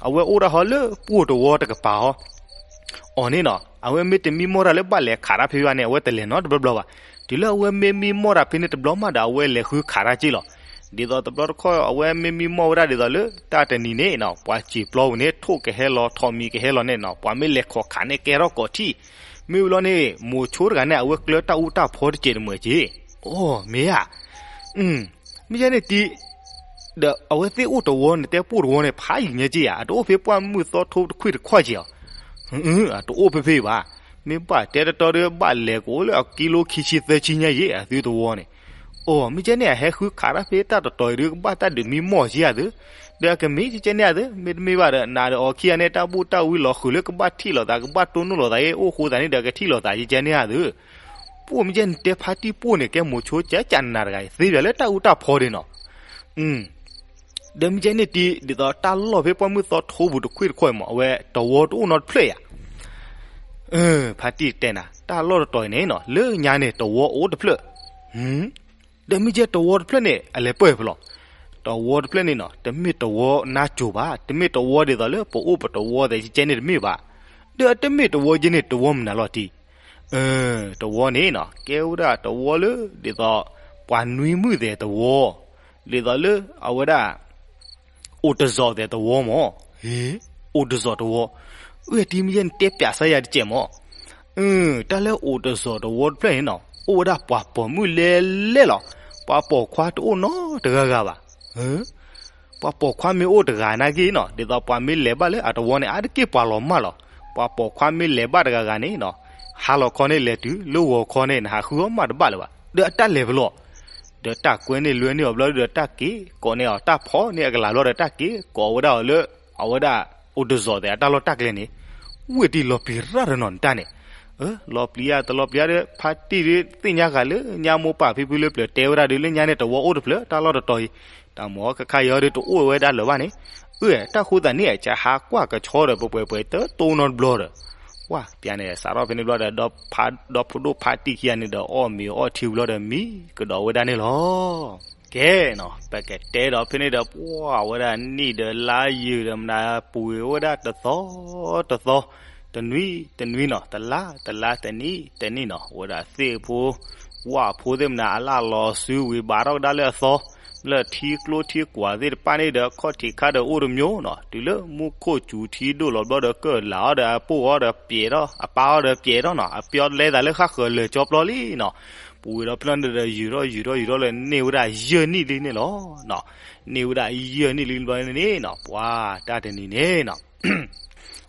အဝဲအိၣ်ဒၣ်ဟီလၢပှၢ်တဝီတကပၤဟီ အီၤန့ၣ်နီၤ အဝဲမ့ၢ်တမံမီၢ်တၢ်လၢဘၣ်လဲၤခးတၢ်ဖဲဘၣ်န့ၣ် အဝဲတလဲၤနီတဘျီဘျီဘၣ်. တုၤလၢအဝဲမ့ၢ်မံမီၢ်တၢ်ဖဲန့ၣ်တဘျီမးဒီး အဝဲလဲၤဃုခးတၢ်က့လီၤ. ဒ်သိးတဘျီတခီၣ် အဝဲမ့ၢ်မံမီၢ်ဝဲဒၣ်ဒ်သိးလၢတၢ်တနံၤန့ၣ်နီၤ ပှၤစံာ်ပျီပူၤန့ၣ် ထိၣ်ကဟဲလီၤ ထိးမံၤကဟဲလီၤန့ၣ်နီၤ ပှၤမ့ၢ်လဲၤခိးခးန့ၣ် ကဲထီၣ်ကိးထံၣ်. မ့ၢ်ဝံၤလီၤန့ၣ် မိၤဆိတဂၤန့ၣ် အဝဲကျၢတၢ်အူတၢ်ဖီတစဲးတမှဲးက့. အိ မ့ၢ်ဧါ မ့ၢ်ယဲန့ၣ်တံၢ်, ဒီးအဝဲသ့ၣ်အိၣ်တဝီန့ၣ် တဲပှၢ်တဝီန့ၣ် ဖးယံာ်ညါက့ဧါ, အတအိၣ်ဖဲပှၢ်မုၢ်သီထိတခွံၣ်တခီၣ်က့ဧါ. အတအိၣ်ဖဲဖဲဘၣ်. မ့ၢ်ဘၣ်တဲတတီၤဒီး ဘၣ်လဲၤကအိၣ်လၢအကံလိခံဆံသၢဆံညါယ့ၣ် အသုတဝီန့ၣ်. အိ မ့ၢ်ကဲန့ၣ် အဟဲဃုခးတၢ်ဖဲတၢ်တတီၤအံၤဒီး ကဘၣ်တၢ်ဒုးမံမီၢ်က့ဧါသ့. ဒီးအကမ့ၢ်ကဲန့ၣ်ဧါသ့ မ့တမ့ၢ်ဘၣ်ဒီး နၤဒီးအီၤခံဂၤန့ၣ် တၢ်ဘူၣ်တၢ်ဝံလီၤဃုာ်လၢကဘၣ်ထံၣ်လိာ်သး ကဘၣ်တိၢ်နီၣ်လိာ်သးအံၤ အိၣ်ဃိသးန့ၣ်ဒီး ကထံၣ်လိာ်သးကဲန့ၣ်ဧါသ့. ပှၢ်မ့ၢ်ကဲန့ၣ် တဲဖါတံၢ်ပှၢ်န့ၣ် ကဲမိၤဆိကကနၤတဂၤအံၤ သ့ပၠးလၢတၢ်အူတၢ်ဖီဒ့နီၤ. ဒီးမ့ၢ်ကဲန့ၣ်တံၢ် ဒ်သိးတၢ်လီၢ်ဖဲပှၢ်မုၢ်သီထိပူၤတခွံၣ်တခီၣ်အံၤမး အဝဲတဝီတအိၣ်နီတဖျၢၣ်ဧါ. ဖါတံၢ်တဲနၤ တၢ်လီၢ်တတီၤအံၤန့ၣ်နီၤ လၢညါန့ၣ် တဝီအိၣ်တဖျၢၣ်. ဒီးမ့ၢ်ကဲတဝီတဖျၢၣ်န့ၣ် အလဲၤပၢၢ်ဖဲလဲၣ်. တဝီတဖျၢၣ်န့ၣ်နီၤ တမ့ၢ်တဝီနါစိၤဘၣ်, တမ့ၢ်တဝီဒ်သိးလၢပအိၣ်ပတဝီသဲးကဲန့ၣ်တမ့ၢ်ဘၣ်. ဒီးအတမ့ၢ်တဝီကဲန့ၣ် တဝီမနုၤလီၤတံၢ်. တဝီန့ၣ်နီၤ ကဲဝဲဒၣ်တဝီလၢ ဒ်သိး ပှၤနွံမုၣ်သဲးတဝီ, ဒ်သိးလၢအဝဲဒၣ် အိၣ်တစီၤသဲးတဝီမၢ်, ဟ့, အိၣ်တစီၤတဝီ, အၢၣ်တံၤမ့ၢ်ယဲန့ၣ်တဲပၠးစါယၤတစဲးမၢ်, အၢၣ် တၢ်လၢအိၣ်တစီၤတဝီတဖျၢၣ်န့ၣ်နီၤ အိၣ်ဝဲဒၣ်ပှၤပိာ်မုၣ်လဲၣ်လဲၣ်လီၤ, ပှၤပိာ်ခွါတအိၣ်နီတဂၤဂၤဘၣ်, ပှၤပိာ်ခွါမ့ၢ်အိၣ်တဂၤနာ်က့နီၤ ဒ်သိးပှၤမ့ၢ်လဲၤဘၣ်လၢအတဝီန့ၣ် အါတက့ၢ်ပှၤလီၤမၢ်လီၤ, ပှၤပိာ်ခွါမ့ၢ်လဲၤဘၣ်တဂၤဂၤန့ၣ်နီၤ ဟါလီၤခီန့ၣ်လဲၤတုၤ လၢဂီၤခီန့ၣ် နဟးဃုအီၣ်မးတဘၣ်လၢၤဘၣ်, ဒီးအတၢ်လဲၤပလီၢ် ဒီးတၢ်ကွဲန့ၢ်လွဲန့ၢ်အီၤဘျီဒီးတၢ်က့ၤကိးန့ၢ်အီၤ တၢ်ဖီၣ်န့ၢ်အကလၤဘျီဒီးတၢ်က့ၤကိးဝဲဒၣ်အီၤလၢ အဝဲဒၣ်အိၣ်တစီၤသဲးအတၢ်လီၢ်တၢ်ကျဲန့ၣ်, ဝ့ၢ်တံၤလီၤပျံၤရၣ်ဒီးနီၤနတၢ်န့ၣ်, လီၤပျံၤဧါတလီၤပျံၤဧါဒီး ဖါတံၢ်ဒုးသ့ၣ်ညါဃာ်လၢညါမိၢ်ပၢ်ဖံဖုလၢပျၢၤတဲဝဲဒၣ်ဒုးလၢညါန့ၣ်တဝီအိၣ်တဖျၢၣ် တၢ်လီၢ်တတီၤအံၤ, တၢ်မၤအီၣ်ခါခါအံၤဒီးတအိၣ်ဝဲဒၣ်လၢၤဘၣ်န့ၣ်, အၢၣ် တၢ်ဃိသးန့ၣ် ကဟးကွၢ်ကဆီဒီးပှဲၤပှဲၤတတိၢ်နီတဘျီဒီး ဝါ ပျါန့ၣ် စးထီၣ်ဖဲန့ၣ်ဘျီဒီး ဒီဖးဒိၣ်ဖါတံၢ်ခံဂၤန့ၣ်ဒီး အီၣ်မ့ၤအီထံဘျီဒီး မံကဒီးဝဲဒၣ်န့ၣ်လီၤ. ကဲနီၤ ပကတဲဒီးဖဲန့ၣ်ဒီး ပှၤဝဲဒၣ်နံၣ်ဒီးလါယုာ်ဒီးမနုၤပှ့ၤဝဲဒၣ်တသီတသီ, တနွံတနွံနီၤ တလါတလါ တနံၣ်တနံၣ်နီၤ ဝဲဒၣ်သ့ၣ်ဖိ ဝၣ်ဖိသ့ၣ်မနုၤ အလၢ်လီၤစုဝံၤဘၣ်ထီၣ်ကဒါလၢအသီ, လၢထံကျိထံကွၢ်သ့ၣ်တဖၣ်န့ၣ်ဒီး ခီၣ်ထံးခါဒီးအိၣ်တမျိုးနီၤ တုၤလၢမူခိၣ်စူၤထံဒိၣ်လီၤဘျီဒီး ကၢၢ်လၢ်အီၤဒီးအပိၢ်အီၤဒီးပျဲးထီၣ် အပၢ်အီၤဒီးပျဲးထီၣ်နီၤ အပျီလဲသးလၢဃၣ်ဃၢၤလၢာ်ကၠီပျီလံနီၤ, ပူၤဝံၤဒီးဖျၢၣ်န့ၣ်ဒီးယုာ်ထီၣ်ယုာ်ထီၣ်ယုာ်ထီၣ်လၢန့ၢ်ဝဲဒၣ်ယဲၢ်နံၣ်လံန့ၣ်လီၤ. န့ၢ်ဝဲဒၣ်ယဲၢ်နံၣ်လံဘျီန့ၣ်နီၤ ပှၤတၢ်တနံၤန့ၣ်နီၤ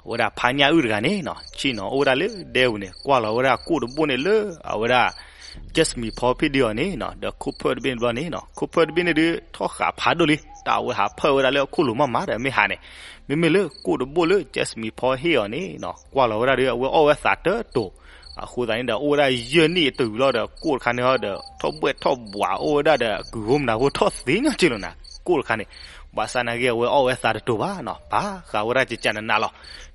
အဝဲဒၣ်ဖါညၣ်အုၣ်တဂၤန့ၣ်နီၤ ဆ့ၣ်နီၤအိၣ်ဝဲဒၣ်လၢဒဲပူၤန့ၣ် ကွၢ်လီၤဝဲဒၣ်ကိၣ်တဘိၣ်န့ၣ်လၢ အဝဲဒၣ် Jasmine ဖီဖံၣ်ဒုးအီၤန့ၣ်နီၤ ဒီးခိၣ်ဖၢၣ်တဘ့ၣ်န့ၣ်ဘျီန့ၣ်နီၤ ခိၣ်ဖၢၣ်တဘ့ၣ်န့ၣ်ဒုး ထီၣ်ဃာ်ဖးဒိၣ်လံ တၢ်အဝဲဟးဖၢၣ်ဝဲဒၣ်လၢအခိၣ်လိၤမးမးဒီးမ့ၢ်ဟးန့ၣ်, မ့မ့ၢ်လၢကိၣ်တဘိၣ်လၢ Jasmine ဖီဟ့ၣ်အီၤန့ၣ်နီၤ ကွၢ်လီၤဝဲဒၣ်ဒီး အဝဲအီၣ်ဝဲသးတတိၤ, အဃိသတးန့ၣ်ဒီး အိၣ်ဝဲဒၣ်ယဲၢ်နံၣ်အတုၤလီၤဒီး ကိၣ်တခါန့ၣ်ဟီဒီး ထီၣ်ဘှဲၣ်ထီၣ်ဘှးအိၣ်ဝဲဒၣ်ဒီး ကုၢ်ဟိမနၤဖိထီၣ်သ့ၣ်ညါက့လီၤနၤ ကိၣ်တခါန့ၣ်, ဘၣ်ဆၣ်နာ်က့ အဝဲအီၣ်ဝဲသးတတိၤဘၣ်နီၤ ပာ်ဃာ်ဝဲဒၣ်ကကနနးလီၤ.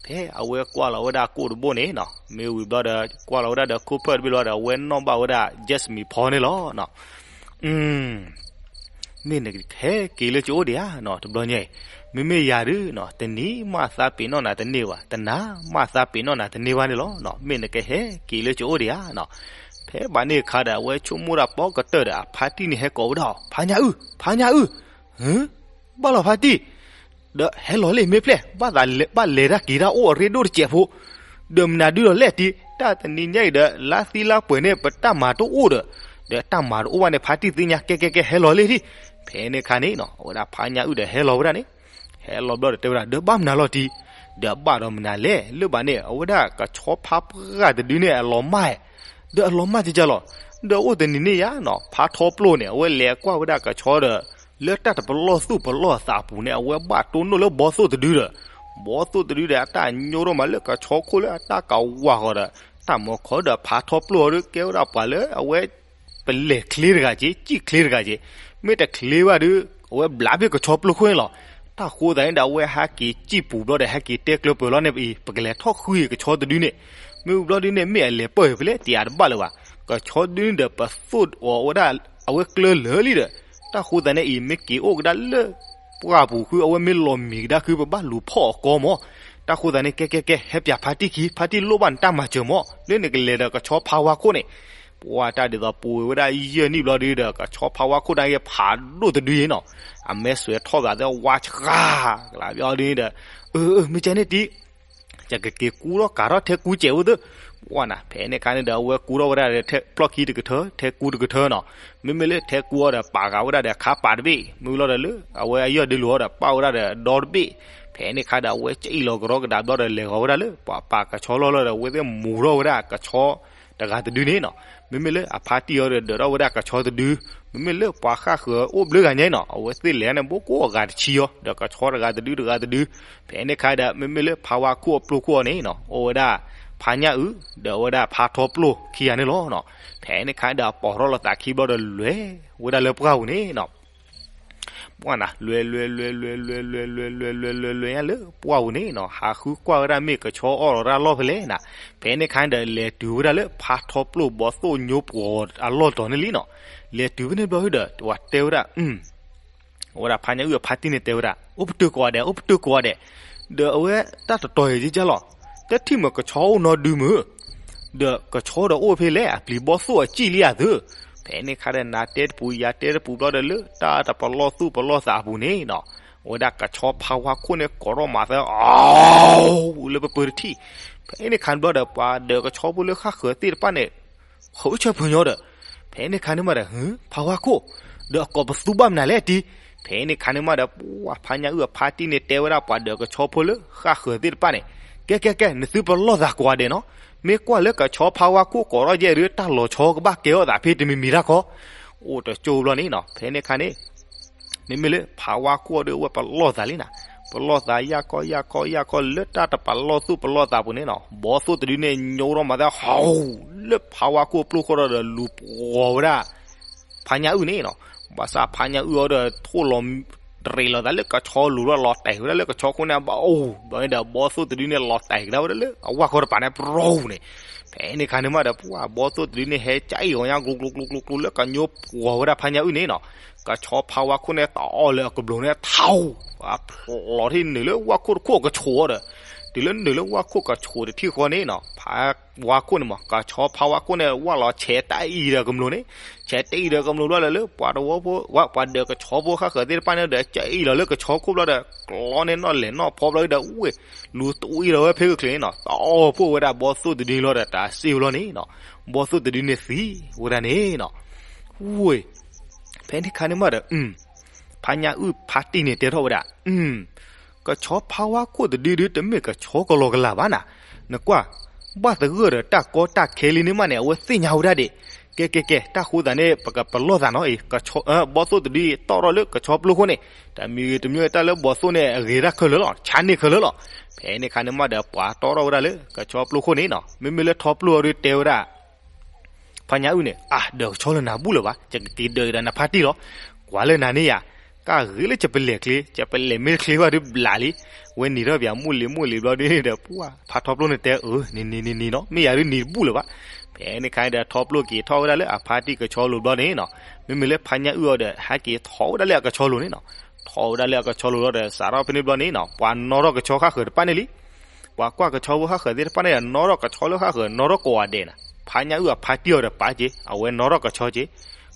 ဖဲအဝဲကွၢ်လီၤဝဲဒၣ်ကိၣ်တဘိၣ်န့ၣ်နီၤ မ့ၢ်ဝံၤဘျီဒီး ကွၢ်လီၤဝဲဒၣ်ဒီးခိၣ်ဖၢၣ်တဘ့ၣ်ဘျီဒီး အဝဲနီၣ်ဘၣ်ဝဲဒၣ် Jasmine ဖီန့ၣ်လီၤ. မ့ၢ်နကဟဲက့ၤလၢကအိၣ်ဒံးဧါနီၤ တဘျီညါအံၤ, မ့မ့ၢ်ယၤဒုးနီၤ တနံၤမးသးပ့ၤနီၣ်နၤတန့ၢ်ဘၣ်, တနၤမးသးပ့ၤနီၣ်နၤတန့ၢ်ဘၣ်န့ၣ်လီၤ. မ့ၢ်နကဟဲက့ၤလၢကအိၣ်ဒံးဧါနီၤ. ဖဲဘၣ်န့ၣ်အခါဒီး အဝဲဆိကမိၣ်ဒၣ်ပီကတၢၢ်ဒီး အဖါတံၢ်န့ၣ်ဟဲကိးဝဲဒၣ်အီၤ ဖါညၣ်အုၣ် ဖါညၣ်အုၣ်, ဘၣ်လီၤဖါတံၢ် ဒီးဟဲလီၤလံမ့ၢ်ဖျဲၣ်, ဘၣ်လဲၤတၢ်က့ၤတၢ်အိၣ်အရ့ဒိၣ်တစဲးဖိ, ဒီးမနုၤဒုးဒီးလဲၣ်တံၢ်, တၢ်တနံၤညါအံၤဒီး လါသံလါပှဲၤန့ၣ် ပတၢ်မၤတအိၣ်ဒီး, ဒီးတၢ်မၤတအိၣ်ဘၣ်န့ၣ် ဖါတံၢ်သ့ၣ်ညါ ကဲကဲကဲ ဟဲလီၤလံတံၢ်. ဖဲန့ၣ်အခါန့ၣ်နီၤ အဝဲဒၣ်ဖါညၣ်အုၣ်ဒီးဟဲလီၤဝဲဒၣ်န့ၣ်, ဟဲလီၤဘျီဒီးတဲဝဲဒၣ် ဒီးဘၣ်မနုၤလီၤတံၢ်, ဒီးဘၣ်ဒီးမနုၤလဲၣ်, လၢဘၣ်န့ၣ် အဝဲဒၣ်ကဆီဖါပှၢ်တဒုန့ၣ် အလီၤမၢ်, ဒီးအလီၤမၢ်ကကလီၤ, ဒီးအိၣ်တနံၤန့ၣ်ယါနီၤ ဖါထီပျိၢ်န့ၣ် အဝဲလဲၤကွၢ်ဝဲဒၣ်ကဆီဒီး လၢတၢ်တပလီၢ်သူၣ်ပလီၢ်သးပူၤန့ၣ် အဝဲဘၣ်တိၢ်နီၣ်လၢဘီသိၣ်တဒုဒီး, ဘီသိၣ်တဒုဒီး အတၢ်ညိထီၣ်မးလၢကဆီခိၣ်လၢအတၢ်ကဝၤဃီဒီး, တၢ်မၤခီဒီးဖါထီပျိၢ်အီၤဒီး ကဲဝဲဒၣ်ပှၤလၢအဝဲ ပလဲၤချ့တဂၤက့ၤ, စံၣ်ချ့တဂၤက့ၤ, မ့ၢ်တချ့ဘၣ်ဒီး အဝဲဘျးဖဲကဆီပျိၢ်ခိၣ်န့ၣ်လီၤ. တၢ်ဃိသတးန့ၣ်ဒီး အဝဲဟဲက့ၤစံၣ်ပူၤဘျီဒီး ဟဲက့ၤတဲကျၢၤပၢၤလီၤန့ၣ်အံၤ ပကလဲၤထီၣ်ဃုကဆီတဒုန့ၣ်, မ့ၢ်ဝံၤဘျီဒုန့ၣ် မ့ၢ်အလဲၤပၢၢ်ဖဲလဲၣ် တယၤတဘၣ်လၢၤဘၣ်. ကဆီတဒုန့ၣ်ဒီး ပသိၣ်အီၤဝဲဒၣ် အဝဲကျၢၤလၢာ်လံဒီး, တၢ်ဃိသတးန့ၣ်အံၤ မ့ၢ်က့ၤအိၣ်ကဒါလၢ ပှၢ်ပူၤဃု အဝဲမ့ၢ်လီၤမံၤကဒါဃု ပဘၣ်လူၤဖီၣ်အီၤကီမး. တၢ်ဃိသတးန့ၣ် ကဲကဲကဲ ဟဲပၠးဖါတံၢ်ခံ, ဖါတံၢ်လိၣ်ဘၣ်နတၢ်မၤစၢၤမး လၢနကလဲၤဒီးကဆီဖါဝါခိၣ်န့ၣ်. ပှၤတၢ်ဒ်သိးပူၤဝဲဒၣ်ယဲၢ်နံၣ်ဘျီဒုဒီး ကဆီဖါဝါခိၣ်တၢ်ဂ့ၢ်ဖးဒိၣ်တဒုအံၤနီၤ, အမဲာ်စွဲးထီၣ်ဂာ်သ့ဝါဆှါ, ကလးဘျီဒုဒီး, အၢ အၢ မ့ၢ်ကဲန့ၣ်တံၢ် ယကက့ၤကူထီၣ်ကၤထီၣ်ထဲကူစဲးဝဲသ့ၣ်. ပှၤနၤ ဖဲန့ၣ်အခါန့ၣ်ဒီး အဝဲကူထီၣ်ဝဲဒၣ်ဒီး ဖျီၣ်ခံတကထၢ ထဲကူတကထၢနီၤ. မ့မ့ၢ်လၢထဲကူအီၤဒီး ပာ်ဃာ်ဝဲဒၣ်ဒီးခါပာ်တဘ့ၣ်, မ့ၢ်လီၤဒီးလၢ အဝဲအယီၢ်ဒုးလိာ်အီၤဒီး ပာ်ဝဲဒၣ်ဒီးဒီတဘ့ၣ်. ဖဲန့ၣ်အခါဒီး အဝဲကအံၣ်လီၤကရီကဒါဘျီဒီး လဲၤဃီၤဝဲဒၣ်လၢ ပှၤပာ်ကဆီလီၢ်လီၤဒီး အဝဲသ့ၣ်မူၤထီၣ်ဝဲဒၣ်ကဆီ တဂၤတဒုန့ၣ်နီၤ. မ့မ့ၢ်လၢအဖါတံၢ်အီၤဒီး ဒၢးထီၣ်ဝဲဒၣ်ကဆီတဒု, မ့မ့ၢ်လၢပှၤဃၣ်ဃၢၤအိၣ်ဘျၢဂၤညါနီၤ အဝဲသ့ၣ်လဲၤန့ၣ် ဘိကိးအဂၤတဆံအီၤ ဒီးကဆီတဂၤတဒုတဂၤတဒု. ဖဲန့ၣ်အခါဒီး မ့မ့ၢ်လၢဖါဝါခိၣ်အပျိၢ်ခိၣ်အီၤန့ၣ်နီၤ အိၣ်ဝဲဒၣ် ဖါညၣ်အုၣ် ဒီးအဝဲဒၣ်ဖါထီပျိၢ်ခံဂၤန့ၣ်လီၤနီၤ. ဖဲန့ၣ်အခါဒီး အပိာ်ထီၣ်လီၤသးခံဘျီဒီး လဲၤဝဲဒၣ်လၢပှၢ်ပူၤန့ၣ်နီၤ. ပှၢ်နၤ လဲၤ လဲၤ လဲၤ လဲၤ လဲၤ လဲၤ လဲၤ လဲၤ လဲၤ လဲၤ လဲၤညါလၢပှၢ်ပူၤန့ၣ်နီၤ ဟးဃုကွၢ်ဝဲဒၣ်မ့ၢ်ကဆီအီၣ်လီၤတၢ်လီၢ်ဖဲလဲၣ်နၤ. ဖဲန့ၣ်အခါဒီး လဲၤတုၤဝဲဒၣ်လၢဖါထီပျိၢ်ဘီသိၣ်ညိပှီၤအလီၢ်တီၤန့ၣ်လံနီၤ. လဲၤတုၤဖဲန့ၣ်ဘျီဒီး ပှၤတဲဝဲဒၣ် အဝဲဒၣ်ဖါညၣ်အုၣ်အဖါတံၢ်န့ၣ်တဲဝဲဒၣ် အိၣ်ပတုာ်ကိးဂၤဒဲး အိၣ်ပတုာ်ကိးဂၤဒဲး, ဒီးအဝဲတၢ်တတီၤအံၤကကလီၤ, တထံၣ်မ့ၢ်ကဆီအိၣ်နီတဒုမ့ၢ်, ဒီးကဆီဒီးအိၣ်ဖဲလဲၣ် အပျံၤဘီသိၣ်အစံၣ်လံဧါသု, ဖဲန့ၣ်ခါဒီး နၤတဲတပူၤ ယၤတဲတပူၤဘျီဒီး လၢတၢ်တပလီၢ်သူၣ်ပလီၢ်သးအပူၤန့ၣ်နီၤ, အဝဲဒၣ်ကဆီဖါဝါခိၣ်န့ၣ် ကိးထီၣ်မၤသၢ အီ လၢပပၢၤတထံၣ်. ဖဲန့ၣ်ခါန့ၣ်ဘျီဒီး ပှၤဒၢးကဆီဖိလၢဃၣ်ဃၢၤသ့ၣ်တဖၣ်န့ၣ် ဃုဆၢဖုညါဒီး, ဖဲန့ၣ်ခါန့ၣ်မးဒီး ဟ ဖါဝါခိၣ်, ဒီးအကိးပသူဘၣ်မနုၤလဲၣ်တံၢ်. ဖဲန့ၣ်ခါန့ၣ်မးဒီး ပှၤဖါညၣ်အုၣ်အဖါတံၢ်န့ၣ် တဲဝဲဒၣ်ပှၤဒၢးကဆီဖိလၢဃၣ်ဃၢၤသ့ၣ်တဖၣ်န့ၣ်, ကဲကဲကဲ နသုပလီၢ်သးကိးဂၤဒဲးနီၤ, မ့ၢ်ကွၢ်လၢကဆီဖါဝါခိၣ်ကိးထီၣ်ယဲၢ်ဒုး တၢ်လီၤဆီကဘၣ်ကဲထီၣ်သးဖဲတမံၤမံၤတၢ်ခီ, အိၣ်တကၠိဘျီန့ၣ်နီၤ. ဖဲန့ၣ်ခါန့ၣ် မ့မ့ၢ်လၢဖါဝါခိၣ်ဒီး အဝဲပလီၢ်သးလံနၤ, ပလီၢ်သးယၢ်ကီယၢ်ကီယၢ်ကီ လၢတၢ်တပလီၢ်သူၣ်ပလီၢ်သးပူၤန့ၣ်နီၤ, ဘီသိၣ်တဒုန့ၣ် ညိထီၣ်မၤသၢ ဟီ လၢဖါဝါခိၣ်ပျိၢ်ခိၣ်ဒီး လူၤပှီၤဝဲဒၣ် ဖါညၣ်အုၣ်န့ၣ်နီၤ. ဘၣ်ဆၣ်ဖါညၣ်အုၣ်အီၤဒီး ထိၣ်လီၤ တရံးလီၤသးလၢကဆီလိၤလီၤ, လီၤတဲာ်ဝဲဒၣ်လၢကဆီခိၣ်န့ၣ် အဘၣ်အိၣ်ဘျီန့ၣ်ဒီး ဘီသိၣ်တဒုန့ၣ် လီၤတဲာ်ကဒါဝဲဒၣ်လၢအဝၣ်ခီတပၤန့ၣ် ပြူၤန့ၣ်. ဖဲန့ၣ်ခါန့ၣ်မးဒီး ပှၤဘီသိၣ်တဒုန့ၣ် ဟဲကအံၣ်ဂီၤညါကျိၤကျိၤကျိၤကျိၤလၢကညိပှီၤဝဲဒၣ်ဖါညၣ်အုၣ်န့ၣ်နီၤ. ကဆီဖါဝါခိၣ်န့ၣ် တအီၣ်လၢအကဘျိးန့ၣ် ထီၣ် အဖျိးထီၣ်နုာ်လၢဝၣ်ခိၣ်တခိၣ်အကဆိးဒီး, တုၤလၢနုာ်လၢဝၣ်ခိၣ်ကဆိးတထံၣ်ဃီန့ၣ်နီၤ, ဖါဝါခိၣ်န့ၣ်မး ကဆီဖါဝါခိၣ်န့ၣ် ဝၣ်လီၤဆဲးတၢ်အံၤဒီးကမျိးန့ၣ်, ဆဲးတၢ်အံၤဒီးကမျိးဘျီလၢ လၢပှၤတဝီဖိ ဝဲပှၤဒၢးကဆီဖိဃၣ်ဃၢၤသ့ၣ်တဖၣ်န့ၣ်ဒီး ကအံၣ်လီၤလၢကဆီခိၣ်ဘျီဒီး ကျီန့ၣ်နီၣ်လဲၢ်နီၣ်ဖီဘျီဒီး ဝ့ၢ် လူၤတအံၣ်လီၤဝဲဖဲကချ့ၣ်န့ၣ်နီၤ, တအီၣ်ဖှိၣ်ဝဲဒၣ်ဘီသိၣ်တဒုလီၤဒီး တၢ်စ့ၢ်ဝဲလီၤန့ၣ်နီၤ, ဘီသိၣ်တဒုန့ၣ်သံဝဲဒၣ်န့ၣ်နီၤ. ဝ့ၢ် ဖဲန့ၣ်ခါန့ၣ်မးဒီး ဖါညၣ်အုၣ်ဖါတံၢ်န့ၣ်တဲထီၣ်ဝဲဒၣ်, ကဆီဖါဝါခိၣ်တဒုဒု တမ့ၢ်ကဆီကလီကလးဘၣ်နၤ, နကွၢ် ဘၣ်သဂၢၢ်ဒီးတၢ်ကီတၢ်ခဲလံန့ၣ်မးန့ၣ် အဝဲသ့ၣ်ညါဝဲဒၣ်ဒံး. ကဲကဲကဲ တၢ်ဃိသးန့ၣ် ပကပလီၢ်သးနီၤအံၤ, ဘီသိၣ်တဒုတီၣ်ထီၣ်လၢကဆီပျိၢ်ခိၣ်န့ၣ် တမံၤဂ့ၤတမံၤတၢ်လၢဘီသိၣ်န့ၣ် အဂ့ၤတၢ်ခဲလၢာ်လီၤ, ဆါန့ၢ်ခဲလၢာ်လီၤ. ဖဲန့ၣ်ခါန့ၣ်မးဒီး ပှၤတီၣ်ထီၣ်ဝဲဒၣ်လၢကဆီပျိၢ်ခိၣ်န့ၣ်နီၤ, မ့မ့ၢ်လၢထီပျိၢ်အီၤဒုးတဲဝဲဒၣ် ဖါညၣ်အုၣ်န့ၣ် အါ ဒၢးကဆီလၢနၤဘူၣ်လၢၤဘၣ်, ယကက့ၤဒၢးကဒီးနဖါတံၢ်လီၤ. ကွၢ်လၢနၤန့ၣ်ယၤ, ကၢ်ဂ့ၤလၢယပလဲၤချ့, ယပလဲၤမ့ၢ်ချ့ဘၣ်ဒုးဘျးလံ. ဝဲနံၤထီၣ်ပၠးမုၢ်လံၤမုၢ်လံၤဘျီဒုးန့ၣ်ဒီး ပှၤဖါထီပျိၣ်န့ၣ်တဲ အၢ နံၤနံၤနံၤနံၤနီၤ, မ့ၢ်ယၤဒုးနံၤတဘူၣ်လၢၤဘၣ်. ဖဲန့ၣ်ခါန့ၣ်ဒီး ထီပျိၣ်က့ၤထီၣ်ဝဲဒၣ်လၢအဖါတံၢ်ကဆီလိၤဘျီန့ၣ်နီၤ, မ့မ့ၢ်လၢဖါညၣ်အုၣ်အီၤဒီး ဟဲက့ၤထီၣ်ဝဲဒၣ်လၢအကဆီလိၤန့ၣ်နီၤ. ထီၣ်ဝဲဒၣ်လၢအကဆီလိၤလီၤဒီး စးထီၣ်ဖဲန့ၣ်ဘျီန့ၣ်နီၤ, ပှၤနီၣ်ထီၣ်ကဆီဃၣ်ဃၢၤတဖၣ်န့ၣ်လံ. ပှၤကွၢ်ကဆီဖိဃၣ်ဃၢၤသ့ၣ်တဖၣ်န့ၣ်ဒီး နီၣ်ထီၣ်ကဆီလၢဃၣ်ဃၢၤ နီၣ်ထီၣ်ကိးဂၤဒဲးနၤ, ဖါညၣ်အုၣ်အဖါတံၢ်အီၤဒီးပာ်က့ၤ, အဝဲနီၣ်ထီၣ်ကဆီက့ၤ.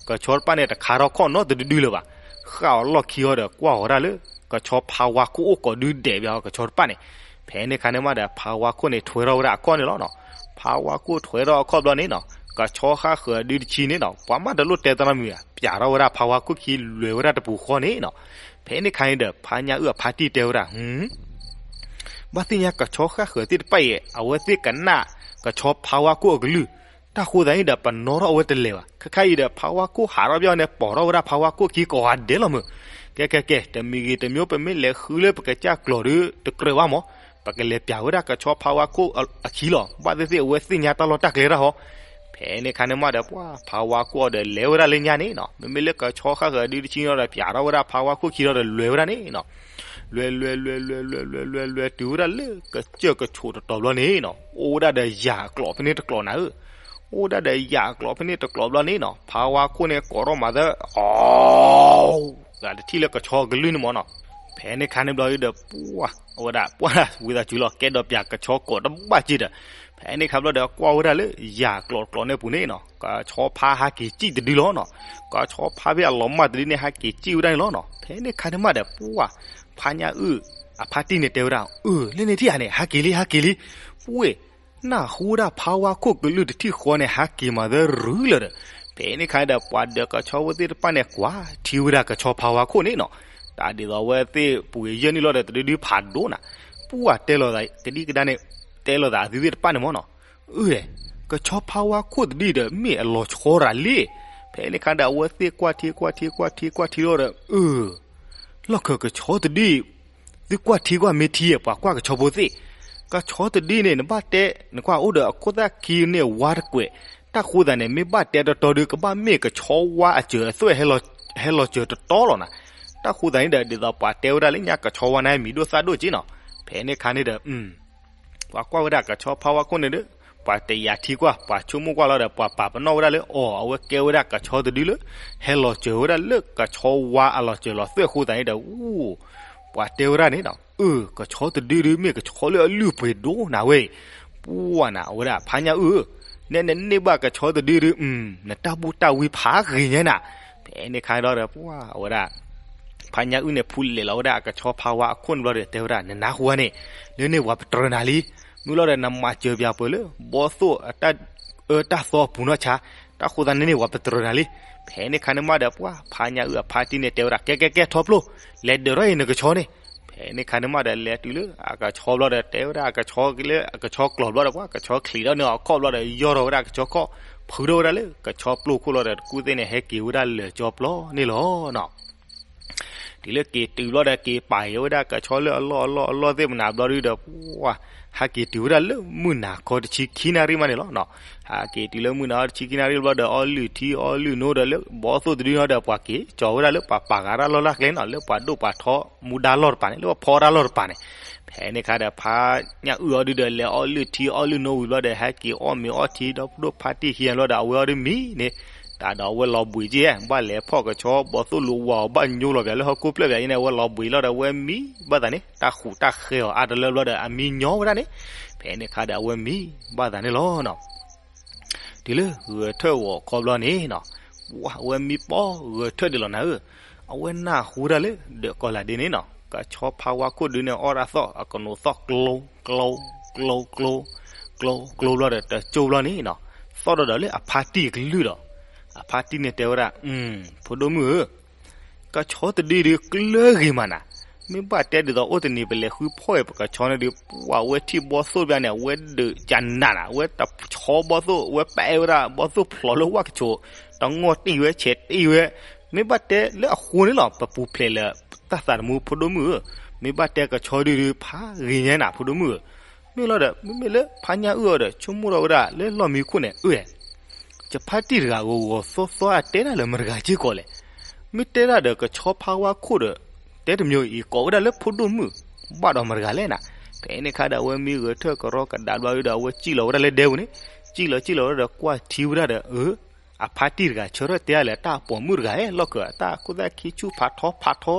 ကဆီတဖၣ်န့ၣ် တခါထီၣ်ခီၣ်နီတဒုဒုလၢၤဘၣ်. ဃၣ်အီၤလီၢ်ခံအီၤဒီး ကွၢ်အီၤဒၣ်လၢ ကဆီဖါဝါခိၣ်အိၣ်ကိးဒုဒဲးဘၣ်အီၤ ကဆီတဖၣ်န့ၣ်. ဖဲန့ၣ်ခါန့ၣ်မးဒီး ဖါဝါခိၣ်န့ၣ် ထွဲထီၣ်ဝဲဒၣ်အခီၣ်န့ၣ်လီၤနီၤ. ဖါဝါခိၣ်ထွဲထီၣ်အခီၣ်ဘျီန့ၣ်နီၤ, ကဆီဃၣ်ဃၢၤဒုတဆံန့ၣ်နီၤ, ပှၤမးတလိၣ်တဲတနီတမံၤဘၣ်, ပၠးထီၣ်ဝဲဒၣ်ဖါဝါခိၣ်ခံ လွဲၤဝဲဒၣ်တပူၤဃီန့ၣ်နီၤ. ဖဲန့ၣ်ခါန့ၣ်ဒီး ဖါညၣ်အုၣ်အဖါတံၢ်တဲဝဲဒၣ်, ဘၣ်သ့ၣ်ညါကဆီဃၣ်ဃၢၤသ့ၣ်တဖၣ်အံၤ အဝဲသ့ၣ်ကနၣ်ကဆီဖါဝါခိၣ်အကလုၢ်, တၢ်ဃိသတးန့ၣ်ဒီး ပနီၣ်ထီၣ်အဝဲတလဲၤဘၣ်. ခဲခါအံၤဒီး ဖါဝါခိၣ်ဟးထီၣ်ဘၣ်အီၤန့ၣ် ပိာ်ထီၣ်ဝဲဒၣ်ဖါဝါခိၣ်ခံကိးဂၤဒဲးလီၤမုၢ်. ကဲကဲကဲ, တမံၤဂ့ၤတမံၤ ပမ့ၢ်လဲၤဃုလၢပကစၢ်ကျိာ်ဒီး တကြၢးဘၣ်မး, ပကလဲၤပၠးဝဲဒၣ်ကဆီဖါဝါခိၣ်အခံလီၤ. ဘၣ်သ့ၣ်သ့ၣ် အဝဲသ့ၣ်ညါတၢ်လီၢ်တၢ်ကျဲတၢ်ဟီ. ဖဲန့ၣ်ခါန့ၣ်မးဒီး ပှၤဖါဝါခိၣ်အီၤဒီးလဲၤဝဲဒၣ်လၢညါန့ၣ်နီၤ, မ့မ့ၢ်လၢကဆီဃၣ်ဃၢၤဒုတဆံန့ၣ်ဒီး ပၠးထီၣ်ဝဲဒၣ်ဖါဝါခိၣ်ခံဒီးဒီးလွဲၤဝဲဒၣ်န့ၣ်နီၤ. လွဲၤလွဲၤလွဲၤလွဲၤလွဲၤလွဲၤလွဲၤလွဲၤ တုၤဝဲဒၣ်လၢကစၢၢ်ကဆိးတတီၤဘျီန့ၣ်နီၤ, အိၣ်ဝဲဒၣ်ဒီးယၤအကျိာ်ဖဲန့ၣ်တကျိာ်နၤဧၢ. အိၣ်ဝဲဒၣ်ဒီးယၤအကျိာ်ဖဲန့ၣ်တကျိာ်ဘျီန့ၣ်နီၤ, ဖါဝါခိၣ်န့ၣ်ကိးထီၣ်မၤသၢ အီ သးတထံၣ်လၢကဆီအကလုၢ်န့ၣ်မးနီၤ. ဖဲန့ၣ်ခါန့ၣ်ဘျီဒီး ပှၤ အဝဲဒၣ်ပှၤဝံသးစူၤလီၤ ကဲဒီးပၠးကဆီကိးတဘၣ်က့ဒီး, ဖဲန့ၣ်ခါဘျီဒီး ကွၢ်ဝဲဒၣ်လၢယၤကျိာ်တကျိာ်န့ၣ်ပူၤန့ၣ်နီၤ, ကဆီဖါဟးက့ၤစံၣ်တဒုလီၤနီၤ. ကဆီဖါဖဲအလီၤမၢ်တဒုန့ၣ် ဟးက့ၤစံၣ်ဝဲဒၣ်န့ၣ်လီၤနီၤ. ဖဲန့ၣ်ခါန့ၣ်မးဒီး ပှၤ ဖါညၣ်အုၣ်အဖါတံၢ်န့ၣ်တဲဝဲဒၣ်, အၢ လၢန့ၣ်ထံၣ်ဧါန့ၣ် ဟးက့ၤလံ ဟးက့ၤလံ. ပှၤ နၢ်ဟူဝဲဒၣ်ဖါဝါခိၣ်ကလုၢ်တထံၣ်ဃီန့ၣ် ဟးက့ၤမၤသၢရုၤလၢာ်ဒီး, ဖဲန့ၣ်ခါန့ၣ်ဒီး ပှၤဒၢးကဆီဖိသ့ၣ်တဖၣ်န့ၣ် ကွၢ်ထံဝဲဒၣ်ကဆီဖါဝါခိၣ်န့ၣ်နီၤ. တၢ်ဒ်သိးအဝဲသ့ၣ်ပူၤယဲၢ်နံၣ်လီၤဒီး တဒုဒုဖးဒိၣ်နၤ, ပှၤတဲလိာ်သးကဒံကဒါန့ၣ် တဲလိာ်သးအသုသ့ၣ်တဖၣ်န့ၣ်မးနီၤ. အၢ ကဆီဖါဝါခိၣ်တဒုဒီး မ့ၢ်အလီၤဆီရၤလံ. ဖဲန့ၣ်ခါဒီး အဝဲသ့ၣ်ကွၢ်ထံကွၢ်ထံကွၢ်ထံကွၢ်ထံလီၤဒီး အၢ လီၢ်ခၢၣ်ကဆီတဒု သုကွၢ်ထံကွၢ်မ့ၢ်ထံ ပှၤကွၢ်ကဆီဖိသ့ၣ်, ကဆီတဒုန့ၣ် နဘၣ်တဲ နကွၢ်အိၣ်ဒီးအခိၣ်သၣ်ခံန့ၣ်ဝါတကွဲး, တၢ်ဃိသတးန့ၣ် မ့ၢ်ဘၣ်တဲတီတီဒု ကဘၣ်မ့ၢ်ကဆီဝါအစၢၤအသွဲၣ် ဟဲလီၤစၢၤတတီလီၤနၤ. တၢ်ဃိသတးန့ၣ်ဒီး ဒ်သိးပှၤတဲဝဲဒၣ်လၢညါ ကဆီဝါန့ၣ်မံၤဒိၣ်သၣ်ဒိၣ်က့နီၤ. ဖဲန့ၣ်ခါန့ၣ်ဒီး ပှၤကွၢ်ဝဲဒၣ်ကဆီဖါဝါခိၣ်န့ၣ်ဒီး ပှၤတယာ်ထံကွၢ် ပှၤဆိကမိၣ်ကွၢ်လီၤဒီး ပှၤပာ်ပနီၣ်ဝဲဒၣ်လၢအီၤ အဝဲကဲဝဲဒၣ်ကဆီတဒုလၢ ဟဲလီၤစၢၤဝဲဒၣ်လၢကဆီဝါအလီၤစၢၤလီၤသွဲၣ်အဃိသတးန့ၣ်ဒီး ပှၤတဲဝဲဒၣ်န့ၣ်နီၤ, အၢ ကဆီတဒုဒု မ့ၢ်ကဆီလၢအလုၢ်အပှ့ၤဒိၣ်နၤဝဲ, ပှၤနၤ အဝဲဒၣ်ဖါညၣ်အုၣ်ဧၢ, နဲနန့ၢ်ဘၣ်ကဆီတဒုဒု, နတၢ်ဘူၣ်တၢ်ဝံဖးဂ့ၤညါနၤ. ဖဲန့ၣ်ခါဒီး ပှၤအဝဲဒၣ် ဖါညၣ်အုၣ်န့ၣ် ဖူလဲးလီၤဝဲဒၣ်အကဆီဖါဝါအခိၣ်န့ၣ်ဘျီဒီးတဲဝဲဒၣ်, နနၢ်ဟူဝဲန့ၣ်, လၢန့ၣ်ပှၤပတြၢၤနၤလံ. မုၢ်လီၤဒီးနမၤစၢၤပၠးပှဲၤလၢ ဘီသိၣ်အတၢ်အၢတၢ်သီအပူၤနီၢ်ဆါ, တၢ်ဃိသတးန့ၣ်န့ၣ်ပှၤပတြၢၤနၤလံ. ဖဲန့ၣ်ခါန့ၣ်မးဒီး ပှၤဖါညၣ်အုၣ်အဖါတံၢ်န့ၣ်တဲဝဲဒၣ်, ကဲကဲကဲ ထီဖျိ, လဲၤဒၢးထီၣ်အံၤနကဆီန့ၣ်. ဖဲန့ၣ်ခါန့ၣ်မးဒီး လဲၤတုၤလၢအကဆီဘျီဒီး တဲဝဲဒၣ်အကဆီလၢအကဆီကျိၤဘျီဒီး ပှၤကဆီချံးထီၣ်န့ၢ်အီၤခီၣ်ဘျီဒီး ယီၢ်ထီၣ်ဝဲဒၣ်ကဆီခီၣ်, ဖုထီၣ်ဝဲဒၣ်လၢကဆီပျိၢ်ခိၣ်လီၤဒီး တကူၣ်သ့ၣ်န့ၣ် ဟဲက့ၤဝဲဒၣ်လၢာ်ကၠီပျီန့ၣ်လီၤနီၤ. တုၤလၢက့ၤတုၤဘျီဒီး က့ၤပာ်အီၤဝဲဒၣ်ကဆီလၢအလီၢ်အလီၢ်အလီၢ်သ့ၣ်မနၤဘျီဒုဒီး ပှၤ ဟဲက့ၤတုၤဝဲဒၣ်လၢမုၢ်နၤခီတဆံခံနၣ်ရံၣ်မးန့ၣ်လီၤ. ဟဲက့ၤတုၤလၢမုၢ်နၤခီတဆံခံနၣ်ရံၣ်ဘျီဒီး အီလုၢ်ထံအီလုၢ်နိဒီး လၢဘီသိၣ်တဒုနီၤဒီး ပှၤက့ၤကၠီၤဝဲဒၣ်လၢပှၤပာ်ဂၤတၢ်လီၢ်လၢ်ကျဲနီၤ, လၢပှၤဒိၣ်ပှၤထီမူဒါလီၢ်တပၤန့ၣ်, လၢပှၤဖီတၢ်လီၢ်တပၤန့ၣ်. ဖဲန့ၣ်ခါဒီး ဖါညၣ်အုၣ်အီၤဒုဒီး လဲၤအီလုၢ်ထံအီလုၢ်နိဝံၤဘျီဒီး ဟဲက့ၤအီၣ်မ့ၤအီထံဒီး ဖိဒိၣ်ဖါတံၢ်ခံဂၤဘျီဒီး အဝဲအီၤဒုမံန့ၣ်, တၢ်ဒီးအဝဲလီၤဘှံးက့ၤ, ဘၣ်လဲၤဖီၣ်ကဆီဘီသိၣ်လိၤဝၤအီၤ ဘၣ်ညိလီၤပၠးလၢဟီၣ်ခိၣ်ဖျၢၣ်ပၠးအံၤန့ၣ် အဝဲလီၤဘှံးလီၤဒီး အဝဲမံဘၣ်သးန့ၣ်, တၢ်ဃူးတၢ်ဃဲၤအီၤအါတလၢဘျီဒီး အမံညီဝဲဒၣ်န့ၣ်. ဖဲန့ၣ်ခါဒီး အဝဲမံဘၣ်သးန့ၣ်လီၤနီၤ. တုၤလၢဂဲၤထၢၣ်ဂီၤခီဘျီန့ၣ်နီၤ, ပှၤအဝဲမံပီၢ်ဂဲၤထၢၣ်ဒံးလီၤနၤဧၢ. အဝဲနၢ်ဟူဒၣ်လၢ ဒီးကီၤလၤဒ့န့ၣ်နီၤ, ကဆီဖါဝါခိၣ်ဒုန့ၣ် အီၣ်တၢ်သီၣ်အကနိးသီၣ်ကျိ ကျိ ကျိ ကျိ ကျိ ကျိဘျီဒီး တကၠိဘျီန့ၣ်နီၤ, သီၣ်ဒီးဒီးလၢအဖါတံၢ်အကလုၢ်ဒီး အဖါတံၢ်န့ၣ်တဲဝဲဒၣ်, ဖိဒိၣ်မုၣ်ဧၢ, ကဆီတဒုဒုကျၢၤဂ့ၤမးနၤ, မ့ၢ်ဘၣ်တဲဒ်သိးအိၣ်တနံၤပလဲၤဃုဖီၣ်အံၤပကဆီန့ၣ်ဒုး ပှၤဝဲထံၣ်ဘီသိၣ်တဘျီန့ၣ် အဝဲဒုးကနးနၤ, အဝဲတဆီဘီသိၣ် အဝဲပာ်ဝဲဒၣ်ဘီသိၣ်ဖျိးလၢဝၣ်ကဆိး, တငီၢ်တံၢ်ဝဲဆဲးတံၢ်ဝဲ, မ့ၢ်ဘၣ်တဲလၢအဃိန့ၣ်လီၤ ပပူၤဖျဲးလၢတၢ်သးသမူဖိဒိၣ်မုၣ်ဧၢ, မ့ၢ်ဘၣ်တဲကဆီဒုဒုဖးဂ့ၤညါနၤဖိဒိၣ်မုၣ်ဧၢ. မ့ၢ်လီၤဒီး မ့မ့ၢ်လၢဖါညၣ်အုၣ်အီၤဒီး ဆိကမိၣ်ထီၣ်ဝဲဒၣ်လၢလီၢ်မံခိၣ်န့ၣ် အၢ ယဖါတံၢ်တဂၤဂီၤဂီၤသီသီအတဲဒၣ်လၢမတၤဂၤစ့ၢ်ကီးလဲၣ်. မ့ၢ်တဲဒၣ်ဒီးကဆီဖါဝါခိၣ်ဒီး တဲတမံၤအံၤ ကိးဝဲဒၣ်လၢဖိဒိၣ်မုၣ် ဘၣ်ဒီးမတၤတဂၤလဲၣ်နၤ. ဖဲန့ၣ်ခါဒီး အဝဲမံဂဲၤထၢၣ်ကရီကဒါဘျီဒုဒီး အဝဲစံၣ်လီၤဝဲဒၣ်လၢဒဲပူၤန့ၣ်, စံၣ်လီၤစံၣ်လီၤဝဲဒၣ်ဒီး ကွၢ်ထံဝဲဒၣ်ဒီး အၢ အဖါတံၢ်တဂၤဆၢထၢၣ်တဲဒၣ်လၢ တၢ်ပိာ်မုၣ်တဂၤဧၢ လီၢ်ခၢၣ်အတၢ်ခိၣ်သၣ်ခံဆူၣ်ဖးထီဖးထီ,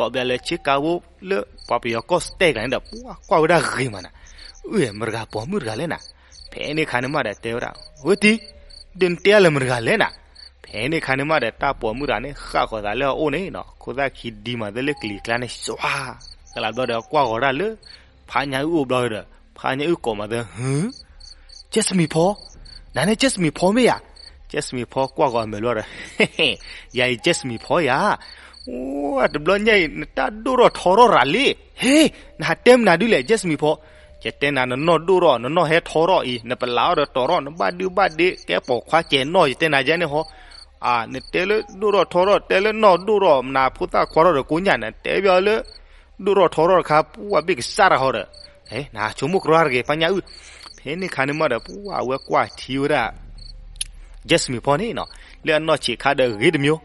သီးဘၣ်လၢဆ့ကၤဘိ လၢပှၤပယီၤကီၢ်စတဲၣ်ကျါန့ၣ်ဒီး ပှၤကွၢ်ဝဲဒၣ်ဂ့ၤမးနၤ, အၢ မတၤတဂၤပိာ်မုၣ်တဂၤလဲၣ်နၤ. ဖဲန့ၣ်ခါန့ၣ်မးဒီးတဲဝဲဒၣ် ဝဲတံၢ်, ဒုးနတဲအါလၢမတၤတဂၤလဲၣ်နၤ. ဖဲန့ၣ်ခါန့ၣ်မးဒီး တၢ်ပိာ်မုၣ်တဂၤန့ၣ် ဃၣ်ဃီၤသးလၢအအိၣ်န့ၣ်နီၤ, ခိၣ်သၣ်ခံဒံမးသ့လၢကလံၤကျါန့ၣ် စွါ ကလးဘျီဒီး ကွၢ်ဃီၤဒၣ်လၢ ဖါညၣ်အုၣ်အိၣ်ဘျီဒီး ဖါညၣ်အုၣ်ကိးမးသၢ ဟု Jasmine ဖီ, နၤန့ၣ် Jasmine ဖီမ့ၢ်ဧါ. Jasmine ဖီကွၢ်ဃီၤအမဲာ်ဘျီဒီး ယၤအံၤ Jasmine ဖီယၤ, အိ တဘျီညါအံၤ နတၢ်ဒိၣ်ထီၣ်ထီထီၣ်ရၤလံ, ဟ့ နဟးတဲမနုၤဒုလဲၣ် Jasmine ဖီ, ယတဲနၤ နနီၢ်ဒိၣ်ထီၣ် နနီၢ်ဟဲထီထီၣ်အံၤ နပလးအီၤဒီးတီၤထီၣ် နဘၣ်ဒုဘၣ်ဒ့ ကဲပိာ်ခွါကဲနီၢ် ယတဲနၤယဲန့ၣ်ဟီ, နတဲလၢဒိၣ်ထီၣ်ထီထီၣ် တဲလၢနီၢ်ဒိၣ်ထီၣ် မနၤဖိသၣ်ခွါထီၣ်ဒီးကိးညါ နတဲဘၣ်လၢ ဒိၣ်ထီၣ်ထီထီၣ်တခါ ပှၤဘ့ၣ်ကစၢ်တၢ်ဟီဒီး နဆိကမိၣ်ကြၢးတဂ့ၤ ဖါညၣ်အုၣ်. ဖဲန့ၣ်ခါန့ၣ်မးဒီး ပှၤအဝဲကွၢ်ထံဝဲဒၣ် Jasmine ဖီန့ၣ်နီၤ, လၢအနီၢ်ဆံးခါဒီးဂ့ၤတမံၤ,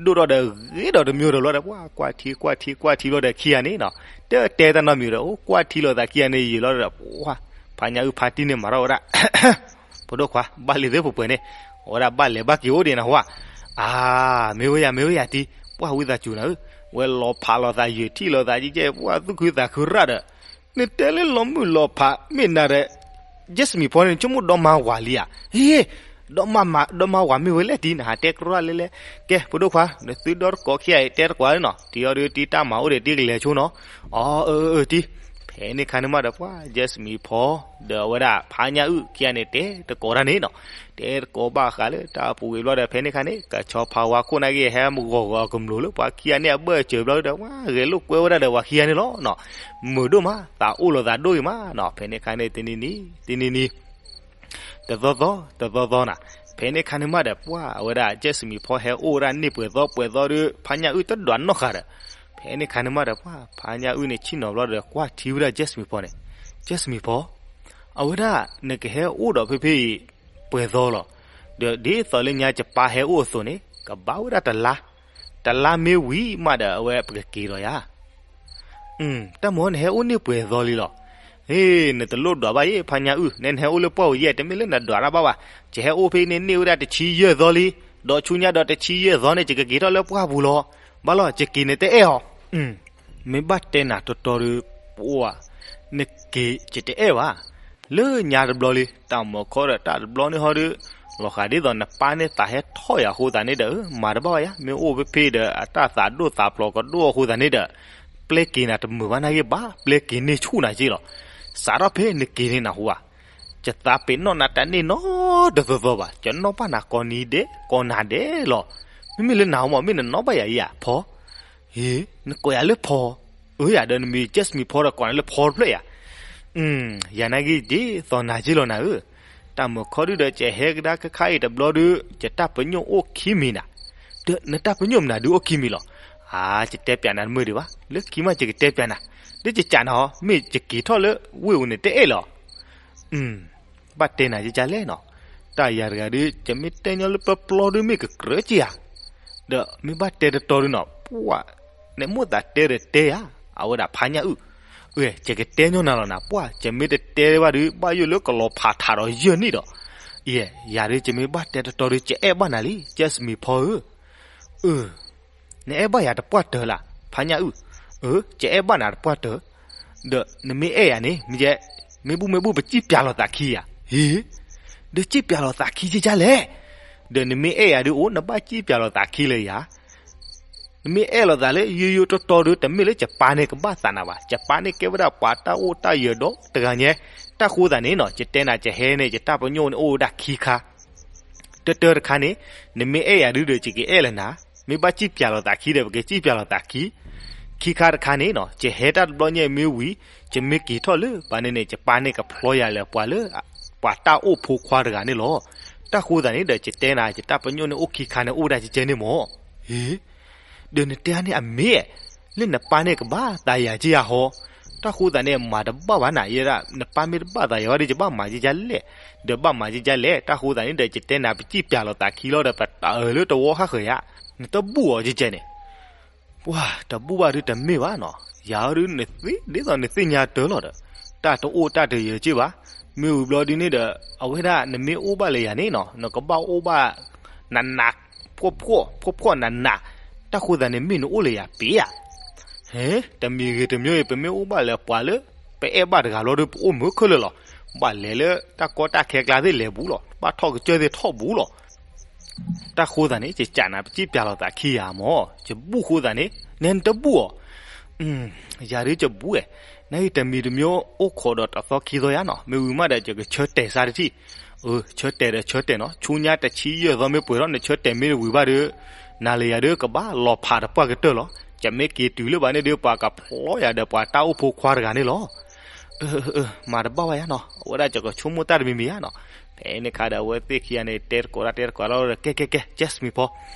ဒိၣ်ထီၣ်ဒီးဂ့ၤဒီးတမံၤဒီးဘျီဒီး ပှၤကွၢ်ထံကွၢ်ထံကွၢ်ထံဘျီဒီးခံဂၤန့ၣ်နီၤ, တတဲတၢ်နီတမံၤဒီး အိ ကွၢ်ထံလိာ်သးခံဂၤန့ၣ်ယံာ်လီၤဒီး ပှၤ ဖါညၣ်အုၣ်ဖါတံၢ်န့ၣ်မၤထီၣ်ဝဲဒၣ် ဖိဒိၣ်ခွါ ဘၣ်လံသ့ၣ်ပှဲၤပှဲၤန့ၣ်, အဝဲဒၣ်ဘၣ်လဲၤဘၣ်က့ၤအိၣ်ဒံးနဟါ, အါ မ့ၢ်ဝဲယၤ မ့ၢ်ဝဲယၤတံၢ်, ပှၤဝံသးစူၤနၤဧၢ, ဝဲလီၤဖးလိာ်သးယံာ်ထံၣ်လိာ်သးကဲကဲ ပှၤသူၣ်ခုသးခုရၣ်ဒီး, နတဲလၢလီၤမုၢ်လီၤဖး မ့ၢ်နၤဒီး Jasmine ဖီန့ၣ် နဆိကမိၣ်ဒီမါဝၤလံဧါ, ဟ့ ဒီမါဝၤမ့ၢ်ဝဲလဲၣ်တံၢ် နဟးတဲကြၢးလၢလဲၣ်, ကဲ ဖိဒိၣ်ခွါ နသုဒီတကိးခံဂၤအံၤ တဲတကိးလၢနီၤ, တံၢ်အီၤဒုးတံၢ်တၢ်မၤအိၣ်ဒီးတံၢ်ကလဲၤဆိနီၤ, အီ အၢ အၢ တံၢ်. ဖဲန့ၣ်ခါန့ၣ်မးဒီး ပှၤ Jasmine ဖီ ဒီးအဝဲဒၣ်ဖါညၣ်အုၣ်ခံဂၤန့ၣ် တဲတကိးတၢ်န့ၣ်နီၤ, တဲတကိးဘၣ်ဃးလၢတၢ်ပူၤဝံၤဘျီဒီး ဖဲန့ၣ်ခါန့ၣ် ကဆီဖါဝါခိၣ်နာ်က့ ဟဲဂီၤဂီၤအကမျူးလၢပှၤခံဂၤန့ၣ် အဘၢၣ်စၢၤဘျီဒီး ပှၤဂဲၤလိာ်ကွဲဝဲဒၣ်ဒီးပှၤခံဂၤန့ၣ်လီၤနီၤ, မုာ်ဒိၣ်မး သးအိၣ်လိာ်သးဒိၣ်ဂ့ၤမးနီၤ, ဖဲန့ၣ်ခါန့ၣ် တနံၤနံၤ တနံၤနံၤ တသီသီ တသီသီနၤ, ဖဲန့ၣ်ခါန့ၣ်မးဒီး ပှၤအဝဲဒၣ် Jasmine ဖီဟဲအိၣ်ဝဲဒၣ်န့ၢ်ပှဲၤသီ ပှဲၤသီဒီး ဖါညၣ်အုၣ်တဒွးနီၢ်ဃာ်ဒီး, ဖဲန့ၣ်ခါန့ၣ်မးဒီး ပှၤ ဖါညၣ်အုၣ်န့ၣ် ဆ့ၣ်နီၤဘျီဒီး ကွၢ်ထံဝဲဒၣ် Jasmine ဖီန့ၣ်, Jasmine ဖီ, အဝဲဒၣ် နကဟဲအိၣ်ဒီးဖဲဖဲအံၤ ပှဲၤသီလီၤ, ဒီးဒ်သိးလၢညါယပၢ်ဟဲအိၣ်အသိးန့ၣ် ကဘၣ်ဝဲဒၣ်တလါ, တလါမ့ၢ်ဝံၤမးဒီး အဝဲပကက့ၤဒီးယၤ တၢ်မ့ၢ် နဟဲအိၣ်န့ၢ်ပှဲၤသီလံလီၤ. ဟ့ၣ် နတလိၣ်ဒွးဘၣ်ယဲ ဖါညၣ်အုၣ်, နဲနဟဲအိၣ်လၢပှၢ်ပူၤယဲ တမ့ၢ်လၢနဒွးတၢ်ဘၣ်ဘၣ်. ယဟဲအိၣ်ဖဲအံၤန့ၣ် န့ၢ်ဝဲဒၣ်တဆံယဲၢ်သီလံ. ဒီးဆူညါဒီးတဆံယဲၢ်သီန့ၣ် ယကက့ၤထီၣ်လၢပှၢ်ပူၤလီၤ. ဘၣ်လီၤ ယက့ၤန့ၣ်တအဲၣ်အီၤ. မ့ၢ်ဘၣ်တဲနၤတီတီဒီး ပှၤ နက့ၤယတအဲၣ်ဘၣ်. လၢညါတဘျီလံ တၢ်မုၢ်ခီဒီးတၢ်တဘျီန့ၣ်ဟီဒီး လီၤဃာ်ဒ်သိးနပၢ်န့ၣ်သးဟဲထီၣ်ယၤအဃိသတးန့ၣ်ဒီး မၤတဘၣ်ဝဲယၤ မ့ၢ်အိၣ်ဖဲဖဲဒီး အတၢ်သးဒိၣ်သးဖျိးကဒိၣ်အဃိသတးန့ၣ်ဒီး ပျဲက့ၤနၤတမုာ်ဘၣ်နာ်က့ဘၣ် ပျဲက့ၤန့ၢ်ဆူၣ်နၤက့လီၤ. စးထီၣ်ဖဲနက့ၤန့ၣ်နၢ်ဟူဧါ ယသးပ့ၤနီၣ်နၤတၢ်န့ၢ်နီတသီသီဘၣ် ယနီၣ်ဘၣ်နၤကိးနံၤဒဲးကိးနၤဒဲးလီၤ. မ့မ့ၢ်လၢနၤဟီမး မ့ၢ်နနီၣ်ဘၣ်ယၤဧါ ဖီ ဟ့ နကိးယၤလၢဖီ အၢယၤဒီးနမံၤ Jasmine ဖီဒီးကိးနၤလၢဖီတဖျၢၣ်ယၤ ယၤနာ်က့ဒ်သိးနၤက့လီၤနၤဧၢ. တၢ်မုၢ်ခီဒုဒီး ယဟဲကဒါခါခါအံၤတဘျီဒု ယတၢ်ပညိၣ်အိၣ်ခံမံၤနၤ, ဒီးနတၢ်ပညိၣ်မနုၤဒုအိၣ်ခံမံၤလီၤ. အါ ယတဲပျးနၤတမုာ်ဒံးဘၣ်, လၢခံမးယကတဲပျးနၤ, ဒီးယကးနၤဟီ မ့ၢ်ယက့ၤထီၣ်လၢဝ့ၢ်အူန့ၣ်တအဲၣ်လၢၤ ဘၣ်တဲနၤကကလဲၣ်နီၤ, တၢ်ယၤတဂၤဒု ယမ့ၢ်တဲညီလၢပျီပျီဒု မ့ၢ်ကကြၢးက့ၤဧါ, ဒီးမ့ၢ်ဘၣ်တဲတတီဒုနီၤ ပှၢ်, နမိၣ်သးတဲဒီးတဲဧါ, အဝဲဒၣ်ဖးညၣ်အုၣ်, အၢ ယကတဲညီနၤလီၤနၤ ပှၢ် ယမ့ၢ်တတဲဘၣ်ဒု ဘၣ်ယိၣ်လၢကလီၤဖးထးဒီးယဲၢ်နံၣ်ဒီး, ယဲ ယၤဒု ယမ့ၢ်ဘၣ်တဲတတီဒု ယအဲၣ်ဘၣ်နၤလံ Jasmine ဖီဧၢ, အၢ နအဲၣ်ဘၣ်ယၤတပှၢ်တၢၢ်လၢ်, ဖးညၣ်အုၣ်, အၢ ယအဲၣ်ဘၣ်နၤတပှၢ်တၢၢ်, ဒီးနမ့ၢ်အဲၣ်ယၤန့ၣ် မ့ၢ်ယဲ, မ့ၢ်ဘူၣ်မ့ၢ်ဘူၣ် ပစံၣ်ပၠးလီၤသးခံယၤ, ဟ့, ဒီးစံၣ်ပၠးလီၤသးခံကကလဲၣ်, ဒီးနမ့ၢ်အဲၣ်ယၤဒုအိၣ် နဘၣ်စံၣ်ပၠးလီၤသးခံလၢယၤ နမ့ၢ်အဲၣ်လိာ်သးလၢယိယိတီတီဒီး တမ့ၢ်လၢယပၢ်န့ၣ်ကဘၣ်သးနၤဘၣ်, ယပၢ်န့ၣ်ကဲဝဲဒၣ်ပှၤတၢ်အိၣ်တၢ်ယၢၤဒီတဂၤညါ, တၢ်ဃိသးန့ၣ်နီၤ ယတဲနၤ ယဟဲန့ၣ် ယတၢ်ပညိၣ်န့ၣ်အိၣ်ဝဲဒၣ်ခံခါ, တၢတၢတခါန့ၣ်, နမ့ၢ်အဲၣ်ယၤဒုဒီး ယကအဲၣ်လၢနၤ, မ့ၢ်ဘၣ်စံၣ်ပၠးလီၤသးခံဒီး ပကစံၣ်ပၠးလီၤသးခံ, ခံခါတခါန့ၣ်နီၤ ယဟဲတၢ်တဘျီညါမ့ၢ်ဝံၤ, ယမ့ၢ်က့ၤထီၣ်လၢပှၤန့ၣ်န့ၣ် ယပၢ်န့ၣ်ကဖျီယၤလၢပှၤလၢ ပှၤတၢ်အိၣ်ဖိခွါတဂၤန့ၣ်လီၤ. တၢ်ဃိသးန့ၣ်ဒီး ယတဲနၤ ယတၢ်ပညိၣ်န့ၣ်အိၣ်ခံခါန့ၣ် အိၣ်ဝဲဒၣ်ကကဲန့ၣ်မး, ဟ့ ဒီးနတဲန့ၣ်အမ့ၢ်, လၢနပၢ်န့ၣ်ကဘၣ်သးယၤက့ယၤဟီ, တၢ်ဃိသးန့ၣ် မၤတဘၣ်ဘၣ်နၤ ယဲဒၣ် နပၢ်မ့ၢ်တဘၣ်သးယၤဝဲဒီး ယဘၣ်မၤကကလဲၣ်, ဒီးဘၣ်မၤကကလဲၣ်, တၢ်ဃိသးန့ၣ်ဒီး ယတဲနၤ ပစံၣ်ပၠးလီၤသးခံလီၤဒီး ပတၢၢ်လၢတဝီဟးဃၢၤယၤ, နတဘူၣ်အီၤကကဲန့ၣ် ပှၢ် တဘူၣ်ဘၣ်ဒုတမ့ၢ်ဘၣ်နီၤ, ယၤဒုနသ့ဒ်သိးနသ့ၣ်ညါတၢ်လီၤဒီး, တၢ်တအိၣ်တၢ်တယၢၤက့ဘၣ်, မ့ၢ်ဝံၤဘျီဒုန့ၣ်ဒီး, အဝဲဒၣ်နမ့ၢ်အိၣ်ဘၣ်လၢယၤန့ၣ်နီၤ နကဘၣ်အိၣ်ဘၣ်, နးနး, ဖှီၣ်ဖှီၣ်, ဖှီၣ်ဖှီၣ်နးနး, တၢ်ဃိသးန့ၣ်မ့ၢ်နအိၣ်လၢယၤပ့ၤဧါ ဟဲ, တမံၤဂ့ၤတမံၤအံၤ ပမ့ၢ်အိၣ်ဘၣ်လၢပှၤလၢ, ပအဲၣ်ဘၣ်တဂၤဘျီဒီး ပအိၣ်မုာ်ခဲလၢာ်လီၤ, ဘၣ်လဲၤလၢတၢ်ကီတၢ်ခဲကျါသ့ၣ်လဲၤဘူးလီၤ, ဘၣ်ထီၣ်ကစၢၢ်သ့ၣ်ထီၣ်ဘူးလီၤ တၢ်ဃိသးန့ၣ် ယကးနၤ ပစံၣ်ပၠးလီၤသးခံယၤမး, ယဘူၣ်ဃိသးန့ၣ်, နဲနတဘူၣ်အီၤ, ယၤဒုယဘူၣ်ဝဲ, နဂ့ၢ်တမံၤတမံၤအိၣ်ခိးဒီးတသီခံသီယါနီၤ, မ့ၢ်ဝံၤမးဒီး ယကဆၢတဲာ်စၢ်တထံၣ်, ဆၢတဲာ်ဒီးဆၢတဲာ်နီၤ, ဆူညါတဆံယဲၢ်သီမ့ၢ်ပှဲၤထီၣ် နဆၢတဲာ်မ့ၢ်ဝံၤဘၣ်ဒီး, နၤလၢယၤဒုကဘၣ်လီၤဖးတပှၢ်ကတၢၢ်လီၤ, ယမ့ၢ်က့ၤတုၤလၢၤဘၣ်န့ၣ်ဒု ပှၤကဖျီယၤဒီးပှၤတၢ်အိၣ်ဖိခွါတဂၤန့ၣ်လီၤ မၤတဘၣ်ဝဲယါနီၤ, အဝဲဒၣ်ယကဆိကမိၣ်တၢ်တမံၤမံၤယါနီၤ, ဖဲန့ၣ်အခါဒီးအဝဲသ့ၣ်ခံဂၤန့ၣ် တဲတကိးတၢ်တဲတကိးတၢ်လီၤဒီး ကဲကဲကဲ Jasmine ဖီ,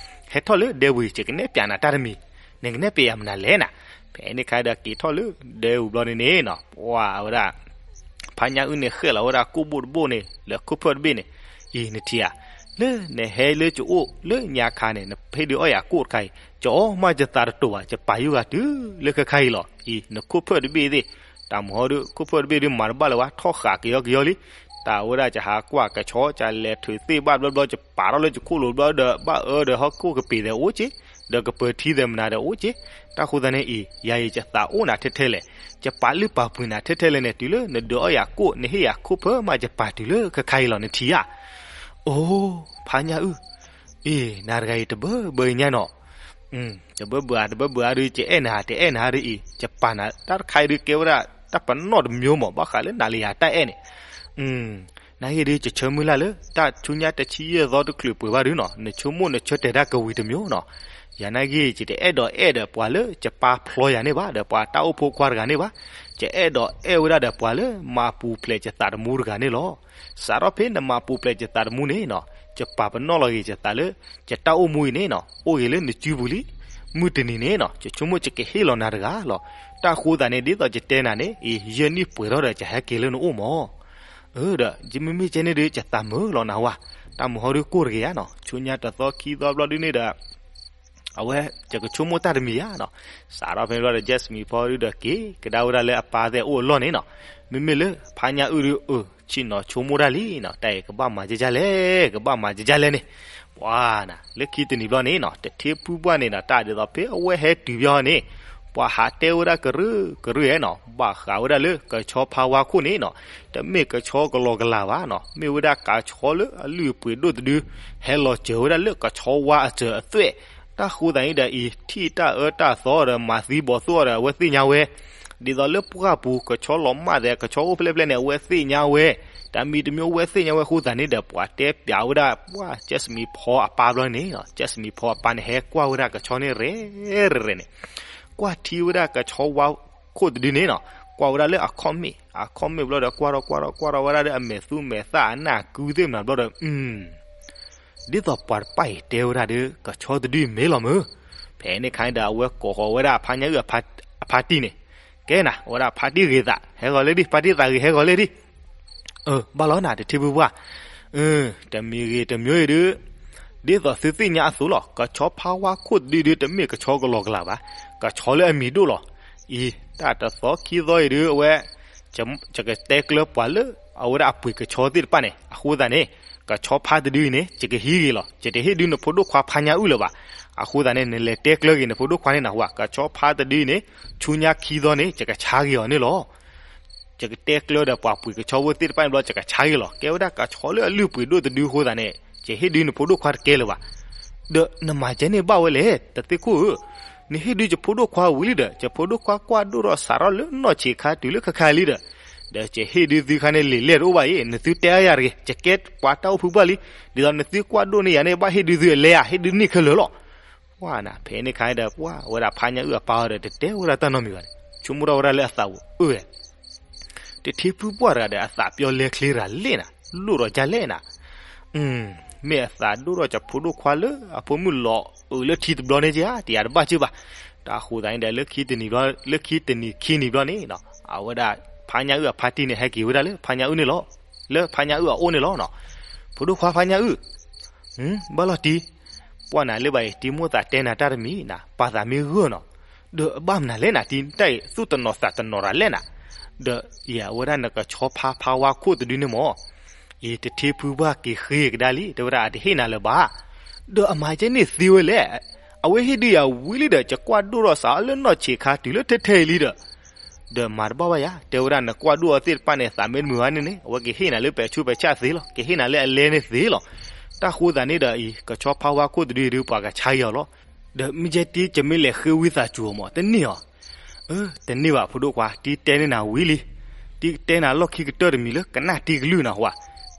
ဟဲထီၣ်လၢဒဲဝံၤ ယကနဲၣ်ပၠးနၤတၢ်တမံၤ, နကနဲၣ်ပၠးယၤမနုၤလဲၣ်နၤ, ဖဲန့ၣ်အခါဒီးက့ၤထီၣ်လၢဒဲဝံၤဘျီန့ၣ်န့ၣ်နီၤ, ပှၢ်ဝဲဒၣ် ဖးညၣ်အုၣ်န့ၣ်ဃဲၣ်လီၤဝဲဒၣ်ကိၣ်ဘိၣ်တဘိၣ်န့ၣ် လၢခိၣ်ဖၢၣ်တဘ့ၣ်န့ၣ်, အံၤနထံၣ်ဧါ, လၢနဟဲလၢယအိၣ်လၢညါခါန့ၣ် နဟ့ၣ်ဒုးအီၣ်ယၤကိၣ်တခါအံၤ ကအီၣ်မးယသးတတိၤဘၣ် ယပာ်ယုၢ်ဂၤတုၤလၢခဲခါအံၤလီၤ, အံၤနခိၣ်ဖၢၣ်တဘ့ၣ်သ့ၣ်, တၢ်မုၢ်ဟီဒုး ခိၣ်ဖၢၣ်တဘ့ၣ်ဒုးမၤတဘၣ်လၢၤဝဲ ထီၣ်ဃာ်ကယီကယီလံ, တၢ်ဝဲဒၣ်ယဟးကွၢ်ကဆီ ယလဲၤထုးသ့ၣ်ဘၣ်ဘျီဘျီ ယပာ်ထီၣ်လၢယခိၣ်လိၤဘျီဒီး ဘၣ်အၢဒီးဟီၣ်ခိၣ်ကပ့ၤသဲးအိၣ်က့, ဒီးကပၢၤထံသဲးမနုၤဒီးအိၣ်က့, တၢ်ဃိသတးန့ၣ်အံၤ ယၤအံၤယသးအိၣ်နၤထဲထဲလဲၣ်, ယပာ်လုၢ်ပာ်ပှ့ၤနၤထဲထဲလဲၣ်န့ၣ် တုၤလၢနဒုးအီၣ်ယၤကိၣ် နဟ့ၣ်ယၤခိၣ်ဖၢၣ်မး ယပာ်တုၤလၢခဲခါအံၤလီၤ နထံၣ်ဧါ, အိ ဖးညၣ်အုၣ်, အ့ နၤတဂၤအံၤတဘၢဘၢအံၤညါနီၤ, တဘၢဘၢဧါ တဘၢဘၢဧါဒုး ယအဲၣ်နၤ တအဲၣ်နၤဒုးအံၤ ယပာ်နၤတၢ်တခါအံၤဒုး ကဲဝဲဒၣ်တၢ်ပနီၣ်တမျိုးမး ဘၣ်ဃးလၢနၤလၢယၤတၢ်အဲၣ်န့ၣ် နာ်ဂ့ၢ်ဒုး ယဆၢမုၢ်လၢ်လၢ တၢ်ဆူညါတဆံယဲၢ်သီတချုးပှဲၤဘၣ်ဒုးနီၤ နဆိကမိၣ်နဆၢတဲာ်တၢ်ကဝံၤတမျိုးနီၤ, ယၤနာ်ဂ့ၢ် ယတအဲၣ်ဒိးအဲၣ်ဒီးပှၤလၢယပၢ်ဖျီယၤန့ၣ်ဘၣ် ဒီးပှၤတၢ်အိၣ်ဖိခွါတဂၤန့ၣ်ဘၣ်, ယအဲၣ်ဒိးအဲၣ်ဝဲဒၣ်ဒီးပှၤလၢမၤပူၤဖျဲးယသးသမူတဂၤန့ၣ်လီၤ. စးထီၣ်ဖဲနမၤပူၤဖျဲးယသးသမူန့ၣ်နီၤ ယပာ်ပနီၣ်လီၤက့ၤယသးလၢ ယတၢ်အိၣ်မူအံၤန့ၣ်နီၤ အိၣ်ဂ့ၤလၢနစုပူၤလံ, မုၢ်တနံၤန့ၣ်နီၤ ယဆိကမိၣ်ယကဟ့ၣ်လီၤနၤတဂၤလီၤ. တၢ်ဃိသတးန့ၣ် ဒ်သိးယတဲနၤန့ၣ် အံၤ ယဲၢ်နံၣ်ပှဲၤထီၣ်ဒီး ယဟဲက့ၤလၢနအိၣ်မး ဒီးယမ့မ့ၢ်ကဲန့ၣ်ဒုး ယသးမုာ်လီၤနဟါ, တၢ်မုာ်ဟီဒုးကိၢ်တဂ့ၤဧါနီၤ ဆိညါတသီခံသီဘျီဒုးန့ၣ်ဒီး အဝဲ ယကဆိကမိၣ်တၢ်တမံၤဧါနီၤ, စးထီၣ်ဖဲန့ၣ်ဘျီဒီး Jasmine ဖီဒုးဒီးက့ၤကဒါဝဲဒၣ်လၢအပၢ်သဲးအိၣ်အလီၢ်န့ၣ်နီၤ, မ့မ့ၢ်လၢဖးညၣ်အုၣ်ဒုး အၢ ဆ့ၣ်နီၤဆိကမိၣ်တၢ်လံနီၤ တၢ်အံၤကဘၣ်မၤကကလဲၣ် ကဘၣ်မၤကကလဲၣ်န့ၣ်, ပှၤနၤ လၢခံတနံၤဘျီန့ၣ်နီၤ တထံပူၤပှၢ်န့ၣ်နီၤ တၢ်ဒ်သိးဖဲအဝဲဟဲတုၤဘျီန့ၣ်, ပှၤဟးတဲဝဲဒၣ်ကရၢကရၢနီၤ, ဘၣ်ဃးဝဲဒၣ်လၢကဆီဖါဝါခိၣ်န့ၣ်နီၤ, တမ့ၢ်ကဆီကလီကလီဘၣ်နီၤ, မ့ၢ်ဝဲဒၣ်ကဆီလၢအလုၢ်အပှ့ၤဒိၣ်တဒု, ဟဲလီၤစၢၤဝဲဒၣ်လၢကဆီဝါအစၢၤအသွဲၣ်, တၢ်ဃိသးန့ၣ်ဒီးအံၤ ထံၣ်တၢ်အၢတၢ်သီဒီးမၤသံဘီၣ်သိၣ်အီၤဒီး အဝဲသ့ၣ်ညါဝဲ, ဒ်သိးလၢပှၢ်ပူၤ ကဆီလီၤမၢ်သဲး ကဆီအိၣ်ဖျဲၣ်ဖျဲၣ်န့ၣ် အဝဲသ့ၣ်ညါဝဲ, တၢ်မံၤတမံၤအဝဲသ့ၣ်ညါဝဲအဃိသးန့ၣ်ဒီး ပှၤတဲပျးဝဲဒၣ် ပှၢ်ကၠဲးစမံၤဖီအပၢ်ဘျီန့ၣ်, ကၠဲးစမံၤဖီအပၢ်န့ၣ် ဟဲကွၢ်ဝဲဒၣ်ကဆီန့ၣ်ရဲၣ်ရဲၣ်န့ၣ်, ကွၢ်ထံဝဲဒၣ်ကဆီဝါခိၣ်တဒုန့ၣ်နီၤ, ကွၢ်ဝဲဒၣ်လၢအခီၣ်မ့ၣ်, အခီၣ်မ့ၣ်ဘျီဒီး ကွၢ်ထီၣ်ကွၢ်ထီၣ်ကွၢ်ထီၣ်ဝဲဒၣ်ဒီး အမဲာ်သူမဲာ်သၣ်အနၢ်ကုသ့ၣ်မနၤဘျီဒီး ဒ်သိးပှၤတဖၣ်အံၤတဲဝဲဒၣ်ဒီး ကဆီတဒုအံၤမ့ၢ်လီၤမုၢ်, ဖဲန့ၣ်ခါန့ၣ်ဒီး အဝဲကိးဃီၤဝဲဒၣ်ဖါညါအုၣ်အဖါတံၢ်န့ၣ်, ကဲနၤ အဝဲဒၣ်ဖါတံၢ်ဂ့ၤသး ဟဲဂီၤလၢဒံၣ်, ဖါတံၢ်သးဂ့ၤဟဲဂီၤလၢဒံၣ်, အၢ ဘၣ်လီၤနၤ တထံဖုပှၢ်, တမံၤဂ့ၤတမံၤအံၤဒီး ဒ်သိးသုသ့ၣ်ညါအသိးလီၤ, ကဆီဖါဝါခိၣ်တဒုဒီး တမ့ၢ်ကဆီကလီကလီဘၣ်, ကဆီလၢအမံၤဒိၣ်လီၤ, အံၤ တၢ်တသီခံသီအံၤဒီး အဝဲ ယကတဲကျၢပှၤလၢ အဝဲဒၣ်အပှ့ၤကဆီသ့ၣ်တဖၣ်န့ၣ် အဃိသတးန့ၣ်, ကဆီဖါတဒုအံၤန့ၣ် ယကဟံးဂ့ၤလီၤ, ယတဟ့ၣ်ဒုးနဖိဒိၣ်ခွါဖါညါအုၣ်လၢၤဘၣ်, အဃိသတးန့ၣ် နလဲၤတဲကျၢဂ့ၤနဖိဒိၣ်ခွါန့ၣ်နၢ်ဟူဧါ, ကဆီဖါတဒုအံၤန့ၣ် ဆူညါခံသီန့ၣ် ယကဆါဂ့ၤအီၤန့ၣ်လီၤ. ယကတဲကျၢဒီးပှၤပှ့ၤကဆီဖိသ့ၣ်တဖၣ်န့ၣ်ဘျီ ယကဆါဂ့ၤလီၤ, ကဲဝဲဒၣ်ကဆီလၢအလုၢ်ပှ့ၤဒိၣ်တဒုအဃိသတးန့ၣ် ယဟ့ၣ်ဒုးနဖိဒိၣ်ခွါတကဲလၢၤဘၣ်, ဒီးနမၤကဲန့ၣ်ဘၣ်ဝဲလဲၣ် တသ့ၣ်ခိၣ်ဧၢ, နဟ့ၣ်ဒုးယဖိဒိၣ်ခွါဝံၤလံဒီး ယဖိဒိၣ်ခွါကွၢ်ဒိၣ်ထီၣ်စးထီၣ်လၢနီၢ်ဆံးခါတုၤလၢခဲခါလံဒီး, ဒီးယဟ့ၣ်ဒုးသုခါန့ၣ် လံာ်လဲၢ်တအိၣ်ဘၣ်အံၤ နသုတဲအါယၤတဂ့ၤ, ယကဲပှၤတၢ်အိၣ်ဖုဘၣ်လံ, ဒ်သိးနသုကွၢ်ဒိၣ်န့ၢ်ယၤန့ၣ် ဘၣ်ဟ့ၣ်ဒုးသုအလဲဧါ, ဟ့ၣ်ဒုးန့ၢ်ခဲလၢာ်လီၤ. ပှၢ်နၤ ဖဲန့ၣ်ခါဒီး ပှၢ်ဝဲဒၣ်ဖါညါအုၣ်အပၢ်အီၤဒီး တတဲဝဲဒၣ်တၢ်နီတမံၤဘၣ်န့ၣ် ဆိကမိၣ်ထီၣ်ဝဲဒၣ်လၢအသးပူၤ အၢ တထံဖုပှၢ်တဂၤဒီး အသးပျီလဲချ့တဂၤလဲၣ်နၤ, လိၣ်ဒီးကလဲၣ်နၤ, မ့ၢ်အသးဒိၣ်ထီၣ် ယဖိဒိၣ်ခွါလၢအဖိမုၣ်လီၤအုးလၢထံတဘျီန့ၣ်က့ဧါ တယၤတဘၣ်က့ဘၣ်, တၢ်ဃိသတးန့ၣ်ဒီး လၢခံတနံၤဘျီ လၢခံတနံၤခံနံၤဘျီန့ၣ်နီၤ အဝဲဒၣ် ဖါညါအုၣ်အဖါတံၢ်န့ၣ် ဟဲက့ၤဝဲဒၣ်လၢဖါညါအုၣ်န့ၣ်လီၤ, လၢဖါညါအုၣ်အအိၣ်န့ၣ်လီၤနီၤ, ဖိဒိၣ်ခွါဖါညါအုၣ် ဘၣ်လီၤတံၢ်, ပှၢ်နၤလၢဘၣ်အံၤ တံၤမိၣ်သးတဲနၤတၢ်တမံၤနၤ ပာ်သးမ့ၢ်ဂၢၢ်နီၤ, ဒီးအဘၣ်မနုၤလဲၣ်နၤ တံၤတၢ်အံၤ သူၣ်တနီၤသးတနီၤတၢ်လဲၣ်နၤ, ဒီးယဝဲဒၣ်နကဆီဖါဖါဝါခိၣ်တဒုန့ၣ်မ့ၢ် အံၤတထံဖုပှၢ်က့ၤဃ့ကဒါလံ တဲဝဲဒၣ်အတဟ့ၣ်နၤလၢၤဘၣ်, ဒီးအမၤကဲန့ၣ်သ့ဝဲလဲၣ်, အဝဲဟ့ၣ်ဒုးယၤဝံၤလံဒီး ယကွၢ်ဒိၣ်ထီၣ်စးထီၣ်လၢနီၢ်ဆံးခါတုၤလၢထဲထဲအံၤလံဒီး ဒီးမၤတဘၣ်ဘၣ်ယၤ တဲဝဲဒၣ်နကွၢ်ဒိၣ်အီၤသ့ၣ်တဖၣ်န့ၣ် သးမ့ၢ်တမုာ်ဘၣ်န့ၣ်န့ၣ် အဝဲကဟ့ၣ်နၤလၢပဲာ်ဆူးပဲာ်ဆၣ်သ့လီၤ ကဟ့ၣ်နၤလၢအလဲန့ၣ်သ့လီၤ, တၢ်ဃိသတးန့ၣ်ဒီးအံၤ ကဆီဖါဝါခိၣ်တဒုအံၤဒုးပှၤကဆါအီၤလီၤ, ဒီးမ့ၢ်ကဲတံၤ ယမ့ၢ်လဲၤဃ့ဝံသးစူၤအီၤမး တန့ၢ်အီၤ, အၢ တန့ၢ်ဘၣ်ဖိဒိၣ်ခွါ တံၤတဲန့ၢ်နၤဝံၤလံ, တံၤတဲနၤလီၢ်ခံကတၢၢ်တမံၤလၢကနၣ်တံၤကလုၢ်နၢ်ဟူဧါ,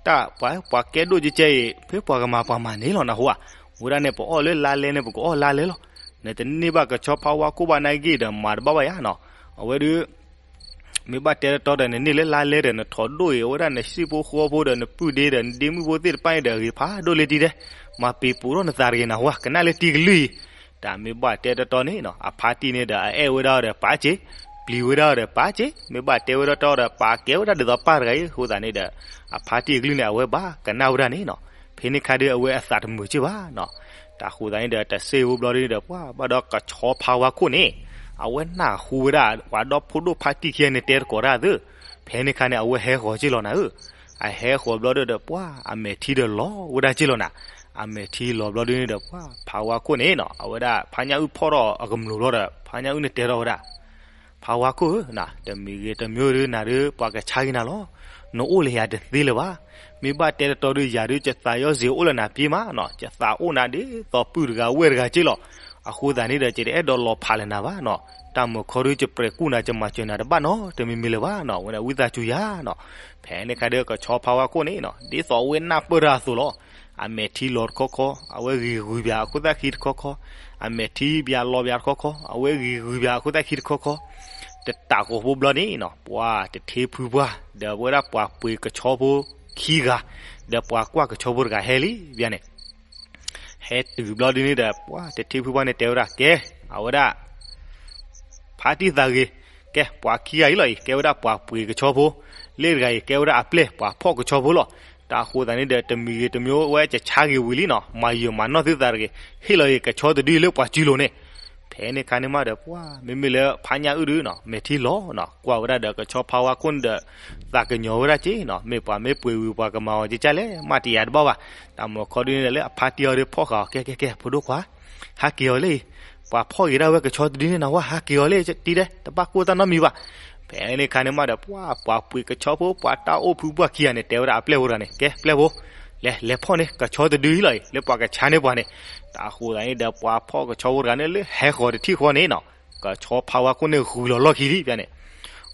တၢ်ပှၤပှၤကဲဒိၣ်ကဲကဲအံၤ ဖဲပှၤကမၤပှၤမၤန့ၣ်လီၤနၢ်ဟူဧါ, ဝဲဒၣ်န့ၣ် ပအီၣ်လၢလါလဲန့ၣ် ပကအီၣ်လါလဲလီၤ, နတန့ၢ်ဘၣ်ကဆီဖါဝါခိၣ်ဘၣ်နာ်က့ဒီး မၤတဘၣ်ဘၣ်ယၤနီၤ, အဝဲဒုး မ့ၢ်ဘၣ်တဲတတီဒီး နန့ၢ်လၢလါလဲဒီး နထိးဒိၣ်အံၤ အဝဲဒၣ်နဟံၣ်ဖိဃီဖိဒီး နပုၢ်ဒ့ဒီး နဒ့မုၣ်ဖိသ့ၣ်တဖၣ်အံၤဒီး ဂ့ၤဖးဒိၣ်လၢတံၤဒဲး, မၤပ့ၤပူၤထီၣ်နသးတဂ့ၤနၢ်ဟူဧါ ကနၣ်လၢတံၤကလုၢ်အံၤ, တၢ်မ့ၢ်ဘၣ်တဲတတီန့ၣ်နီၤ အဖါတံၢ်န့ၣ်ဒီး အအဲၣ်ဝဲဒၣ်အီၤဒီးပာ်စ့, ပျံၤဝဲဒၣ်အီၤဒီးပာ်စ့, မ့ၢ်ဘၣ်တဲဝဲဒၣ်တတီဒီး ပာ်ကဲဝဲဒၣ်ဒ်သိးပၢ်တဂၤအံၤ အဃိသတးန့ၣ်ဒီး အဖါတံၢ်အကလုၢ်န့ၣ် အဝဲဘၣ်ကနၣ်ဝဲဒၣ်န့ၣ်နီၤ, ဖဲန့ၣ်ခါဒီး အဝဲအသးတမုာ်က့ဘၣ်နီၤ, တၢ်ဃိသတးန့ၣ်ဒီး တစ့ဖိဘျီဒုးဒီး ပှၤဘၣ်ဒီးကဆီဖါဝါခိၣ်န့ၣ် အဝဲနၢ်ဟူဝဲဒၣ် ပှၤဒီဖိဒိၣ်ဖါတံၢ်ခံဂၤန့ၣ်တဲတကိးတၢ်သ့, ဖဲန့ၣ်ခါန့ၣ် အဝဲဟဲဃီၤက့လီၤနၤဧၢ, အဟဲဃီၤဘျီဒုးဒီး ပှၤအမဲာ်ထံဒီးလီၤဝဲဒၣ်က့လီၤနၤ, အမဲာ်ထံလီၤဘျီဒုးန့ၣ်ဒီး ပှၤဖါဝါခိၣ်န့ၣ်နီၤ အဝဲဒၣ်ဖါညါအုၣ်ဖီၣ်ထီၣ်အကမျိာ်ဘျီဒီး ဖါညါအုၣ်န့ၣ်တဲထီၣ်ဝဲဒၣ် ဖါဝါခိၣ်ဧၢ, တမံၤဂ့ၤတမံၤဒုးနၤဒုး ပှၤကဆါက့ၤနၤလီၤ, နအိၣ်လၢယၤတသ့လၢၤဘၣ်, မ့ၢ်ဘၣ်တဲတတီဒုး ယၤဒုး ယသးယီၤစ့ၤအိၣ်လၢနၤပျ့ၤမးနီၤ, ယသးအိၣ်နၤဒ်သိးပုၢ်တဂၤဝဲၢ်တဂၤက့လီၤ, အဃိသတးန့ၣ်ဒီး ယတအဲၣ်ဒိးလီၤဖးလၢနၤဘၣ်နီၤ, တၢ်မုာ်ခီဒုး ယပြဲၤကူၣ်နၤ ယမၤစၢၤနၤတဘၣ်နီတမံၤမံၤလၢၤဘၣ်နီၤ, ဝဲဒၣ်ဝံသးစူၤယၤနီၤ, ဖဲန့ၣ်ခါဒီး ကဆီဖါဝါခိၣ်န့ၣ်နီၤ ဒ်သိးအဝဲနၢ်ပၢၢ်တၢ်အသိးလီၤ, အမဲာ်ထံလီၤတခီခီ အဝဲဂံၤဂုၤပၠးအခိၣ်သၣ်ခံတခီခီ, အမဲာ်ထံပၠးလီၤပၠးတခီခီ အဝဲဂံၤဂုၤပၠးအခိၣ်သၣ်ခံတခီခီ, တတးကိးဖိဘျီန့ၣ်နီၤ ပှၤတထ့ဖုပှၢ် ဒီးဝဲဒၣ်ပှၤပှ့ၤကဆီဖိခံဂၤ, ဒီးပှၤကွၢ်ကဆီဖိတဂၤဟဲလံ ပၠးန့ၣ် ဟဲတုၤဘျီဒုးန့ၣ်ဒီး ပှၤတထ့ဖုပှၢ်န့ၣ်တဲဝဲဒၣ် ကဲ အဝဲဒၣ် ဖါတံၢ်သးဂ့ၤ, ကဲ ပှၤခံဂၤအံၤလီၤအံၤ ကဲဝဲဒၣ်ပှၤပှ့ၤကဆီဖိ, လ့ၣ်တဂၤအံၤ ကဲဝဲဒၣ်အပျဲၢ် ပှၤဖီၣ်ကဆီဖိလီၤ, တၢ်အဃိသတးန့ၣ်ဒီး တမံၤဂ့ၤတမံၤဝဲ ယဆါဂ့ၤဝံၤလံနီၤ မၤယုာ်မၤနီၢ်သုသးတဂ့ၤ, ဟ့ၣ်လီၤအံၤကဆီတဒုလၢပှၤစုလိၤန့ၣ်, ဖဲန့ၣ်ခါန့ၣ်မးဒီး ပှၤမ့မ့ၢ်လၢဖါညါအုၣ်ဒုးနီၤ မဲာ်ထံလီၤနီၤ ကွၢ်ဝဲဒၣ်ဒီးကဆီဖါဝါခိၣ်န့ၣ်ဒီး သးကညီၤဝဲဒၣ်က့နီၤ မ့ၢ်ပှၤမ့ၢ်ပှ့ၤဝံၤ ပှၤကမၤအီၤကကၢ်လဲၣ် မးတယၤတဘၣ်ဘၣ်, တၢ်မုာ်ခီဒုးန့ၣ်ဒီး လၢအဖါတံၢ်အီၤဒီးဖီၣ်ဃာ်အီၤ ကဲ ကဲ ကဲ ဖိဒိၣ်ခွါ ဟးက့ၤအီၤလၢအံၤ, ပှၤဖီၣ်ဂ့ၤဒၣ်ဝဲကဆီတဒုန့ၣ်နီၤ ဝဲဟးက့ၤအီၤလၢတံၤဒဲး တဘၣ်ကိၢ်တၢ်နီတမံၤဘၣ်. ဖဲန့ၣ်ခါန့ၣ်မးဒီး ပှၤ ပှၤပှ့ၤကဆီဖိ ပှၤတၢ်အိၣ်ဖုပှၢ်ခံဂၤန့ၣ် တဲဝဲဒၣ်အပျဲၢ်ဖိတဂၤန့ၣ် ကဲပျဲၢ်ဖိ, လဲၤ လဲၤဖီၣ်န့ၢ်ကဆီတဒုအံၤလီၤအံၤ လၢပှၤကဆါန့ၢ်ပှၤန့ၣ်. တၢ်ဃိသးန့ၣ်ဒီး ပှၤဖီၣ်ကဆီဖိတဂၤန့ၣ် လၢဟဲဃီၤတထံၣ်ဃီန့ၣ်နီၤ ကဆီဖါဝါခိၣ်န့ၣ်ဂုၤလီၤလီၢ်ခံလံ ဖဲန့ၣ်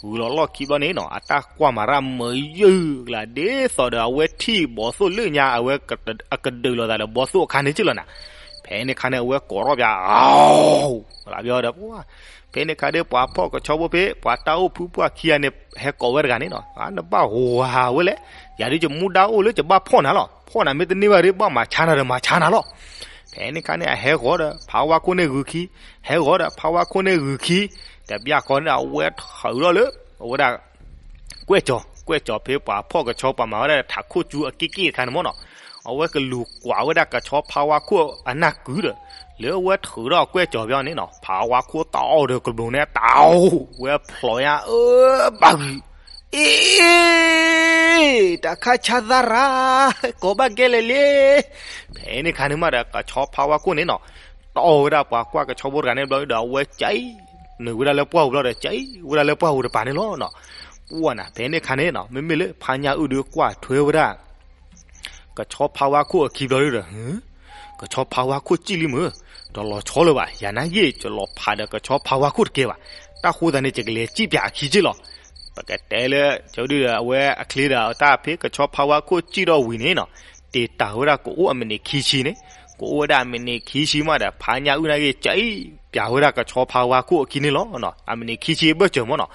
ဂုၤလီၤလီၢ်ခံဘျီန့ၣ်နီၤ အတၢ်ကွၢ်မၤရၣ်မုာ်ယုၢ်ကလး ဒ်သိးဒီးအဝဲထံၣ်ဘီသိၣ်လၢညါ အဝဲအကဒုးလိာ်သးဒီးဘီသိၣ်အခါန့ၣ်က့လီၤနၤ. ဖဲန့ၣ်ခါန့ၣ် အဝဲကိးထီၣ်ပၠး အဝဲဒီး ဖဲန့ၣ်ခါဒီး ပှၤဖီၣ်ကဆီဖိဖဲ ပှၤတၢ်အိၣ်ဖုပှၢ်ခံဂၤန့ၣ် ဟဲကိးဝဲတဂၤန့ၣ်နီၤ နဘၣ်ဟူးဝးဝဲလဲၣ်, ယၤဒုးယမူဒါအိၣ်လၢယဘၣ်ဖီၣ်နၤလီၤ, ဖီၣ်နၤမ့ၢ်တန့ၢ်ဘၣ်ဒီး ဘၣ်မၤဆါနၤဒီးမၤဆါနၤလီၤ. ဖဲန့ၣ်ခါန့ၣ် အဟဲဃီၤဒီး ဖါဝါခိၣ်န့ၣ်ဂုၤခံ, ဟဲဃီၤဒီး ဖါဝါခိၣ်န့ၣ်ဂုၤခံ, တဘျီဃီန့ၣ် အဝဲထုးထီၣ်လၢ အဝဲဒၣ် ကွဲၢ်ကၠီၤ, ကွဲၢ်ကၠီၤဖဲပှၤဖီၣ်ကဆီပှၤမၤဝဲဒၣ်ထးခိၣ်ကၠူအက့ၢ်က့ၢ်တခါန့ၣ်မ့ၢ်နီၤ, အဝဲကလူၤကွၢ်ဝဲဒၣ်ကဆီဖါဝါခိၣ်အနၢ်ကုဒီး, လၢအဝဲထုးထီၣ်ကွဲၢ်ကၠီၤဖဲန့ၣ်နီၤ ဖါဝါခိၣ်တၢ်အီၣ်ဒီးကဘျိးန့ၣ် တၢ်အိၣ်ဝဲဖျိးညါအၢဘၣ်ဂုၤ အ့ တၢ်ခါဆါသၣ်ရၤ, ကိးဘၣ်ကဲလဲၣ်လံ. ဖဲန့ၣ်ခါန့ၣ်မးဒီး ကဆီဖါဝါခိၣ်န့ၣ်နီၤ, တၢ်အီၣ်ဝဲဒၣ်ပှၤကွၢ်ကဆီဖိတဂၤန့ၣ်ဘျီဒီး အဝဲကၠံ, နုာ်ဝဲဒၣ်လၢပှၢ်ပူၤဘျီဒီး ကၠံဝဲဒၣ်လၢပှၢ်ပူၤတပၤန့ၣ်လီၤ. ပှၢ်နၤ ဖဲန့ၣ်ခါန့ၣ်နီၤ မ့မ့ၢ်လၢဖါညၣ်အုၣ်ဒုးကွၢ်ထွဲဝဲဒၣ် ကဆီဖါဝါခိၣ်အခံဘျီဒီး ကဆီဖါဝါခိၣ်ကၠံလံမုၢ်, တလီၤဆီလၢၤဘၣ်, ယၤနာ်က့ ယလီၤဖးဒီးကဆီဖါဝါခိၣ်တကဲဘၣ်, တၢ်ဃိသတးန့ၣ် ယကလဲၤကံၣ်ပၠးအခံက့လီၤ. ပကတဲလၢ ကဒုဒီး အဝဲအချ့ဒီးတၢ်ဖဲကဆီဖါဝါခိၣ်ကၠံထီၣ်ဝံၤန့ၣ်နီၤ, တ့ၢ်တၢ်ဝဲဒၣ်ကအိၣ်အမံးနံးခံဆံန့ၣ်, ကအိၣ်ဝဲဒၣ်အမံးနံးခံဆံမးဒီး ဖါညၣ်အုၣ်နာ်က့ ကၠံပၠးဝဲဒၣ်ကဆီဖါဝါခိၣ်အခံန့ၣ်လီၤ. အမံးနံးခံဆံဘၢၣ်စၢၤမ့ၢ်နီၤ.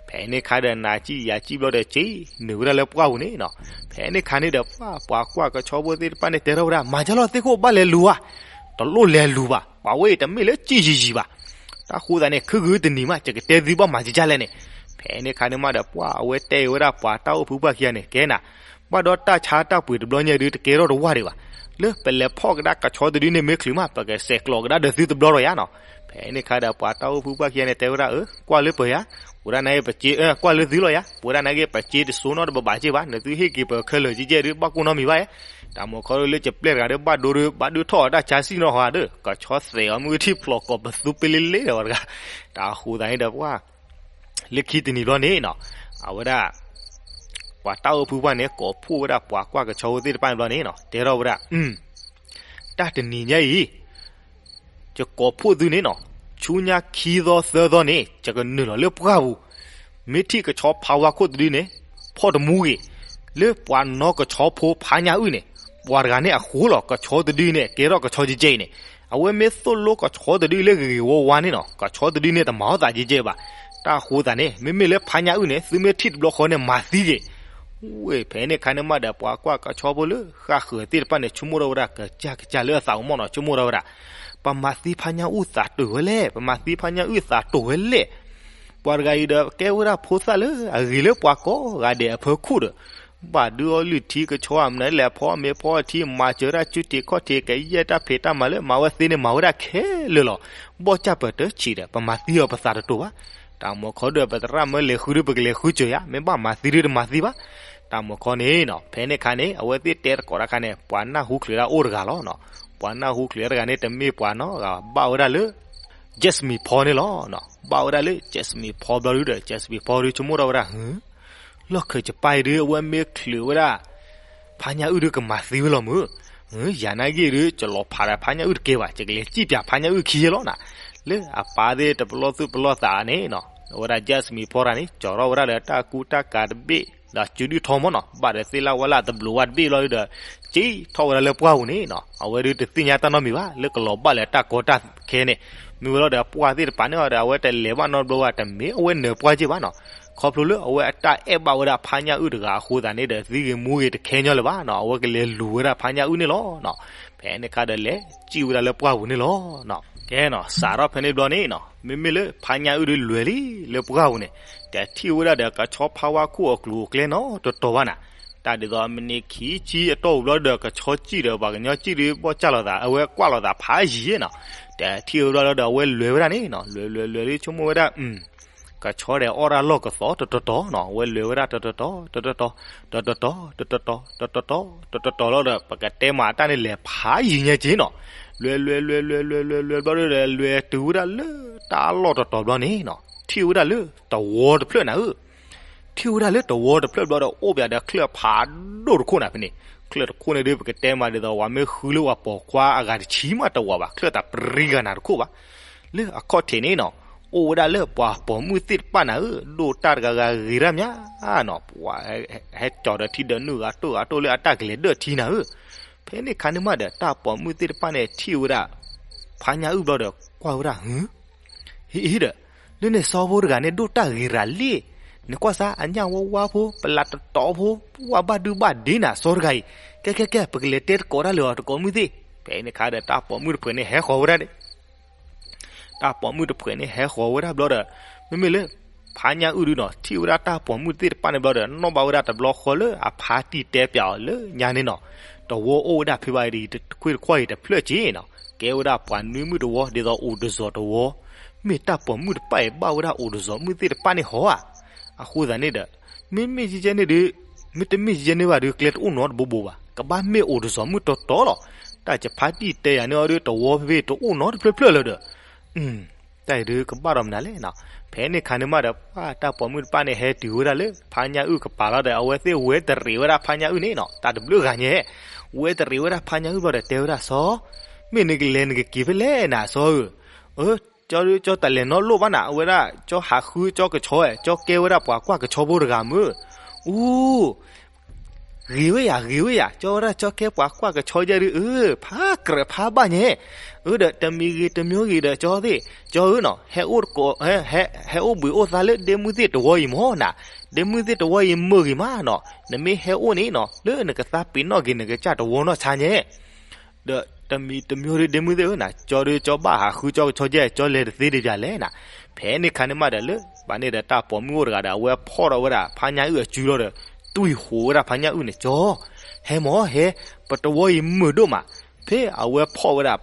ဖဲန့ၣ်ခါဒီး နၤကံၣ်ယၤကံၣ်ဘျီဒီး ကၠံနုာ်ဝဲဒၣ်လၢပှၢ်ပူၤန့ၣ်နီၤ. ဖဲန့ၣ်ခါန့ၣ်ဒီး ပှၤ ပှၤကွၢ်ကဆီဖိသ့ၣ်တဖၣ်န့ၣ် တဲထီၣ်ဝဲဒၣ် မၤဒ်လဲၣ်သ့ၣ်ခိၣ်ဘၣ်လဲၤလူၤဧါ, တလိၣ်လဲၤလူၤဘၣ်, ပှၤဝဲအံၤတမ့ၢ်လၢကၠံယံာ်ယံာ်ဘၣ်. တၢ်ဃိသတးန့ၣ် ခုဂုတနံၤမး ယကတဲသုဘၣ်မၤဒ်လဲၣ်န့ၣ်. ဖဲန့ၣ်ခါန့ၣ်မးဒီး ပှၤအဝဲတဲဝဲဒၣ်ပှၤတၢ်အိၣ်ဖုပှၢ်ခံဂၤန့ၣ် ကဲနၤ, ဘၣ်ဒီးတၢ်ဆါတၢ်ပှ့ၤတဘျီညါဒုး တကဲထီၣ်တဝၢ်ဒံးဘၣ်, လၢပလဲၤဖီၣ်ကဒါကဆီတဒုန့ၣ်မ့ၢ်ချုးမး ပကဆဲးကျိးကဒါဒီးသုတဘျီဒီးယါနီၤ. ဖဲန့ၣ်ခါဒီး ပှၤတၢ်အိၣ်ဖုပှၢ်ခံဂၤန့ၣ် တဲဝဲဒၣ် အၢ ကွၢ်လၢပှဲၤယါ, ဝဲဒၣ်နက့ ပစ့ ကွၢ်လၢသုလီၤယါ, ပဝဲဒၣ်နက့ ပစ့တစိနီတဘးဘၣ်က့ဘၣ်, နသုဟ့ၣ်က့ၤပခဲလၢာ်ကဲကဲဒုး ဘၣ်ကိၢ်နီတမံၤဘၣ်ဧါ. တၢ်မုၢ်ခီဒုးလၢကပျဲၢ်တဂၤဒီး ဘၣ်ဒိဒုး ဘၣ်ဒုးထီၣ်အတၢ်ဆါစံၣ်နီၤဟီဒုး ကဆီသဲးအီၤမ့ၢ်ဂ့ၤထံၣ်ဖျိးကိးပသူပလ့လ့ဒီးဝဲတဂၤ. တၢ်ဃိသတးန့ၣ်ဒီးပှၤ လၢခံတနံၤဘျီန့ၣ်နီၤ, အဝဲဒၣ် ပှၤတၢ်အိၣ်ဖုပှၢ်န့ၣ် ကိးဖှိၣ်ဝဲဒၣ်ပှၤကွၢ်ကဆီဖိသ့ၣ်တဖၣ်န့ၣ်ဘျီန့ၣ်နီၤ တဲထီၣ်ဝဲဒၣ် တၢ်တနံၤညါအံၤ ယကိးဖှိၣ်သုန့ၣ်နီၤ, ဆူညါခံသီသၢသီန့ၣ် ယကနုာ်လီၤလၢပှၢ်ပူၤ, မ့ၢ်ထံၣ်ကဆီဖါဝါခိၣ်တဒုန့ၣ် ဖီၣ်တမူဂ့ၤ, လၢပှၤနီၢ်ကဆီဖိဖါညၣ်အုၣ်န့ၣ် ပှၤတဂၤန့ၣ်အဃိလီၤ. ကဆီတဒုန့ၣ် ကဲထီၣ်ကဆီကဲကဲအံၤန့ၣ် အဝဲမ့ၢ်သိၣ်လိကဆီတဒုလၢဂ့ၤဂ့ၤဝါဝါန့ၣ်နီၤ, ကဆီတဒုန့ၣ် တမၤအီၣ်သးကဲကဲဘၣ်. တၢ်ဃိသတးန့ၣ် မ့မ့ၢ်လၢဖါညၣ်အုၣ်န့ၣ် သုမ့ၢ်ထံၣ်တဘျီဃီန့ၣ် မၤသံက့ၤ ဝဲ ဖဲန့ၣ်ခါန့ၣ်မးဒီး ပှၤကွၢ်ကဆီဖိလၢဃၣ်ဃၢၤသ့ၣ်တဖၣ်န့ၣ် ဆိကမိၣ်ထီၣ်ဝဲဒၣ်ကစၢ်ကစၢ်လၢအသးအိၣ်မ့ၢ်နီၤ, ဆိကမိၣ်ထီၣ်ဝဲဒၣ် ပမၤသံဖါညၣ်အုၣ်သးတိာ်ဝဲလဲၣ်, ပမၤသံဖါညၣ်အုၣ်သးတိာ်ဝဲလဲၣ်. ပှၤတဂၤအံၤဒီးကဲဝဲဒၣ်ဖိသၣ်လၢအဂ့ၤလၢပှၤကိးဂၤဒဲးအဖၢခိၣ်ဒီး ဘၣ်ဒုးအီလုၢ်ထံကဆီအမနုၤလဲၣ်, ဖီမ့ၤဖီထံ မၤစၢၤတၢ် ဆူထံးခီၣ်ထံး ကယဲၢ်တၢ်ဖံးတၢ်မၤလၢမၤဝဲသ့န့ၣ် မၤဝဲဒၣ်ခဲလၢာ်လီၤ. ဘီၣ်ကၢ်ပတၢၢ်ဆံးဒီး ပမၤသံအီၤပသးတတိာ်ဘၣ်. တၢ်မုၢ်ခီဒီး ပသရၣ်မၢလဲၤဃုဒုး ပကလဲၤဃုစၢၤယါ, မ့ၢ်ဘၣ်မၤသံဒုးတမၤသံဘၣ်. တၢ်မုၢ်ခီန့ၣ်နီၤ ဖဲန့ၣ်ခါန့ၣ် အဝဲသ့ၣ်တဲသကိးတၢ်ခါန့ၣ် ပှၤနၢ်ဟူချုးဒၣ်အိၣ်တဂၤလီၤ. ပှၤနၢ်ဟူချုးတဂၤန့ၣ် တမ့ၢ်ပှၤနီတဂၤ ဘၣ်ဝဲဒၣ်လၢ Jasmine Paul န့ၣ်လီၤ. ဘၣ်ဝဲဒၣ်လၢ Jasmine Paul ဘျီဒုဒီး Jasmine Paul ဒုဆိကမိၣ်ထီၣ်ဝဲဒၣ် လီၢ်ခၢၣ်စပၢ်အံၤဒု အဝဲမ့ၢ်ချုးဝဲဒၣ် ဖါညၣ်အုၣ်ဒုကမၤသံဝဲလီၤမုၢ်. ယၤနာ်က့ဒု ယလီၤဖးဒီးဖါညၣ်အုၣ်တကဲဘၣ်, ယကလဲၤစံၣ်ပၠးဖါညၣ်အုၣ်ခံယဲလီၤနၤ. လၢအပၢ်သ့ၣ်တပလီၢ်သူၣ်ပလီၢ်သးန့ၣ်နီၤ အဝဲဒၣ် Jasmine Paul တဂၤန့ၣ် ကၠီၤထီၣ်ဝဲဒၣ်လၢတၢ်ကူတၢ်ကၤတဘ့ၣ် ဒီးစုဒုၣ်ထီမ့ၢ်နီၤ ဘၣ်ဒီးသ့ၣ်လၣ်ဝါလၣ်တဘျုးဝါတဘ့ၣ်လီၤဒုဒီး စံၣ်ထီၣ်ဝဲဒၣ်လၢပှၢ်ပူၤန့ၣ်နီၤ အဝဲဒုတသ့ၣ်ညါတၢ်နီတမံၤဘၣ် လၢကလီၤဘၣ်လၢတၢ်ကီတၢ်ခဲန့ၣ်. မ့ၢ်ဝဲလီၤဒီးပှၢ်သ့ၣ်တဖၣ်န့ၣ်ဒီး အဝဲတလဲၤဘၣ်နီတဘျီဘၣ် တမ့ၢ်အဝဲနၢၤပှၢ်က့ၢ်ဘၣ်နီၤ. ခီဖျိလၢအဝဲအတၢ်အဲၣ်ဘၣ်ဝဲဒၣ်ဖါညၣ်အုၣ်တဂၤအဃိသတးန့ၣ်ဒီး သံဂ့ၤမူဂ့ၤတခဲညီလၢၤဘၣ်နီၤ အဝဲကလဲၤလူၤဝဲဒၣ်ဖါညၣ်အုၣ်န့ၣ်လီၤ. ဖဲန့ၣ်ခါဒီးလဲၤစံၣ်ဝဲဒၣ်လၢပှၢ်ပူၤန့ၣ်လီၤ. ကဲနီၤ စးထီၣ်ဖဲန့ၣ်ဘျီန့ၣ်နီၤ မ့မ့ၢ်လၢဖါညၣ်အုၣ်ဒုလွဲၤလံလၢပှၢ်ပူၤန့ၣ် တထံၣ်ဝဲဒၣ်ဒီးကဆီဖါဝါခိၣ်အကျိၤအကျဲနီတတီၤဘၣ်နၤ. တၢ်ဒ်သိးအမံးနံးခံဆံအတီၢ်ပူၤဘျီဒီး ကဆီစံၣ်ဒီးပှၤကညီစံၣ်ဒုးဘီၣ်ကၢ်လိာ်သး အဝဲကွၢ်လိာ်သးဖးယံၤနီၤ. တထံၣ်ဝဲဒၣ်လီၤဒီးအဝဲလွဲၤဝဲဒၣ်န့ၣ်နီၤ လွဲၤလွဲၤလွဲၤလံဆိကမိၣ်ဝဲဒၣ် ကဆီဒီးအီၣ်ဒၣ်လီၢ်ကသီတတီၤတီၤနီၤ အဝဲလွဲၤဝဲဒၣ်တတီၤတီၤ တတီၤတီၤ တတီၤတီၤ တတီၤတီၤ တတီၤတီၤ တတီၤတီၤလီၤဒီး ပကတဲမၤတၢ်န့ၣ်လဲၤဖးယံၤညါက့နီၤ. လွဲလွဲလွဲလွဲလွဲလွဲလွဲဘျီဒီး လွဲတုၤဝဲဒၣ်လၢတၢ်အလီၢ်တတီၤဘျီန့ၣ်နီၤ, ထံၣ်ဝဲဒၣ်လၢတဝီတဖျၢၣ်နၤဧၢ. ထံၣ်ဝဲဒၣ်လၢတဝီတဖျၢၣ်ဘျီဒီး အိၣ်ပၠးဒီးချၢၣ်ဖးဒိၣ်တခိၣ်နၤဖဲန့ၣ်. ချၢၣ်တခိၣ်န့ၣ်ဒုး ပကတဲမးဒ်သိး ပှၤမ့ၢ်ဃုလၢပှၤပိာ်ခွါအဂၤတဆံမးတဝးဘၣ်, ချၢၣ်သးပြံဂၤနၤတခိၣ်ဘၣ်. လၢအခီၣ်ထံးန့ၣ်နီၤ, အိၣ်ဝဲဒၣ်လၢပှၤပိာ်မုၣ်သ့ၣ်တဖၣ်နၤဧၢ, ဒိၣ်တၢ်တဂၤဂၤဂ့ၤတၢ်မးနီၤ, ပှၤဟဲကၠီၤဒီးထံဒီးနုာ်ဂၤတိၢ်ဂၤတိၢ်လၢအတၢ်ကလဲၤဒၢၣ်ထံနၤဧၢ. ဖဲန့ၣ်ခါန့ၣ်မးဒီး တၢ်ပိာ်မုၣ်သ့ၣ်တဖၣ်န့ၣ် ထံၣ်ဝဲဒၣ် ဖါညၣ်အုၣ်ဘျီဒီး ကွၢ်ဝဲဒၣ် ဟ့ ဟ့ဒီး လၢန့ၣ်စီဖိတဂၤန့ၣ် ဒိၣ်တၢ်ဂ့ၤရၤလံ. နကွၢ်စၢ် အညၣ်ဝါဝါဖိ ပလးတတီၤဖိ ပှၢ်ဘၣ်ဒုဘၣ်ဒ့နၤ စီတဂၤအံၤ, ကဲကဲကဲ ပကလဲၤတဲတကိးတၢ်လၢအီၤတကိးမုၢ်သ့ၣ်. ဖဲန့ၣ်ခါဒီး တၢ်ပိာ်မုၣ်တဖုန့ၣ်ဟဲဃီၤဝဲဒၣ်န့ၣ် တၢ်ပိာ်မုၣ်တဖုန့ၣ်ဟဲဃီၤဝဲဒၣ်ဘျီဒီး မ့မ့ၢ်လၢ ဖါညၣ်အုၣ်ဒုနီၤ ထံၣ်ဝဲဒၣ်တၢ်ပိာ်မုၣ်သ့ၣ်တဖၣ်န့ၣ်ဘျီဒီး နီၣ်ဘၣ်ဝဲဒၣ်တဘျီဃီလၢအဖါတံၢ်တဲပၠးအီၤလၢညါန့ၣ်နီၤ, တဝီအိၣ်ဝဲဒၣ်ဖဲဘၣ်အံၤ တခွ့ၣ်တခွါအံၤတဖျၢၣ်က့နီၤ, ကဲဝဲဒၣ်ပှၤနွံမုၣ်တဝီ ဒ်သိးအိၣ်တစီၤတဝီ, မ့ၢ်တၢ်ပိာ်မုၣ်တဖၣ်အံၤဘၣ်ဝဲဒၣ်အိၣ်တစီၤမုၣ်သ့ၣ်တဖၣ်န့ၣ်ဟီဧါ. အဃိသတးန့ၣ်ဒီး မ့မ့ၢ်ယဲယဲန့ၣ်ဒုး မ့တမ့ၢ်ယဲန့ၣ်ဘၣ်ဒုး ကျဲတအိၣ်နီတဘိဘိဘၣ်, ကဘၣ်မ့ၢ်အိၣ်တစီၤမုၣ်တီတီလီၤ. တၢ်ယဖါတံၢ်တဲယၤန့ၣ်အီၤဒုး တဝီဖဲဖဲတအိၣ်နီတဖျၢၣ်ဖျၢၣ်လၢၤဒီး တၢ်အံၤဒုးကဘၣ်ဒီးမနုၤလဲၣ်နီၤ. ဖဲန့ၣ်ခါန့ၣ်မးဒီး ပှၤတၢ်ပိာ်မုၣ်တဖၣ်န့ၣ် ဟဲတုၤဝဲဒၣ်လၢဖါညၣ်အုၣ်ကပၤလီၤဒီး အဝဲသ့ၣ်ဝဲတရံးဝဲဒၣ်ဖါညၣ်အုၣ်န့ၣ်နီၤ, တၢ်တဘျုးဂၤညါ ဝဲတရံးဝဲဒၣ်ဖါညၣ်အုၣ်ဘျီဒီး တဲဝဲဒၣ်စီၤ, မ့ၢ်နကလဲၤနကက့ၤဖဲလဲၣ်နၤစီဧၢ. အၢ ကၠီဒုး ကၠီတၢ်လဲၤနီတလိၣ်ဘၣ်နၤ, အဝဲဒၣ် ကၠီဟးဃုကၠီကဆီဧၢ, ကၠီကဲဝဲဒၣ်ပှၤကွၢ်ကဆီဖိတဂၤမုၢ်. အိၣ် ဂ့ၤဝဲယၤ ဂ့ၤဝဲယၤ, ကၠီဝဲဒၣ် ကၠီကဲပှၤကွၢ်ကဆီယဲဒုး အၢ ဖးကြၢးဖးဘၣ်ညါ, အၢ ဒီးတမံၤဂ့ၤတမံၤဂ့ၤဒီး ကၠီသ့ၣ် ကၠီဧၢနီၤ, ဟဲအိၣ်တကိး ဟဲအိၣ်ဘှံးအိၣ်သါလၢဒ့မုၢ်သ့ၣ်တဝီအံၤမ့ၢ်နၤ, ဒ့မုၢ်သ့ၣ်တဝီအံၤမုာ်ဂ့ၤမးနီၤ, နမ့ၢ်ဟဲအိၣ်န့ၣ်နီၤ လၢနကသါပ့ၤနီၣ်က့ၤနကစၢ်တဝီနီၢ်ဆါညါ ဒီးတမံၤတမံၤဒီး ဒ့မုၢ်သ့ၣ်ဧၢနၤ, ကၠီဒီး ကၠီဘၣ်ဟးဃုကၠီကဆီယဲ ကၠီလဲၤတသ့ဒံးပၠးလဲၣ်နၤ. ဖဲန့ၣ်ခါန့ၣ်မးဒီး လၢဘၣ်န့ၣ်ဒီး တၢ်ပိာ်မုၣ်အိၣ်တဂၤဒီး အဝဲဖီၣ်ထီၣ်ဝဲဒၣ်ဖါညၣ်အုၣ်အစုလီၤဒီး တွံၢ်ဟူးဝဲဒၣ်ဖါညၣ်အုၣ်န့ၣ်, ကၠီ ဟဲမၢ်ဟဲ, ပတဝီအံၤမုာ်ဒိၣ်မး. ဖဲအဝဲဖီၣ်ဝဲဒၣ်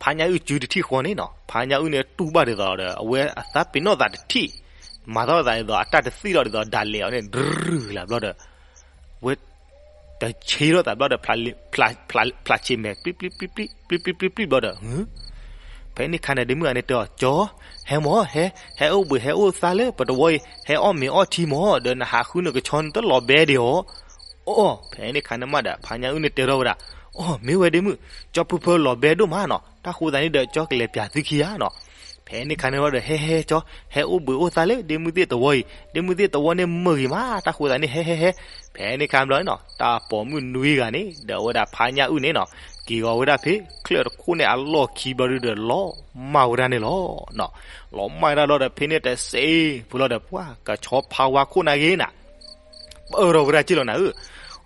ဖါညၣ်အုၣ်စုတထံၣ်ဃီန့ၣ်နီၤ, ဖါညၣ်အုၣ်န့ၣ်တူၢ်ဘၣ်ဒ်သိးဒီး အဝဲအသးပ့ၤနီၣ်သးတထံၣ်, မၤသီၣ်သးဒ်သိး အတၢ်တသံၣ်လီၤဒ်သိး ဒၣ်လဲာ်အီၤန့ၣ် ဒြုၢ်လၢ်ဘျီဒီး ဝဲ တဆ့ထီၣ်သးဘျီဒီး ဖျးဆ့မဲာ် ပျံၤပျံၤပျံၤပျံၤ ပျံၤပျံၤပျံၤပျံၤဘျီဒီး ဖဲန့ၣ်ခါန့ၣ် ဒ့မုၣ်ဂၤန့ၣ်တဲအီၤ, ကၠီ ဟဲမၢ်ဟဲ, ဟဲအိၣ်ဘှံးဟဲအိၣ်သါလၢပတဝီအံၤ, ဟဲအီၣ်မ့ၤအီထံမၢ်, ဒီးနဟးဃုနကဆီနတလီၤဘဲဒံးဧါ. အိၣ် ဖဲန့ၣ်ခါန့ၣ်မးဒီး ဖါညၣ်အုၣ်န့ၣ်တဲထီၣ်ဝဲဒၣ်, အိၣ် မ့ၢ်ဝဲဒ့မုၣ်, ကၠီဖုဖၢလီၤဘဲဒိၣ်မးနီၤ, တၢ်ဃိသတးန့ၣ်ဒီး ကၠီကလဲၤပၠးသုခံဧါနီၤ. ဖဲန့ၣ်ခါန့ၣ်ဒီး ဟဲဟဲကၠီ, ဟဲအိၣ်ဘှံးအိၣ်သါလၢဒ့မုၢ်သ့ၣ်တဝီအံၤ, ဒ့မုၢ်သ့ၣ်တဝီန့ၣ်မုာ်ဂ့ၤမး, တၢ်ဃိသတးန့ၣ် ဟဲဟဲဟဲ. ဖဲန့ၣ်ခါဘျီနီၤ တၢ်ပိာ်မုၣ်နွံဂၤန့ၣ် ဒီးအဝဲဒၣ်ဖါညၣ်အုၣ်န့ၣ်နီၤ က့ၤဂီၤဝဲဒၣ်ဖဲချၢၣ်တခိၣ်န့ၣ်အလီၢ်ခံဘျီဒီး လီၤမၢ်ဝဲဒၣ်န့ၣ်လီၤ. လီၤမၢ်ဝဲဒၣ်လီၤဒီး ဖဲန့ၣ်တစဲးဖိလီၤဒီး ပှၤကဆီဖါဝါခိၣ်နၢ်ဂ့ၤနၤ ပၢၢ်ထီၣ်ဝဲဒၣ်က့ၢ်လီၤနၤဧၢ.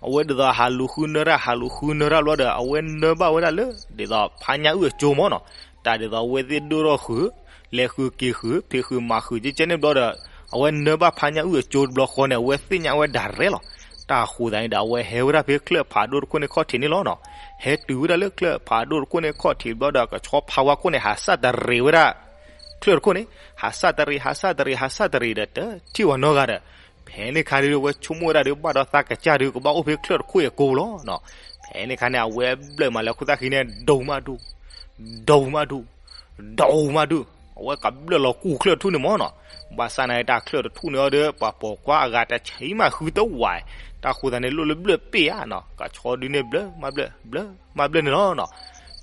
အဝဲဒ်သိးဟးလူၤဃုနၢရၣ် ဟးလူၤဃုနၢရၣ်ဘျီဒီး အဝဲနၢဘၣ်ဝဲဒၣ်လၢ ဒ်သိးဖါညၣ်အုၣ်အကၠိမၢ်နီၤ, တၢ်ဒ်သိးအဝဲသ့ၣ်ဒိၣ်ထီၣ်ဃုာ်, လဲၤဃုာ်က့ၤဃုာ် ဖံးဃုာ်မၤဃုာ်ကဲကဲန့ၣ်ဘျီဒီး အဝဲနၢဘၣ်ဖါညၣ်အုၣ်အကၠိတဘျီဃီန့ၣ် အဝဲသ့ၣ်ညါဝဲဒၣ်ရဲၣ်လီၤ. တၢ်ဃိသတးန့ၣ်ဒီး အဝဲဟဲဝဲဒၣ်ဖဲချၢၣ်ဖးဒိၣ်တခိၣ်န့ၣ်ခီၣ်ထံးန့ၣ်လီၤနီၤ. ဟဲတုၤဝဲဒၣ်လၢချၢၣ်ဖးဒိၣ်တခိၣ်န့ၣ်ခီၣ်ထံးဘျီဒီး ကဆီဖါဝါခိၣ်န့ၣ် ဟးစၢ်တရံးဝဲဒၣ် ချၢၣ်တခိၣ်န့ၣ် ဟးစၢ်တရံး ဟးစၢ်တရံး ဟးစၢ်တရံးဒီး တထံၣ်ဝဲနီတဂၤဒီး ဖဲန့ၣ်ခါဒီး အဝဲဆိကမိၣ်ဝဲဒၣ်ဒီး ဘၣ်ဒီးသးကစၢ်ဒီး ကဘၣ်အိၣ်ဖဲချၢၣ်တခိၣ်အံၤအကိလီၤနီၤ. ဖဲန့ၣ်ခါန့ၣ် အဝဲဘျၢၣ်မးလၢခိၣ်သၣ်ခံန့ၣ် ဒိမးဒိ ဒိမးဒိ ဒိမးဒိ အဝဲကဘျၢၣ်လီၤကူၣ်ချၢၣ်တထူၣ်န့ၣ်မၢ်နီၤ. ဘၣ်ဆၣ်နာ်က့ တၢ်ချၢၣ်တထူၣ်န့ၣ်အီၤဒီး ပှၤပိာ်ခွါအဂၤတဆံမးဃုတဝး, တၢ်ဃိသတးန့ၣ် လိၣ်လၢဘျၢၣ်ပ့ၢ်ဧါနီၤ. ကဆီဒုန့ၣ် ဘျၢၣ်မးဘျၢၣ် ဘျၢၣ်မးဘျၢၣ်န့ၣ်လီၤနီၤ.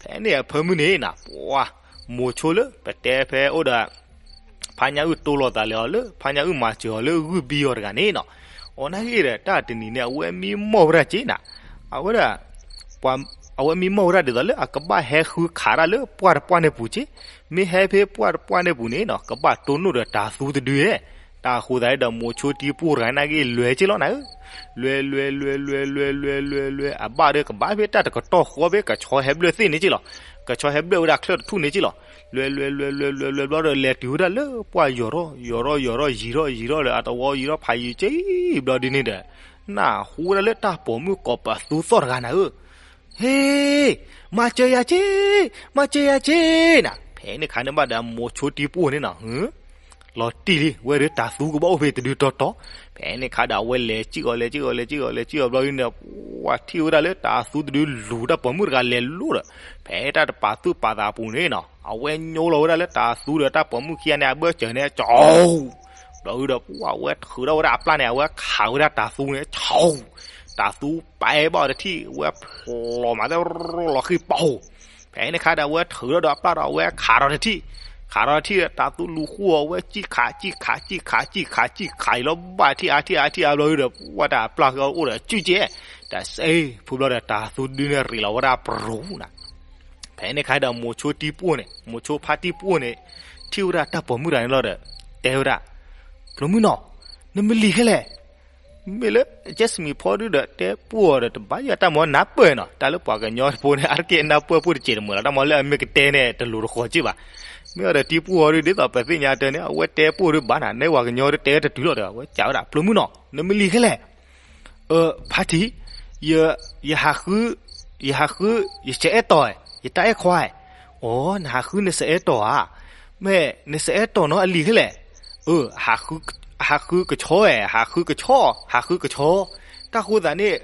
ဖဲန့ၣ်အဖၢမုၢ်န့ၣ်နီၤ ပှၤ မိၤဆိလၢ ပတဲဖဲအိၣ်ဒီး ဖါညၣ်အုၣ်တိလိာ်သးလၢအီၤလၢ ဖါညၣ်အုၣ်မၤစၢၤအီၤလၢဂုၢ်ဘံအီၤတဂၤန့ၣ်နီၤ. အီၤနာ်က့ဒီး တၢ်တနံၤန့ၣ် အဝဲမံမီၢ်ဝဲဒၣ်က့နီၤ. အဝဲဒၣ် ပှၤ အဝဲမံမီၢ်ဝဲဒၣ်ဒ်သိးလၢ အကဘၣ်ဟဲဃုခးတၢ်လၢပှၢ်တပှၢ်န့ၣ်ပူၤက့, မ့ၢ်ဟဲဖဲပှၢ်တပှၢ်န့ၣ်ပူၤန့ၣ်နီၤ ကဘၣ်တိၢ်နီၣ်ဒီးတၤသူတဒုဧဲ. တၢ်ဃိသတးဒီး မိၤဆိတံပှိၢ်တဂၤနာ်က့ လွဲက့လီၤနၤဧၢ. လွဲ လွဲ လွဲ လွဲ လွဲ လွဲ လွဲ အဘၣ်ဒီးကဘၣ်ဖဲတၢ်တကတီၢ်ဃီဖဲကဆီဟဲဘျၢၣ်သ့ၣ်န့ၣ်က့လီၤ. ကဆီဟဲဘျၢၣ်ဝဲဒၣ်ချၢၣ်တထူၣ်န့ၣ်က့လီၤ. လွဲ လွဲ လွဲ လွဲ လွဲ လွဲ ဘျီဒီး လဲၤတုၤဝဲဒၣ်လၢပှၢ်ယီၤထီၣ် ယီၤထီၣ် ယီၤထီၣ် လၢအတဝီယံၤထီၣ်ဖးယံၤက့ဘျီဒ်န့ၣ်ဒီး နၢ်ဟူဝဲဒၣ်လၢတၢ်ပိာ်မုၣ်ကိးပသူသီၣ်တဂၤနၤဧၢ ဟ့ မၤစၢၤယၤက့, မၤစၢၤယၤက့နၤ. ဖဲန့ၣ်ခါန့ၣ်ဘၣ်ဒီး မိၤဆိတံပှိၢ်န့ၣ်နီၤ, ဟ လီၤတံၢ်လံ ဝဲဒၣ်တၢ်သူကဘၣ်အိၣ်ဖဲတဒုတီတီ, ဖဲန့ၣ်ခါဒီးအဝဲလဲၤစံၣ်အီၤ လဲၤစံၣ်အီၤ လဲၤစံၣ်အီၤ လဲၤစံၣ်အီၤဘျီဒ်န့ၣ် ပှၤထံၣ်ဝဲဒၣ်လၢတၢ်သူတဒုလူၤတၢ်ပိာ်မုၣ်တဂၤလဲၤလိၤဒီး ဖဲတၢ်တပာ်သူၣ်ပာ်သးအပူၤန့ၣ်နီၤ အဝဲညိလီၤဝဲဒၣ်လၢတၢ်သူဒီးတၢ်ပိာ်မုၣ်ခံဂၤန့ၣ် အဘၢၣ်စၢၤန့ၣ် ကၠီ ဘျီဒ်ဒီး ပှၤဝဲထုးထီၣ်ဝဲဒၣ်အပျၢ်န့ၣ် အဝဲခးဝဲဒၣ်တၢ်သူန့ၣ် ကၠီ တၢ်သူပာ်ဘၣ်အီၤတထံၣ် ဝဲဖျိးမးသဲရိလီၤဃံပီၤ ဖဲန့ၣ်ခါဒီး အဝဲထုးထီၣ်ဒီးအပျၢ်ဒီး အဝဲခးထီၣ်တထံၣ်, ခးထီၣ်တထံၣ်ဒီး တၢ်သူလူၤဃူအီၤ ဝဲစံၣ်ခး စံၣ်ခး စံၣ်ခး စံၣ်ခး စံၣ်ခးအံၤလီၤ ဘၣ်ထံၣ်အါထံၣ်အါထံၣ်အါဘျီဒ်ဒီး ပှၤတၢ်အပျၢ်ဃီအိၣ်ဒီး စုကဲ တၢ်စဲ ဖုဘျီဒီး တၢ်သူဒုန့ၣ်ရ့းလီၤဝဲဒၣ်ပရူၤနၤ ဖဲန့ၣ်ခါဒီး မိၤဆိတံပှိၢ်န့ၣ် မိၤဆိဖါတံပှိၢ်န့ၣ် ထံၣ်ဝဲဒၣ်တၢ်ပိာ်မုၣ်တဂၤန့ၣ်လီၤဒီး တဲဝဲဒၣ်, ဖျိမုၣ်နီၤ, နမ့ၢ်လံာ်ခဲလဲၣ်, မ့ၢ်လၢ Jasmine ဖီဒုဒီး တဲပှိၢ်အီၤဒီး တဘၣ်ယတၢ်မၤနၢ်ပၢၢ်နီၤ, တၢ်လၢပှၤကညီဖိန့ၣ် အါတက့ၢ်နၢ်ပၢၢ်ပှိၢ်တစဲးတမုာ်လီၤ, တၢ်မၤလၢအမ့ၢ်ကတဲန့ၣ် တလိၤတဃီၤက့ၢ်ဘၣ်, မ့ၢ်အီၤဒီးတံပှိၢ်အီၤဒု ဒ်သိးပသ့ၣ်ညါတၢ်န့ၣ် အဝဲတဲပှိၢ်ဒုဘၣ်နၤ, နဲပှၤကညီဒုတဲတတုၤလီၤဒီး အဝဲစံးဝဲဒၣ် ဖျိမုၣ်နီၤ, နမ့ၢ်လံာ်ခဲလဲၣ် အၢ ဖါတံ, ယ ယဟးဃု, ယဟးဃု, ယစအဲၣ်တီၤ, ယတၢ်အဲၣ်ခွါ, အိ နဟးဃုနစအဲၣ်တီၤဧါ, မ့ၢ်နစအဲၣ်တီၤနီၤအလံာ်ခဲလဲၣ်, အၢ ဟးဃုကဆီဧဲ, ဟးဃုကဆီ, ဟးဃုကဆီ, တၢ်ဃိသးန့ၣ်,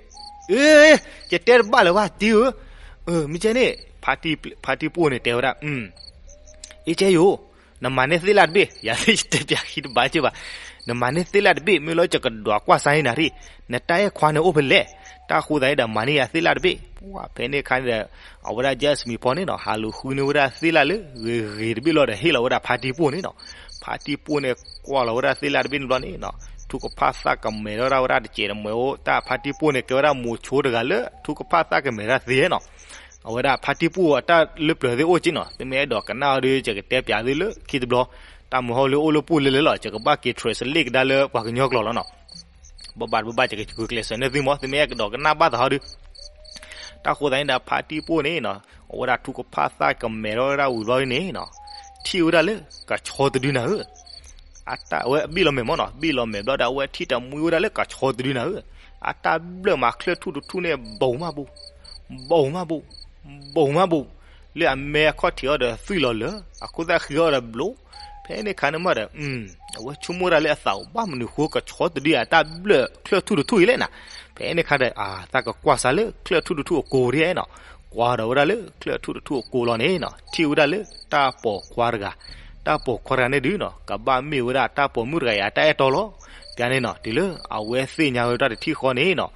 အၢ ယတဲတဘၣ်လၢၤဘၣ်တံဧၢ, မ့ၢ်ကဲန့ၣ်, ဖါတံပှိၢ်န့ၣ်တဲဝဲဒၣ် အ့ကဲယိာ်, နမၤန့ၢ်သ့ၣ်လၣ်တဘ့ၣ်, ယၤသ့ၣ်ယတဲပၠးခံတဘၣ်က့ၢ်ဘၣ်, နမၤန့ၢ်သ့ၣ်လၣ်တဘ့ၣ် မ့ၢ်လီၤယကဒွးကွၢ်စါန့ၢ်နၤဒၣ်, နတၢ်အဲၣ်ခွါန့ၣ်အိၣ်ဖဲလဲၣ်, တၢ်ဃိသးန့ၣ်ဒီးမၤန့ၢ်ယၤသ့ၣ်လၣ်တဘ့ၣ်, ပှၤဖဲန့ၣ်အခါန့ၣ်ဒီး အဝဲဒၣ် Jasmine ဖီန့ၣ်နီၤ ဟးလူၤဃုန့ၢ်ဝဲဒၣ်သ့ၣ်လၣ်လၢဂ့ၤဂ့ၤတဘ့ၣ်လီၤဒီးဟ့ၣ်လီၤဝဲဒၣ်ဖါတံပှိၢ်န့ၣ်နီၤ, ဖါတံပှိၢ်န့ၣ်ကွၢ်လီၤဝဲဒၣ်သ့ၣ်လၣ်တဘ့ၣ်န့ၣ်ဘျီန့ၣ်နီၤ ထူကဖၣ်သၣ်ကမဲာ်ထီၣ်ဝဲဒၣ်တစဲးတမဲာ်အိၣ်, တၢ်ဖါတံပှိၢ်န့ၣ် ကဲဝဲဒၣ်မိၤဆိတဂၤလၢ ထူကဖၣ်သၣ်ကမဲာ်တၢ်သ့နီၤ အဝဲဒၣ်ဖါတံပှိၢ်အတၢ်လၢပျၢၤသ့ၣ်အိၣ်က့နီၤ, သုမ့ၢ်အဲၣ်ဒိးကနၣ်အီၤဒီး ယကတဲပၠးသုလၢခံတဘျီ, တၢ်မုာ်ဟီၣ်လၢအိၣ်လၢပှိၢ်လၢလဲၤလဲၤလီၤ, ယကဘၣ်က့ၤ translate ကဒါလၢပှၤကညီကျိာ်လီၤနီၤ, ဘၣ်ဘၣ်တဘၣ်ဘၣ် ယကကျဲးစၢးနဲၣ်သုမး, သုမ့ၢ်အဲၣ်ဒိးကနၣ်ဘၣ်သးဟီဒီး တၢ်ဃိသးန့ၣ်ဒီးဖါတံပှိၢ်န့ၣ်နီၤ, အဝဲဒၣ်ထူကဖၣ်သၣ်ကမဲာ်ထီၣ်ဝဲဒၣ်ဝံၤဘျီန့ၣ်နီၤ, ထံၣ်ဝဲဒၣ်လၢကဆီတဒုနၤဧၢ အတၢ်ဝဲအဘ့ၣ်လီၤမဲာ်မးနီၤ, ဘ့ၣ်လီၤမဲာ်ဘျီဒီး အဝဲထံၣ်တမှံဝဲဒၣ်လၢကဆီတဒုနၤဧၢ, အတၢ်ဘျၢၣ်မးချၢၣ်ထူၣ်တထူၣ်န့ၣ် ဘူးမးဘူး, ဘူးမးဘူး, ဘူးမးဘူး, လၢအမဲအခီၣ်ထံးအီၤဒီးသွံၣ်လီၤလၢာ်, အခိၣ်သၣ်ဃံအီၤဒီးဘျိး, ဖဲန့ၣ်ခါန့ၣ်မးဒီး အဝဲဆိကမိၣ်ဒၣ်လၢအသး ဘၣ်မနုၤဃိကဆီတဒုအတၢ်ဘျၢၣ်ချၢၣ်ထူၣ်တထူၣ်အံၤလဲၣ်နၤ, ဖဲန့ၣ်ခါဒီး အသးကကွၢ်စါလၢချၢၣ်ထူၣ်တထူၣ်အကိးဒ်နီၤ, ကွၢ်ဒီးဝဲဒၣ်လၢချၢၣ်ထူၣ်တထူၣ်အကိးလီၤန့ၣ်နီၤ, ထံၣ်ဝဲဒၣ်လၢတၢ်ပိာ်ခွါတဂၤ, တၢ်ပိာ်ခွါတဂၤန့ၣ်ဒုနီၤ ကဘၣ်မ့ၢ်ဝဲဒၣ်တၢ်ပိာ်မုၣ်တဂၤအံၤအတၢ်အဲၣ်တီလီၤ, ပျၢၤန့ၣ်နီၤ တုၤလၢအဝဲသ့ၣ်ညါဝဲဒၣ်တထံၣ်ဃီန့ၣ်နီၤ,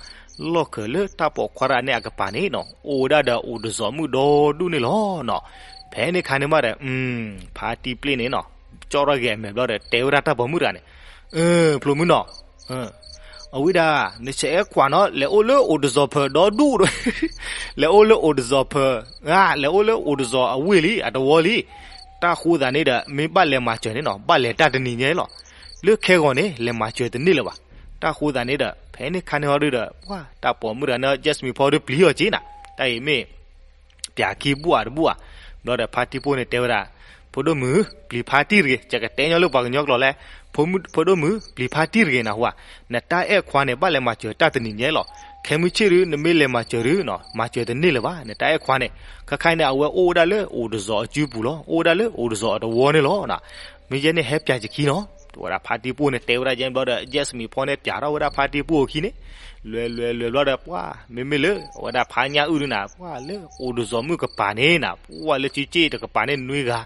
လီၢ်ခၢၣ်လၢတၢ်ပိာ်ခွါတဂၤန့ၣ်အကပၤန့ၣ်နီၤ အိၣ်ဝဲဒၣ်ဒီးအိၣ်တစီၤမုၣ်ဒီဒူၣ်န့ၣ်လီၤနီၤ, ဖဲန့ၣ်ခါန့ၣ်မးဒီး ဖါတံပှိၢ်န့ၣ်နီၤ ကၠီထီၣ်ဂဲၤအမဲာ်ဘျီဒီး တဲဝဲဒၣ်တၢ်ပိာ်မုၣ်တဂၤန့ၣ်, ဖျိမုၣ်နီၤ အဝဲဒၣ် နစအဲၣ်ခွါနီၤ လဲၤအိၣ်လၢအိၣ်တစီၤဖၢဒီဒူၣ်ဒီး လဲၤအိၣ်လၢအိၣ်တစီၤဖၢ, လဲၤအိၣ်လၢအိၣ်တစီၤအဝ့ၢ်လံ အတဝီလံ, တၢ်ဃိသးန့ၣ်ဒီး မ့ၢ်ဘၣ်လဲၤမၤစၢၤန့ၣ်နီၤ ဘၣ်လဲၤတၢ်တနံၤညါလီၤ, လၢခဲဂီၤန့ၣ် လဲၤမၤစၢၤတန့ၢ်လၢၤဘၣ်, တၢ်ဃိသးန့ၣ်ဒီး ဖဲန့ၣ်ခါန့ၣ်ဟီဒုဒီး ပှၤတၢ်ပိာ်မုၣ်တဂၤန့ၣ် Jasmine ဖီဒုပျံၤအီၤက့နၤ, တၢ်အံၤမ့ၢ် ပျၢၤခံဘူၣ်အတဘူၣ်ဧါ, ဘျီဒီးဖါတံပှိၢ်န့ၣ်တဲဝဲဒၣ်, ဖိဒိၣ်မုၣ် ပျံၤဖါတံၢ်တဂ့ၤ, ယကတဲညီလၢပှၤကညီကျိာ်လဲၣ်, ဖိဒိၣ်မုၣ် ပျံၤဖါတံၢ်တဂ့ၤနဟူဧါ, နတၢ်အဲၣ်ခွါန့ၣ် ဘၣ်လဲၤမၤစၢၤတၢ်တနံၤညါလီၤ, ခဲမုၢ်ဆ့ၣ်ဒု နမ့ၢ်လဲၤမၤစၢၤဒုနီၤ မၤစၢၤတန့ၢ်လၢၤဘၣ် နတၢ်အဲၣ်ခွါန့ၣ်, ခဲခါအံၤန့ၣ် အဝဲအိၣ်ဝဲဒၣ်လၢအိၣ်တစီၤအစုပူၤလီၤ, အိၣ်ဝဲဒၣ်လၢအိၣ်တစီၤအတဝီန့ၣ်လီၤ, မ့ၢ်ယဲန့ၣ်ဟဲပျၢၤယခံနီၤ, ဝဲဒၣ်ဖါတံပှိၢ်န့ၣ်တဲဝဲဒၣ်ယဲဘျီဒီး Jasmine ဖီန့ၣ်ပျၢၤထီၣ်ဝဲဒၣ်ဖါတံပှိၢ်အခံန့ၣ်, လွဲလွဲလွဲဘျီဒီး ပှၤ မ့မ့ၢ်လၢ အဝဲဒၣ်ဖါညၣ်အုၣ်ဒုနၤ ပှၤလၢအိၣ်တစီၤမုၣ်ကပၤန့ၣ်နၤ ပှၤလၢစုစ့ၣ်တကပၤန့ၣ်နွံဂၤ,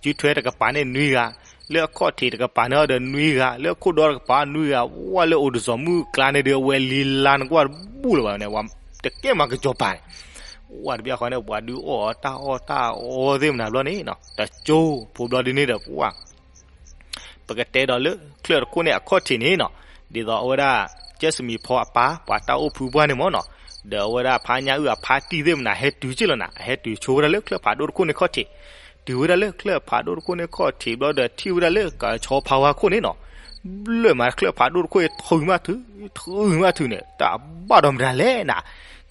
စုထွဲတကပၤန့ၣ်နွံဂၤ, လၢအခီၣ်ထံးတကပၤန့ၣ်ဒီးနွံဂၤ, လၢအခိၣ်ဒီတကပၤနွံဂၤ, ပှၤလၢအိၣ်တစီၤမုၣ်ကျါန့ၣ်ဒီး အဝဲလံလါနကွၢ်တဘူၣ်လၢၤဘၣ်န့ၣ်, ပှၤတကဲမၤကစီၤပၤန့ၣ်, ပှၤတဘျီဃီန့ၣ် ပှၤဒုးအီၣ်အီၤတၢ်အီၣ်တၢ်အီသ့ၣ်မနၤဘျီန့ၣ်နီၤ, တကၠိဖိဘျီဒုန့ၣ်ဒီး ပှၤ ပကတဲဒီးလၢချၢၣ်တခိၣ်န့ၣ်အခီၣ်ထံးန့ၣ်နီၤ, ဒ်သိးအဝဲဒၣ် Jasmine ဖီအပၢ် ပှၤတၢ်အိၣ်ဖုပှၢ်န့ၣ်မ့ၢ်နီၤ, ဒီးအဝဲဒၣ်ဖါညၣ်အုၣ်အဖါတံၢ်သ့ၣ်မနၤ ဟဲတုၤက့ၢ်လီၤနၤ, အဟဲတုၤဆိဝဲဒၣ်လၢချၢၣ်ဖးဒိၣ်တခိၣ်န့ၣ်ခီၣ်ထံး, တုၤဝဲဒၣ်လၢချၢၣ်ဖးဒိၣ်တခိၣ်န့ၣ်ခီၣ်ထံးဘျီဒီး ထံၣ်ဝဲဒၣ်လၢကဆီဖါဝါခိၣ်န့ၣ်နီၤ, ဘျၢၣ်မးချၢၣ်ဖးဒိၣ်တခိၣ်အံၤ ထုးမးထုး, ထုးမးထုးန့ၣ် တၢ်ဘၣ်ဒီးမတၤလဲၣ်နၤ,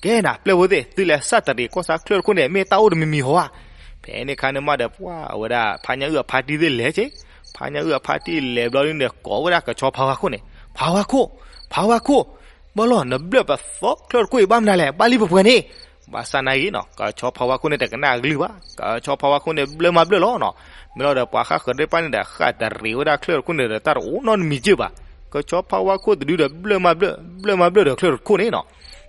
ကဲနၤ ပျဲၢ်ဖိသ့ၣ် သုလဲၤစၢ်တရံးကွၢ်စၢ်ချၢၣ်တခိၣ်န့ၣ် မ့ၢ်တၢ်အိၣ်တမံၤမံၤဟီဧါ, ဖဲန့ၣ်ခါန့ၣ်မးဒီး ပှၤအဝဲဒၣ်ဖါညၣ်အုၣ်အဖါတံၢ်သ့ၣ်လဲၤက့ၤ, ဖါညၣ်အုၣ်အဖါတံၢ်လဲၤဘျီဒုန့ၣ် ကိးဝဲဒၣ်ကဆီဖါဝါခိၣ်န့ၣ်, ဖါဝါခိၣ်, ဖါဝါခိၣ်, ဘၣ်လီၤ နဘျၢၣ်ပသီချၢၣ်တခိၣ်အံၤဘၣ်မနုၤလဲၣ် ဘၣ်လံပပှဲၤန့ၣ်, ဘၣ်ဆၣ်နာ်ဂ့ၤနီၤ ကဆီဖါဝါခိၣ်န့ၣ်တကနၣ်အကလုၢ်ဘၣ်, ကဆီဖါဝါခိၣ်န့ၣ်ဘျၢမၤဘျၢလီၤနီၤ. မ့ၢ်လီၤဒီးပှၤဃၣ်ဃၢၤသ့ၣ်တဖၣ်န့ၣ်ဒီး ဃၣ်တရံးဝဲဒၣ်ချၢၣ်တခိၣ်န့ၣ်ဒီး တၢ်တအိၣ်နီတမံၤက့ၢ်ဘၣ်. ကဆီဖါဝါခိၣ်တဒုဒီးဘျၢမၤဘျၢ ဘျၢမၤဘျၢဒီးချၢၣ်တခိၣ်န့ၣ်နီၤ.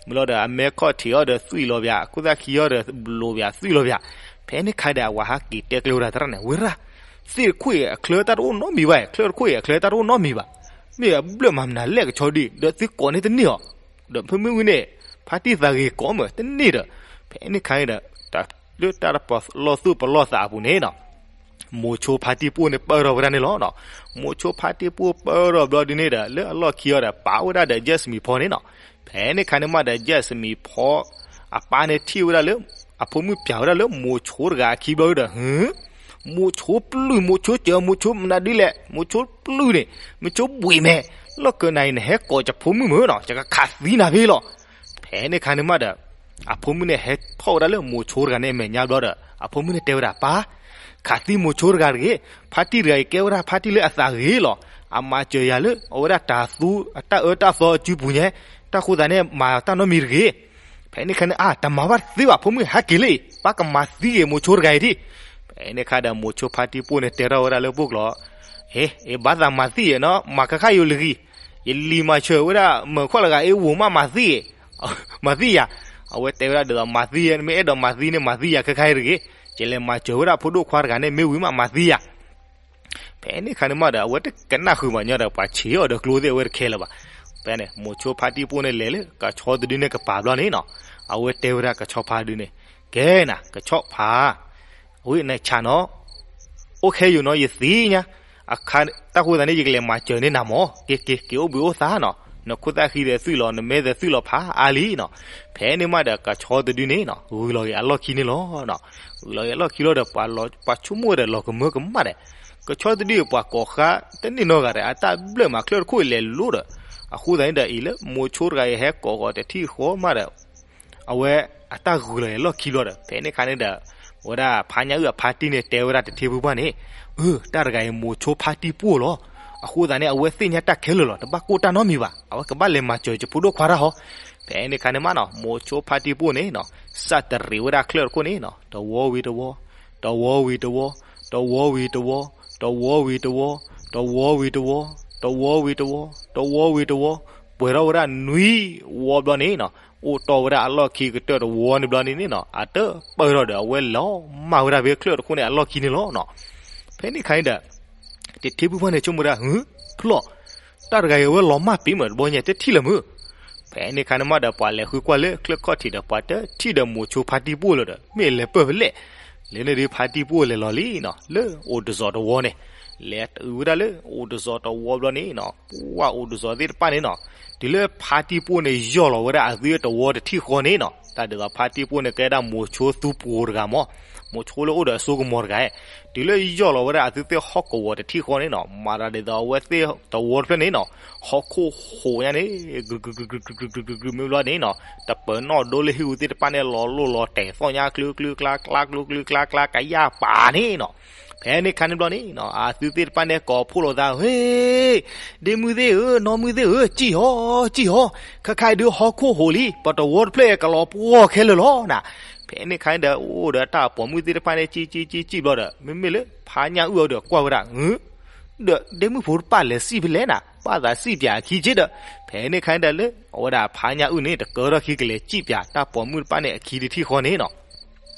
မ့ၢ်လီၤဒီးအမဲခီၣ်ထံးအီၤဒီးသွံၣ်လီၤပၠး, ခိၣ်သၣ်ခံအီၤဒီးဘျိးပၠးသွံၣ်လီၤပၠး. ဖဲန့ၣ်ခါဒီးအဝၤဟးက့ၤတဲကျဲဝဲဒၣ်သရၣ်န့ၣ် ဝဲဒၣ် သ့ၣ်တခိၣ်အံၤအချၢတၢ်တအိၣ်နီတမံၤဘၣ်, ချၢၣ်တခိၣ်အံၤအချၢတၢ်တအိၣ်နီတမံၤဘၣ်. မ့ၢ်အဘျၢမၤမနုၤလဲၣ်ကဆီဒုဒီး သုကိးန့ၢ်တန့ၢ်အီၤ ဒီးဖဲမ့ၢ်ဝံၤန့ၣ် ဖါတံၢ်သးဂ့ၤကိးမုၢ်တန့ၢ်ဒီး ဖဲန့ၣ်ခါန့ၣ်ဒီး လၢတၢ်တပလီၢ်သူၣ်ပလီၢ်သးအပူၤန့ၣ်နီၤ မိၤဆိဖါတံၢ်ပှိၢ်န့ၣ်ပၢၢ်ထီၣ်ဝဲဒၣ်န့ၣ်လီၤ. မိၤဆိဖါတံၢ်ပှိၢ်ပၢၢ်ထီၣ်ဘျီဒုန့ၣ်ဒီး လၢအလီၢ်ခံအီၤဒီး ပာ်ဝဲဒၣ်ဒီး Jasmine ဖီန့ၣ်နီၤ. ဖဲန့ၣ်ခါန့ၣ်မးဒီး Jasmine ဖီ အပၢ်န့ၣ်ထံၣ်ဝဲဒၣ်လၢ အဖိမုၣ်ပၠးဝဲဒၣ်လၢမိၤဆိတဂၤအခံဘျီဒီး ဟ မိၤဆိပျုၢ် မိၤဆိစၢၤ မိၤဆိမနုၤဒ်လဲၣ် မိၤဆိပျုၢ်န့ၣ် မိၤဆိဘှံးမဲာ် လီၢ်ကနၤအံၤနဟဲကိးယဖိမုၣ်မုၢ်နီၤ ယကခးသံနၤဖဲလီၤ. ဖဲန့ၣ်ခါန့ၣ်မးဒီး အဖိမုၣ်န့ၣ်ဟဲထီၣ်ဝဲဒၣ်လၢမိၤဆိတဂၤန့ၣ်အမဲာ်ညါဘျီဒီး အဖိမုၣ်န့ၣ်တဲဝဲဒၣ် ပၢ် ခးသံမိၤဆိတဂၤတဂ့ၤ, ဖါတံၢ်တဂၤအံၤကဲဝဲဒၣ်ဖါတံၢ်လၢအသးဂ့ၤလီၤ. အမၤစၢၤယၤလၢအဝဲဒၣ်တၢ်သူ တၢ်အၢတၢ်သီအစုပူၤညါ, တၢ်ဃိသးန့ၣ် မၤတၢ်နီတမံၤတဂ့ၤ. ဖဲန့ၣ်ခါန့ၣ် အါ တမၤဘၣ်တသ့ဘၣ် ဖိမုၣ်ဟဲက့ၤလၢအံၤ ပၢ်ကမၤသံက့ၤမိၤဆိတဂၤအံၤဒံး. ဖဲန့ၣ်ခါဒီး မိၤဆိဖါတံၢ်ပှိၢ်န့ၣ် တဲထီၣ်ဝဲဒၣ်လၢပှိၢ်ကျိာ်, အ့ အ့ ဘၣ်သးမၤသံယဲနီၤ မၤခါခါယိၤလံဂံၤ, ယလံၤမၤစၢၤဝဲဒၣ်မုၢ်ခီၣ်လၢဂၤအ့ ဝိၤမးမၤသံယဲ, မၤသံယၤ. အဝဲတဲဝဲဒၣ်ဒ်သိး မၤသံယဲ နမ့ၢ်အဲၣ်ဒိးမၤသံန့ၣ် မၤသံယၤခဲခါအံၤတဂ့ၤ, ယလဲၤမၤစၢၤဝဲဒၣ်ဖိဒိၣ်ခွါတဂၤန့ၣ် မ့ၢ်ဝံၤမးမၤသံယၤ. ဖဲန့ၣ်ခါန့ၣ်မးဒီး အဝဲတကနၣ်ဃုာ်ဘၣ်ညီဒီး ပှၤဆံးအီၤဒီးကျိသ့ၣ်အဝဲတခဲလၢၤဘၣ်. ဖဲန့ၣ် မိၤဆိဖါတံၢ်ပှိၢ်န့ၣ်လဲၤလၢ ကဆီတဒုန့ၣ်ကပၤဘျီန့ၣ်နီၤ, အဝဲတဲဝဲဒၣ်ကဆီဖါဒုန့ၣ်, ကဲနၤ ကဆီဖါ, ဝံၤနဆၣ်နီၤ အိၣ်ခဲယိာ်နီၤ ယသ့ၣ်ညါ, အခါ တၢ်ဃိသးန့ၣ် ယကလဲၤမၤစၢၤန့ၢ်နၤမၢ်, က့ၤ က့ၤ က့ၤအိၣ်ဘှံးအိၣ်သါနီၤ, နခိၣ်သၣ်ဃံဒီးသွံၣ်လီၤ နမဲာ်ဒီးသွံၣ်လီၤဖးအါလံနီၤ. ဖဲန့ၣ်မးဒီး ကဆီတဒုန့ၣ်နီၤ ဂုၤလီၤက့ၤအလီၢ်ခံန့ၣ်လီၤ. ဂုၤလီၤက့ၤအလီၢ်ခံလီၤဒီး ပှၤလီၤ ပှၤဆိကမိၣ်ဝဲဒီးလီၤကမၢကမၣ်ဒီး ကဆီတဒုအံၤ ပှၤကိးဃါတန့ၢ်နီတဂၤဒီး အတၢ်ဘျၢၣ်မၤချၢၣ်တခိၣ်အံၤလဲၤလိၤဒီး အဃိသတးန့ၣ်ဒီး အံၤလၢမိၤဆိတဂၤအံၤဟဲကိးဃီၤတထံၣ်ဃီမးဒီး အဝဲအတၢ်ဂုၤလီၤအလီၢ်ခံဘျီဒီး ဖဲန့ၣ်ခါန့ၣ်ဒီး ဝဲဒၣ်ဖါညၣ်အုၣ်အဖါတံၢ်န့ၣ်တဲဝဲဒၣ်တထံၣ်ဖုပှၢ်န့ၣ်, အၢ တၢ်တဂၤအံၤမိၤဆိဖါတံၢ်ပှိၢ်လီၤ. အဃိသတးန့ၣ် အဝဲသ့ၣ်ညါတၢ်ခဲလၢာ်လီၤ. တဘၣ်ကိၢ်တၢ်နီတမံၤဘၣ်. အဝဲကဘၣ်လဲၤမၤစၢၤယဖိဒိၣ်ခွါတၢ်ဟီ. ဖဲန့ၣ်ခါန့ၣ်မးနီၤ မိၤဆိဖါတံၢ်ပှိၢ်န့ၣ်နီၤ စၢ်တရံးဝဲဒၣ်ချၢၣ်တခိၣ်န့ၣ်နီၤ တဝီဝံၤတဝီ, တဝီဝံၤတဝီ, တဝီဝံၤတဝီ, တဝီဝံၤတဝီ, တဝီဝံၤတဝီ, တဝီဝံၤတဝီ, ပှဲၤထီၣ်ဝဲဒၣ်နွံဝီဘျီန့ၣ်နီၤ အိၣ်တီၢ်ဝဲဒၣ်အလီၢ်ခံကတၢၢ်တဝီန့ၣ်ဘျီန့ၣ်နီၤ အတၢ်ပၢၢ်ထီၣ်ဒီး အဝဲလီၤမၢ်ဝဲဒၣ်ဖဲချၢၣ်တခိၣ်န့ၣ်အလီၢ်ခံန့ၣ်လီၤနီၤ. ဖဲန့ၣ်ခါန့ၣ်ဒီး တထံၣ်ဖုပှၢ်န့ၣ်ဆိကမိၣ်ဒၣ် ဟု ဖျီၣ် တၢ်တဂၤအံၤဝဲလီၤမၢ်ပ့ၤမးတဘျီညါ တထံၣ်လၢၤမုၢ်. ဖဲန့ၣ်ခါန့ၣ်မးဒီး ပှၤလဲၤဃုကွၢ်လၢချၢၣ်ခီၣ်ထံးဒီး ပှၤတထံၣ်ဒီးမိၤဆိဖါတံၢ်ပှိၢ်လၢၤဒီး မ့ၢ်လဲၤပၢၢ်ဖဲလဲၣ်. လဲၤန့ၣ်ဒုးဖါတံၢ်ပှိၢ်လဲၤလီၤလံနီၤ လၢအိၣ်တစီၤတဝီန့ၣ် လဲၤတုၤဝဲဒၣ်လၢအိၣ်တစီၤတဝီဘျီန့ၣ်နီၤ ပှၢ်အိၣ်တစီၤသ့ၣ်တဖၣ်န့ၣ်နီၤ တုၤလၢဖါတံၢ်ပှိၢ်န့ၣ် ယီၢ်လီၤဝဲဒၣ်အသုတဝီတထံၣ်ဃီန့ၣ်နီၤ တၢ်ဒ်သိးဖါတံၢ်ပှိၢ်န့ၣ် ကဲဒၣ်မိၤဆိသူပှိၤတဂၤမး မိၤဆိလၢအိၣ်ဒီးအစိကမီၤတဂၤ တုၤလၢယီၢ်လီၤဝဲဒၣ်အသုသ့ၣ်ဟီၣ်ကဝီၤတထံၣ်ဃီန့ၣ်နီၤ မၤတၢ်ဒ်သိးအဝဲသ့ၣ်တဝီတဖျၢၣ်န့ၣ်နီၤ ဟီၣ်ခိၣ်ဟိးညါန့ၣ် ကမ့ၢ်ဘျီန့ၣ်နီၤ တပၢၤနီၣ်ဒိလၢဟံၣ်အူသ့ၣ်တဖၣ်န့ၣ် လီၤလိၢ်လီၤတဲာ်သီၣ်ညါ ကျုကျုကျါကျါ ကျုကျုကျါကျါ ကယၢ်ပာ်န့ၣ်နီၤ. ဖဲန့ၣ်ခါန့ၣ်ဘျီန့ၣ်နီၤ အသုသ့ၣ်တဖၣ်န့ၣ် ကိးဖှိၣ်လိာ်သး ဟ့ ဒ့မုၣ်သ့ၣ်ဧၢ နီၢ်မုၣ်သ့ၣ်ဧၢ စံၣ်ဟီ စံၣ်ဟီ ခဲခါအံၤဒုးဟီၣ်ခိၣ်ဟိးလံ ပတဝီတဖျၢၣ်အံၤကလီၤပှီၢ်ခဲလၢာ်လီၤနၤ. ဖဲန့ၣ်ခါန့ၣ်ဒီး အိၣ်ဒီးတၢ်ပိာ်မုၣ်သ့ၣ်တဖၣ်န့ၣ် စံၣ်စံၣ်စံၣ်စံၣ်ဘျီဒီး မ့မ့ၢ်လၢဖါညၣ်အုၣ်အီၤဒီးကွၢ်ဝဲဒၣ် ဒီးဒ့မုၣ်ဖိတဖၣ်လဲၤစံၣ်ဖဲလဲၣ်နၤ ဘၣ်သးစံၣ်ပၠးအခံက့ဒီး ဖဲန့ၣ်ခါန့ၣ်ဒီးလၢ အဝဲဒၣ်ဖါညၣ်အုၣ်န့ၣ် တကၢထီၣ်ခံကလဲၤစံၣ်ပၠးတၢ်ပိာ်မုၣ်တဖၣ်န့ၣ်အခံတထံၣ်ဃီန့ၣ်နီၤ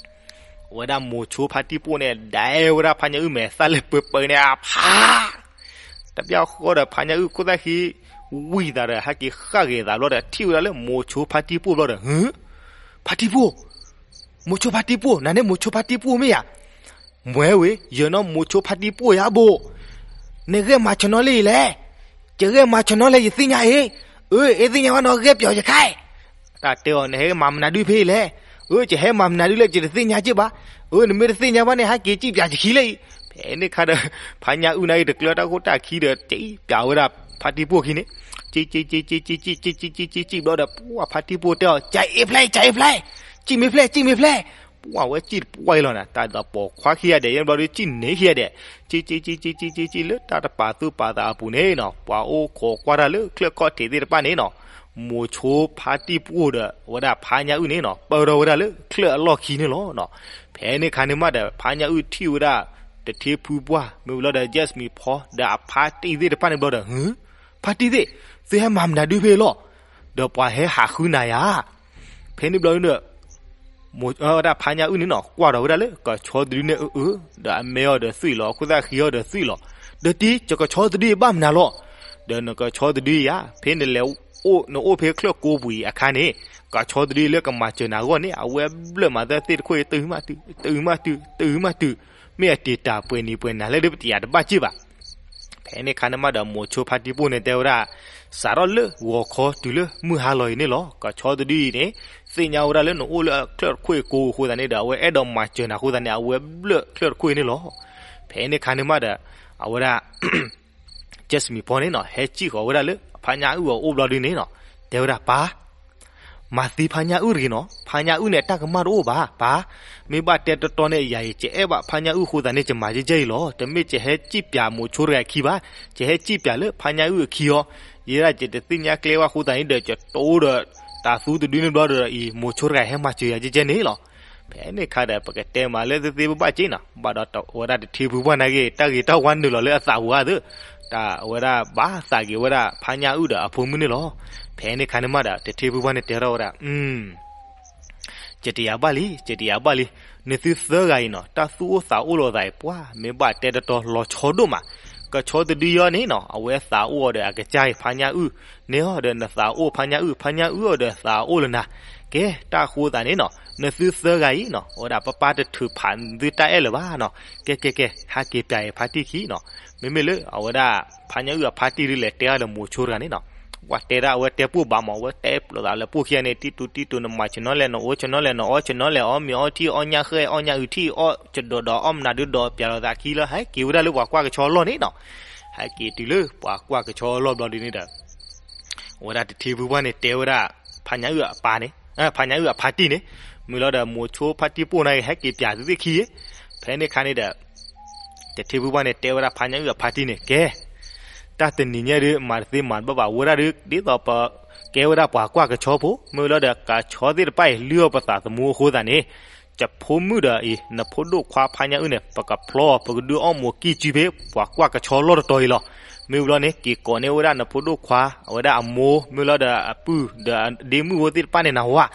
အဝဲဒၣ်မိၤဆိဖါတံၢ်ပှိၣ်န့ၣ် ဒဲဝဲဒၣ်ဖါညၣ်အုၣ်မဲာ်သၣ်လၢပၢၤပၢၤန့ၣ် အဖး တဘျီဃီဒီးဖါညၣ်အုၣ်ခိၣ်သၣ်ဃံ ဝံၤသးဒီး ဟဲက့ၤဃၣ်က့ၤသးဘျီဒီး ထံၣ်ဝဲဒၣ်လၢမိၤဆိဖါတံၢ်ပှိၣ်ဘျီဒီး ဟု ဖါတံၢ်ပှိၣ် မိၤဆိဖါတံၢ်ပှိၣ် နၤန့ၣ်မိၤဆိဖါတံၢ်ပှိၣ်မ့ၢ်ဧါ. မွဲဝဲ ယနီၢ်မိၤဆိဖါတံၢ်ပှိၣ်ယါဘိး, နဂဲၤမၤဆၢနီၤလၢယလဲၣ်. ယဂဲၤမၤဆၢနီၤလၢယသ့ၣ်ညါအံၤ, အၢ အသ့ၣ်ညါဘၣ်နီၤ ဂဲၤပျီယခါအံၤ. တၢ်တဲအီၤ နဟဲမၤမနုၤဒုဖဲအံၤလဲၣ်. အၢ ယဟဲမၤမနုၤဒုလဲၣ် ယတသ့ၣ်ညါက့ဘၣ်. အၢ နမ့ၢ်တသ့ၣ်ညါဘၣ်န့ၣ် ဟဲက့ၤစံၣ်ပၠးယခံလၢအံၤ. ဖဲန့ၣ်ခါဒီး ဖါညၣ်အုၣ်န့ၣ်အံၤ တကျၢတၢ်ခိၣ်တၢ်ခံဒီး စံၣ်ပၠးဝဲဒၣ်ဖါတံၢ်ပှိၣ်ခံန့ၣ်, စံၣ်စံၣ်စံၣ်စံၣ်စံၣ်စံၣ်စံၣ်စံၣ်စံၣ်စံၣ်ဘျီဒီး ပှၢ်ဖါတံၢ်ပှိၣ်တဲအီၤ ကၠၤအ့ဖျဲ ကၠၤအ့ဖျဲ, စံၣ်မ့ၢ်ဖျဲ စံၣ်မ့ၢ်ဖျဲ. ပှၢ်ဝဲစံၣ်တပှၢ်အံၤလီၤနၤ တၢ်ဒ်သိးပိာ်ခွါခံဂၤဒဲး ယဲၢ်ဘျီဒီး စံၣ်န့ၢ်ခံဂၤဒဲး, စံၣ်စံၣ်စံၣ်စံၣ်စံၣ်စံၣ်စံၣ်လၢတၢ်တပာ်သူၣ်ပာ်သးအပူၤန့ၣ်နီၤ ပှၤအိၣ်ခိးကွၢ်တၢ်လၢချၢၣ်ခီၣ်ထံးသ့ၣ်တဖၣ်န့ၣ်နီၤ မိၤဆိဖါတံၢ်ပှိၢ်ဒီး အဝဲဒၣ်ဖါညၣ်အုၣ်န့ၣ်နီၤ ပၢၢ်ထီၣ်ဝဲဒၣ်လၢချၢၣ်အလီၢ်ခံန့ၣ်လီၤ. ဖဲန့ၣ်ခါန့ၣ်မးဒီး ဖါညၣ်အုၣ်ထံၣ်ဝဲဒၣ် တထ့ဖုပှၢ် မ့ၢ်ဝံၤလီၤဒီး Jasmine ဖီ ဒီးအဖါတံၢ်သ့ၣ်တဖၣ်န့ၣ်ဘျီဒီး ဟၢ ဖါတံၢ်သ့ၣ် သုဟဲမၤမနုၤဒုဖဲအံၤလီၤ, ဒီးပှၤဟဲဟးဃုနၤယၤ ဖဲန့ၣ်ဘျီဒီး မိၤဝဲဒၣ်ဖါညၣ်အုၣ်န့ၣ်နီၤ ကွၢ်ထီၣ်ဝဲဒၣ်လၢ ကဆီတဒုန့ၣ်အအၢ, ဒီးအမဲအီၤဒီးသွံၣ်လီၤ, အခိၣ်သၣ်ဃံအီၤဒီးသွံၣ်လီၤ, ဒီးတံၢ် ယကဆီတဒုအံၤဘၣ်မနုၤလီၤ, ဒီးနကဆီတဒုအံၤဧါ, ဖဲနလဲၤအိၣ် နအိၣ်ဖဲချၢၣ်ကိးပူၤအံၤအခါန့ၣ် ကဆီတဒုအံၤလၢကမၤစၢၤနၤအဂီၢ်န့ၣ် အဝဲဘျၢၣ်မၤသၢသ့ၣ်တခိၣ်အံၤ တုၤမးတုၤ တုၤမးတုၤ တုၤမးတုၤ, မ့ၢ်အတံာ်တာ်ပှဲၤနံၤပှဲၤနၤလၢဒ်ပတယာ်တဘၣ်စ့ၢ်ဘၣ်. ဖဲန့ၣ်ခါန့ၣ်မးဒီး မိၤဆိဖါတံၢ်ပှိၢ်န့ၣ်တဲဝဲဒၣ် စးထီၣ်လၢဂီၤခီတုၤလၢမုၢ်ဟါလီၤအံၤန့ၣ်လီၤ. ကဆီတဒုအံၤန့ၣ် သ့ၣ်ညါဝဲဒၣ်လၢနအိၣ်လၢချၢၣ်တခိၣ်အံၤကိးအဃိသတးန့ၣ်ဒီး အဝဲအဲၣ်ဒိးမၤစၢၤနၤအဃိသတးန့ၣ် အဝဲဘျၢၣ်ချၢၣ်တခိၣ်အံၤန့ၣ်လီၤ. ဖဲန့ၣ်ခါန့ၣ်မးဒီး အဝဲဒၣ် Jasmine ဖီန့ၣ်နီၤ ဟဲစံၣ်ဃီၤဝဲဒၣ်လၢ ဖါညၣ်အုၣ်အအိၣ်ဘျီဒုန့ၣ်နီၤ တဲဝဲဒၣ် ပၢ် မၤသံဖါညၣ်အုၣ်တဂ့ၤနီၤ, ဖါညၣ်အုၣ်န့ၣ် အတၢ်ကမၣ်တအိၣ်ဘၣ်, ပၢ်, မ့ၢ်ဘၣ်တဲတီတီန့ၣ် ယၤအံၤ ယအဲၣ်ဘၣ်ဖါညၣ်အုၣ်အဃိသတးန့ၣ် ယမၤကဲကဲအံၤလီၤ, တမ့ၢ်ယဟဲစံၣ်ပၠးမိၤဆိတဂၤအခံဘၣ်, ယဟဲစံၣ်ပၠးလၢဖါညၣ်အုၣ်အခံအီၤ, ယဲဒၣ်ယတသ့ၣ်ညါကျဲဘၣ်အဃိသတးန့ၣ်ဒီး ယတိၢ်ဒီးတၤသူတဒုန့ၣ်ဘျီဒီးအံၤ မိၤဆိတဂၤဟဲမၤစၢၤယၤကဲကဲန့ၣ်လီၤ. ဖဲန့ၣ်ခါဒီး ပကတဲမးလၢသ့သ့ဘၣ်ဘၣ်က့နီၤ, ဘၣ်ဒီးဝဲဒၣ်တထံဖုပှၢ်နာ်က့ တၢ်ဂ့ၤတၢ်ဝါနုာ်လီၤလၢအသးပူၤဧါသ့ၣ်, တၢ်အဝဲဒၣ်ဘၣ်သးက့ၤဝဲဒၣ်ဖါညၣ်အုၣ်ဒီးအဖိမုၣ်န့ၣ်လီၤ. ဖဲန့ၣ်ခါန့ၣ်မးဒီး တထံဖုပှၢ်န့ၣ်တဲထီၣ်ဝဲဒၣ် ကတယၤဘၣ်လံ, ကတယၤဘၣ်လံ, နသုသၢဂၤအံၤနီၤ တၢ်သူၣ်အိၣ်သးအိၣ်လိာ်သးအံၤ ပှၤမ့ၢ်ဘၣ်တဲတီတီလီၤဆီဒိၣ်မး, ကဆီတဒုအံၤန့ၣ်နီၤ အဝဲသးအိၣ်အီၤဒီးအကစၢ်အံၤ ဖါညၣ်အုၣ်, န့ၣ်အီၤဒီးနသးအိၣ်ဖါညၣ်အုၣ်, ဖါညၣ်အုၣ်အီၤဒီးသးအိၣ်လၢနၤ, ကဲတၢ်အဃိသတးန့ၣ်နီၤ နသုသၢဂၤအံၤနီၤ အဝဲဒၣ်ပပၢ်တထုးဖးသုတၢ်အဲၣ်လၢၤဘၣ်နီၤ, ကဲကဲကဲ ဟဲက့ၤပၠးအံၤဖါတံၢ်ခံနီၤ, မ့မ့ၢ်လၢအဝဲဒၣ် ဖါညၣ်အုၣ်အဖါတံၢ်ဒုလဲၤတဲအီၤဒီးမိၤဆိတဂၤန့ၣ်နီၤ ပှၤတဲဒၣ်အဝဲတဲပိၢ်ဘၣ်မး အဝဲတဲပျိးသးလၢပိၢ်ခံဂၤန့ၣ် တံၢ်တူတံၢ်တူ နမၤဆ့ၣ်နီၤလဲၣ် နအိၣ်ဆ့ၣ်နီၤလဲၣ် နအီဆ့ၣ်နီၤလဲၣ် အီမ့ၤအီထံ အီညၣ်ဃဲၣ် အီညၣ်အုၣ်ထံ အီကဒီးဒီးအီမနုၤဒုဒီးပၠးလိာ်သးခံလၢ ဟဲက့ၤဝဲဒၣ်လၢပှၤကွၢ်ကဆီအလီၢ်န့ၣ်နီၤ, ဟဲက့ၤတုၤလၢပှၤကွၢ်ကဆီအလီၢ်ဘျီဒုန့ၣ်ဒီး အဝဲဒၣ်တထံဖုပှၢ်န့ၣ်တဲဝဲဒၣ် ဖါညၣ်အုၣ်အပၢ်န့ၣ်, ဖါညၣ်အုၣ်အဖါတံၢ်န့ၣ်, မ့ၢ်လီၤဒီးမိၤဆိဖါတံၢ်ပိၢ်န့ၣ် ဟဲက့ၤပၠးသုသ့ၣ်ခံ, ဖဲန့ၣ်ခါန့ၣ်ဒီး တထံဖုပှၢ်န့ၣ် တဲဝဲဒၣ်ဖါညၣ်အုၣ်အဖါတံၢ်န့ၣ် ကဲ, တၢ်တနံၤညါဒုး မၤတသ့မၤတဘၣ်ဘၣ် ဝဲဒၣ်ဒုး ဒ်သိးပကဲဝဲဒၣ်ပှၤကွၢ်ကဆီဖိ မ့ၢ်ဝံၤလီၤဒီး ကဆီသ့ၣ်တဖၣ်အံၤ လုၢ်အီၣ်ပသးသမူအဃိသတးန့ၣ်, ယဖိမုၣ်ဒီးအံၤ နဖိဒိၣ်ခွါဖါညၣ်အုၣ်န့ၣ် ပကဖျီအီၤ ပကဒုးအီၣ်မိၤကံၢ်စုဖဲ ပှၤကွၢ်ကဆီလီၢ်တတီၤအံၤလီၤ. မ့ၢ်ဝံၤလီၤန့ၣ် က့ၤကိးန့ၢ်ဝဲဒၣ်နဖိဒိၣ်ခွါ အဝဲဒၣ်အမိၢ် မ့ၢ်လီၤဒီးအပုၢ် ဒီးဒ့မုၣ်ဖိသ့ၣ်တဖၣ်န့ၣ်နဝၤ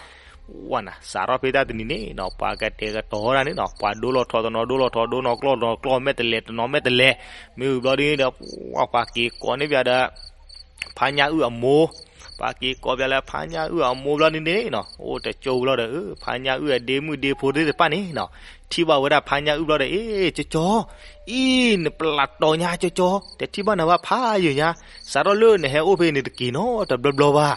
ဝဲနၤ စးထီၣ်ဖဲတၢ်တနံၤန့ၣ်နီၤ ပှၤကတဲာ်ကတီၤဝဲဒၣ်န့ၣ်နီၤ ပှၤဒိလီၤထီတနီၤ ဒိလီၤထီ ဒိနီၤကျီၢ်နီၤကျီၢ် မဲာ်တလဲၤတနီၤ မဲာ်တလဲၤ, မ့ၢ်ဝံၤဘျီဒ်န့ၣ်ဒီး ပှၤက့ၤကိးန့ၢ်ပၠးဒီး ဖါညၣ်အုၣ်အမိၢ်, ပှၤက့ၤကိးပၠးလၢဖါညၣ်အုၣ်အမိၢ်ဘျီဒ်န့ၣ်နီၤ အိၣ်တကၠိဘျီဒီး ဖါညၣ်အုၣ်အဒ့မုၣ်ဒ့ဖိသ့ၣ်တဖၣ်န့ၣ်နီၤ ထံၣ်ဘၣ်ဝဲဒၣ်ဖါညၣ်အုၣ်ဘျီဒီး အ့ ကၠီကၠီ, အံၤ နပလးတီၤညါ ကၠီကၠီ, တထံၣ်ဘၣ်နၤဘၣ်ဖးယံာ်ညါ, စးထီၣ်လၢနဟဲအိၣ်ဖဲန့ၣ်တက့ၤနီတဘျီဘျီဘၣ်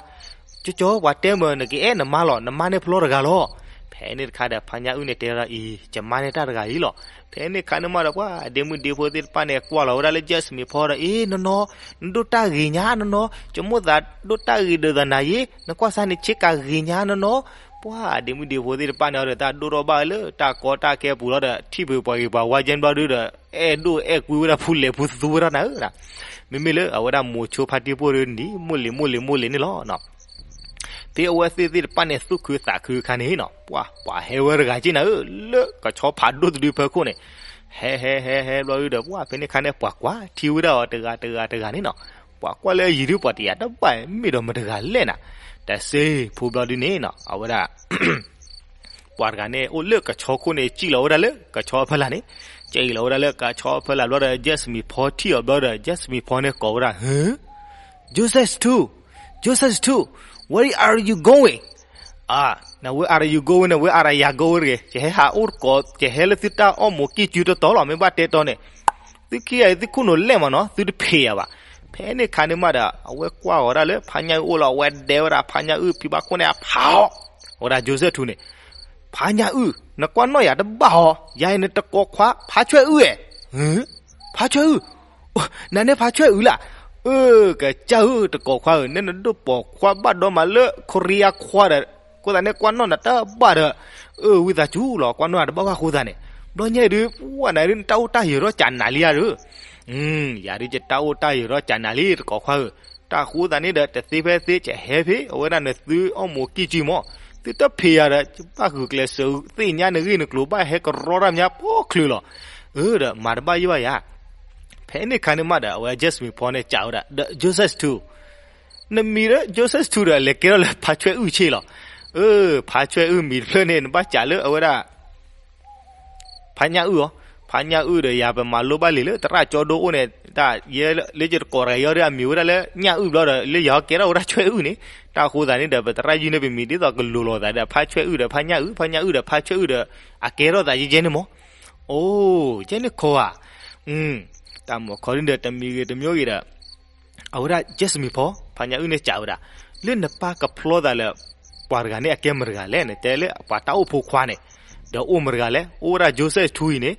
ကၠီကၠီ ပှၤတဲမၢနကအဲၣ်နမါလီၤ နမါန့ၣ်ဖျီတဂၤလီၤ. ဖဲန့ၣ်တခါဒီး ဖါညၣ်အုၣ်န့ၣ်တဲဒီးအံၤ ယမါန့ၣ်တၢ်တဂၤအံၤလီၤ. ဖဲန့ၣ်ခါန့ၣ်မးဒီး ပှၤဒ့မုၣ်ဒ့ဖိသ့ၣ်တဖၣ်န့ၣ် ကွၢ်လီၤဝဲဒၣ်လၢ Jasmine ဖီဒီး အ့ နီၢ်နီၢ်, နဒိၣ်တၢ်ဂ့ၤညါနီၢ်နီၢ်, ယမိၣ်သးဒိၣ်တၢ်ဂ့ၤဒိးသးနၤယ့, နကွၢ်စၢ်န့ၣ်ဆ့ကၤဂ့ၤညါနီၢ်နီၢ်, ပှၤဒ့မုၣ်ဒ့ဖိသ့ၣ်တဖၣ်န့ၣ်ဒီး တၢ်ဒိၣ်ထီၣ်ဘၣ်လၢတၢ်ကီတၢ်ခဲပူၤလီၤဒီး ထံၣ်ဖုးပှၤဂ့ၤပှၤဝါကဲဘျီဒုဒီး အဲၣ်ဒိၣ်အဲၣ်ကွံဝဲဒၣ်ဖူလဲၣ်ဖူသူဝဲဒၣ်နၤဧၢ, မ့မ့ၢ်လၢအဝဲဒၣ်မိၤဆိဖါတံၢ်ပိၢ်ဒုန့ၣ် မိၢ်လံၤမိၢ်လံၤမိၢ်လံၤန့ၣ်လီၤ. ဖဲအဝဲသ့ၣ်သ့ၣ်တဖၣ်န့ၣ် သူၣ်ခုသးခုအခါန့ၣ်နီၤ ပှၤ ပှၤဟဲဝဲတဂၤက့နၤဧၢ လၢကဆီဖးဒိၣ်တဒုဖၢခိၣ်န့ၣ်, ဟဲဟဲဟဲဟဲဘျီဒုဒီး ပှၤဖဲန့ၣ်ခါန့ၣ် ပှၤကွၢ်ထံဝဲဒၣ်အီၤတဂၤတဂၤတဂၤန့ၣ်နီၤ, ပှၤကွၢ်လၢအယံၤဒု ပှၤတယာ်တဘၣ် မ့ၢ်ဒီးမတဂၤလဲၣ်နၤ, တစ့ဖိဘျီဒုန့ၣ်နီၤ အဝဲဒၣ် ပှၤတဂၤန့ၣ် အိၣ်လၢကဆီခိၣ်န့ၣ် စံၣ်လီၤဝဲဒၣ်လၢကဆီအဖီလာ်န့ၣ်, စံၣ်လီၤဝဲဒၣ်လၢကဆီအဖီလာ်ဘျီဒီး Jasmine ဖီထံၣ်အီၤဘျီဒီး Jasmine ဖီန့ၣ်ကိးဝဲဒၣ် ဟၢ Joseph too, Joseph too, where are you going? အ န where are you going န့ၣ် where are you going တဂ့ၤ, ယဟဲဟးအိၣ်တကိး ယဟဲလၢသုတၢ်အီၣ်မိၤကံၢ်စုတတီၤလီၤ မ့ၢ်ဘၣ်တဲတီန့ၣ် သုခံဂၤအံၤ သုခိၣ်နူာ်လဲၢ်မးနီၤ သုတဖံးယၤဘၣ်. ဖဲန့ၣ်ခါန့ၣ်မးဒီး အဝဲကွၢ်အီၤဒၣ်လၢဖါညၣ်အုၣ်အိၣ်လီၤ အဝဲဒဲဝဲဒၣ်ဖါညၣ်အုၣ်ဖံဘၣ်ခိၣ်န့ၣ်အဖးအီၤ, အဝဲဒၣ် Joseph too န့ၣ်, ဖါညၣ်အုၣ် နကွၢ်နီၣ်ယၤတဘၣ်အီၤ, ယၤအံၤနတကိးခွါ ဖါဆွဲၣ်အုၣ်ဧါ, ဖါဆွဲၣ်အုၣ် နန့ၣ်ဖါဆွဲၣ်အုၣ်လၢ်, အၢ ကစၢ်ဧၢ တကိးခွါဧၢ နဲနဒိၣ်ပိာ်ခွါဘၣ်ဒီးမးလၢ ခိရံယါခွါဒီး အဃိသတးန့ၣ် ကွၢ်နီၣ်နၤတဘၣ်ဒီး အၢဝံသးစူၤလီၤ ကွၢ်နီၣ်နၤတဘၣ်ဘၣ်အဃိသတးန့ၣ် ဘျီညါအံၤဒုး ပှၤနၤဒုး နတၢ်အိၣ်တၢ်ယၢၤထီၣ်ကးနၤလံဧါဒုး, ယၤဒုး ယတၢ်အိၣ်တၢ်ယၢၤထီၣ်ကးနၤလံ တကိးခွါဧၢ, တၢ်ဃိသးန့ၣ်ဒီး တသ့ဖဲသ့ ကဟဲဖဲ အဝဲဒၣ်နသုအီၣ်မူးကံၢ်ကံၢ်မး, သုတဖံးယၤဒီး ဘၣ်ဂုာ်ကျဲးစၢးသ့ၣ်ညါနဂ့ၢ်နကျိၤ ဘၣ်ဟဲကရီတၢ်မးပိာ်ချုးလီၤ. အၢ ဒီးမၤတဘၣ်ယိၣ်ဘၣ်ယၤ. ဖဲန့ၣ်အခါန့ၣ်မးဒီး အဝဲ Jasmine Paul န့ၣ် စံးဝဲဒၣ်ဒီး Joseph ထူ နမံၤဒီး Joseph ထူဒီး လဲၤကဲထီၣ်လၢဖါဆွဲၣ်အုၣ်ဆ့လီၤ. အၢ ဖါဆွဲၣ်အုၣ်မံၤတဖျၢၣ်န့ၣ် နဘၣ်စံးလၢအဝဲဒၣ် ဖါညၣ်အုၣ်အီၤ, ဖါညၣ်အုၣ်ဒီးယၤ ပမၤလိဘၣ်လံာ်လၢသရၣ်ကၠီဒိအိၣ်န့ၣ် တၢ်ယဲလၢယတကိးတဂၤအံၤဒီး အမံၤဝဲဒၣ်လၢညၣ်အုၣ်ဘျီဒီး လၢယၤကဲထီၣ်ဝဲဒၣ်ဆွဲၣ်အုၣ်န့ၣ်, တၢ်ဃိသးန့ၣ်ဒီး ပသရၣ်ယုၢ်န့ၣ် ပမံၤဒ်သိးကလိၤလိာ်သးဒီး ဖါဆွဲၣ်အုၣ်ဒီးဖါညၣ်အုၣ်, ဖါညၣ်အုၣ်ဒီးဖါဆွဲၣ်အုၣ်ဒီး အကဲထီၣ်သးယဲကဲန့ၣ်မး. အိၣ် ကဲန့ၣ်ခီဧါ. တၢ်မၤခီဒ်ဒီး တမံၤဂ့ၤတမံၤဂ့ၤဒီး အဝဲဒၣ် Jasmine Paul ဖါညၣ်အုၣ်န့ၣ် စံးဝဲဒၣ်, လၢနပၢ်ကဖျီသးလၢ ပှၤတဂၤန့ၣ်အကဲမတၤတဂၤလဲၣ်, နတဲလၢပှၤတၢ်အိၣ်ဖိခွါန့ၣ်, ဒီးအိၣ်မတၤတဂၤလဲၣ်, အိၣ်ဝဲဒၣ် Joseph ထူအံၤန့ၣ်,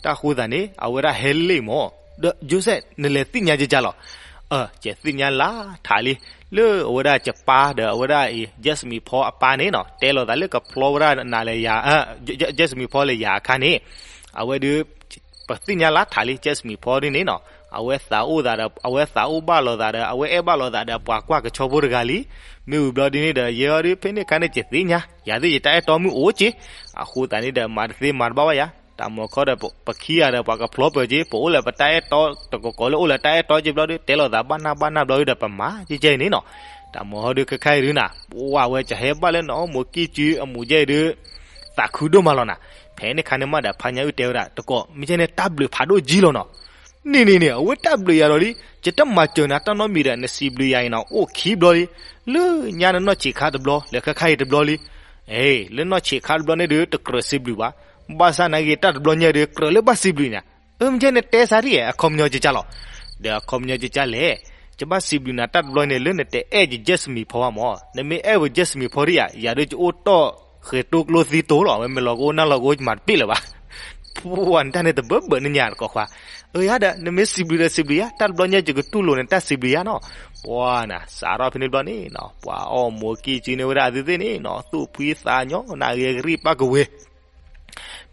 တၢ်ဃိသးန့ၣ် အဝဲဒၣ်ဟဲလ့ၣ်မး, ဒီး Joseph နလဲၤသ့ၣ်ညါကကလီၤ. အၢ ကသ့ၣ်ညါလၢထးလံ, လၢအဝဲဒၣ်ယပၢ်ဒီးအဝဲဒၣ်အံၤ Jasmine Paul အပၢ်န့ၣ်နီၤ တဲလိာ်သးလၢကဖျီဝဲဒၣ်နၤလၢယၤ, Jasmine Paul လၢယၤအခါန့ၣ်, အဝဲဒုး ပသ့ၣ်ညါလၢထးလံ Jasmine Paul ဒ်န့ၣ်နီၤ, အဝဲသးအိၣ်သးဒီး အဝဲသးအိၣ်ဘၣ်လိာ်သးဒီး အဝဲအဲၣ်ဘၣ်လိာ်သးဒီးပှၤကွၢ်ကဆီဖိတဂၤလံ. မ့ၢ်ဝံၤဘျီဒ်န့ၣ်ဒီး ယဲအီၤဒုး ဖဲန့ၣ်အခါန့ၣ် ယသ့ၣ်ညါ ယၤသ့ၣ်ယတၢ်အဲၣ်တီမုၢ်အိၣ်က့, အဃိသတးန့ၣ်ဒီး မၤတသ့မၤတဘၣ်ဘၣ်ယၤ, တၢ်မၤခီဒီး ပခံဂၤဒီးပှၤကဖျီပၢၤက့, ပအိၣ်လၢပတၢ်အဲၣ်တီ တကကိးလၢအိၣ်လၢတၢ်အဲၣ်တီက့ဘျီဒုး တဲလိာ်သးဘၣ်နၢ်ဘၣ်နၢ်ဘျီဒုးဒီး ပမၤကကဲအံၤန့ၣ်နီၤ. တၢ်မၤဟီဒုး ခဲခါအံၤဒုးနၤ ပဝဲကဟဲဘၣ်လၢနအီၣ်မူးကံၢ်ကံၢ်အမူးကဲအံၤဒုး သးခုဒိၣ်မးလီၤနၤ. ဖဲန့ၣ်အခါန့ၣ်မးဒီး ဖါညၣ်အုၣ်တဲဝဲဒၣ် တကိး မ့ၢ်ကဲန့ၣ် တၢ်ဘျုးဖးဒိၣ်ကံလီၤနီၤ. န့ၣ်န့ၣ်န့ၣ် အဝဲတၢ်ဘျုးယၤဒီးလံ, ယတမၤစၢၤနၤတၢ်နီတမံၤဒီး နစံးဘျုးယၤအံၤနီၤ အိၣ်ခံဘျီလံ, လၢညါနနီၢ်ဆံးခါတဘျီ လၢခဲခါအံၤတဘျီလံ. လၢနီၢ်ဆံးခါတဘျီန့ၣ်ဒုး တကြၢးစံးဘျုးဘၣ်, ဘၣ်ဆၣ်နာ်က့ၤတၢ်တဘျီညါဒုး ကြၢးလၢဘၣ်စံးဘျုးနၤ. အၢ မ့ၢ်ကဲန့ၣ်တဲစးထံၣ် အခီပညီကကလီၤ. ဒီးအခီပညီကကလဲၣ်, ယဘၣ်စံးဘျုးနၤတၢ်တဘျီန့ၣ် လၢနတအဲၣ်ယ Jasmine Paul ဘၣ်မး, နမ့ၢ်အဲၣ်ဝဲ Jasmine Paul ဒ်ယၤ ယၤဒုးကအိၣ်တီၢ်ဃဲၤတိကျိသံတိလီၤ, အဝဲမ့ၢ်လီၤကအိၣ်နၢ်လီၤကအိၣ်မၤတပ့ၢ်လၢၤဘၣ်. ပှၤနတၢ်န့ၣ်တဘၢဘၢနညါတကိးခွါ, အၢ ယၤဒီး နမ့ၢ်စံးဘျုးဒီးစံးဘျုးယၤ, တၢ်တဘျီညါယကတူၢ်လိာ်နတၢ်စံးဘျုးယၤနီၤ. ပှၤနၤ စးထီၣ်ဖဲန့ၣ်ဘျီန့ၣ်နီၤ ပှၤအီၣ်မူးကံၢ်ကံၢ်န့ၢ်ဝဲဒၣ်အသုသ့ၣ်န့ၣ်နီၤ သူၣ်ဖှံသးညီ နဂ့ၤကရံၣ်ပၢ်ကဝ့ၤ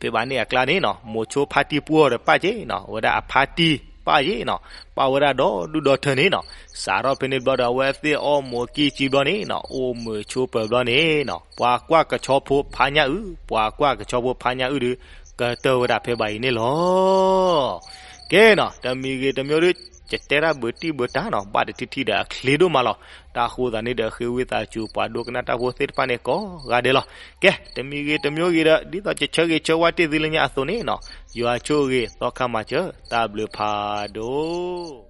ဖဲဘၣ်န့ၣ်အကျါန့ၣ်နီၤ မိၤဆိဖါတံၢ်ပှီၢ်ဒီးပၢ်က့နီၤ အဝဲဒၣ်အဖါတံၢ်ပၢ်က့နီၤ ပၢ်ဝဲဒၣ်ဒီဒူၣ်ဒီထၢန့ၣ်နီၤ စးထီၣ်ဖဲန့ၣ်ဘျီဒီး အဝဲသ့ၣ်အီၣ်မူးကံၢ်ကံၢ်ဘျီန့ၣ်နီၤ အိၣ်မုာ်ဆိးပၢၤဘျီန့ၣ်နီၤ ပှၤကွၢ်ကဆီဖိဖါညၣ်အုၣ် ပှၤကွၢ်ကဆီဖိဖါညၣ်အုၣ်ဒုး ကတၢၢ်ဝဲဒၣ်ဖဲဘၣ်အံၤန့ၣ်လီၤ. ကဲနီၤ တမံၤဂ့ၤတမံၤဒုး ယတဲတၢ်ဘၢတံၢ်ဘၢတၢ်နီၤ ဘၣ်တထံၣ်ထံၣ်ဒီးအချ့ဒိၣ်မးလီၤ. တၢ်ဃိသးန့ၣ်ဒီး ဃ့ဝံသးစူၤ ပှၤဒိကနၣ်တၢ်ဖိသ့ၣ်တဖၣ်န့ၣ် ကိးဂၤဒဲးလီၤ. ကဲ တမံၤဂ့ၤတမံၤဂ့ၤဒီး ဒ်သိးယဆၢဂ့ၤဆၢဝါတ့ၢ်သုလၢညါအသိးန့ၣ်နီၤ ယွၤဆိၣ်ဂ့ၤသီခါမၤစၢၤ တၢ်ဘျုးဖးဒိၣ်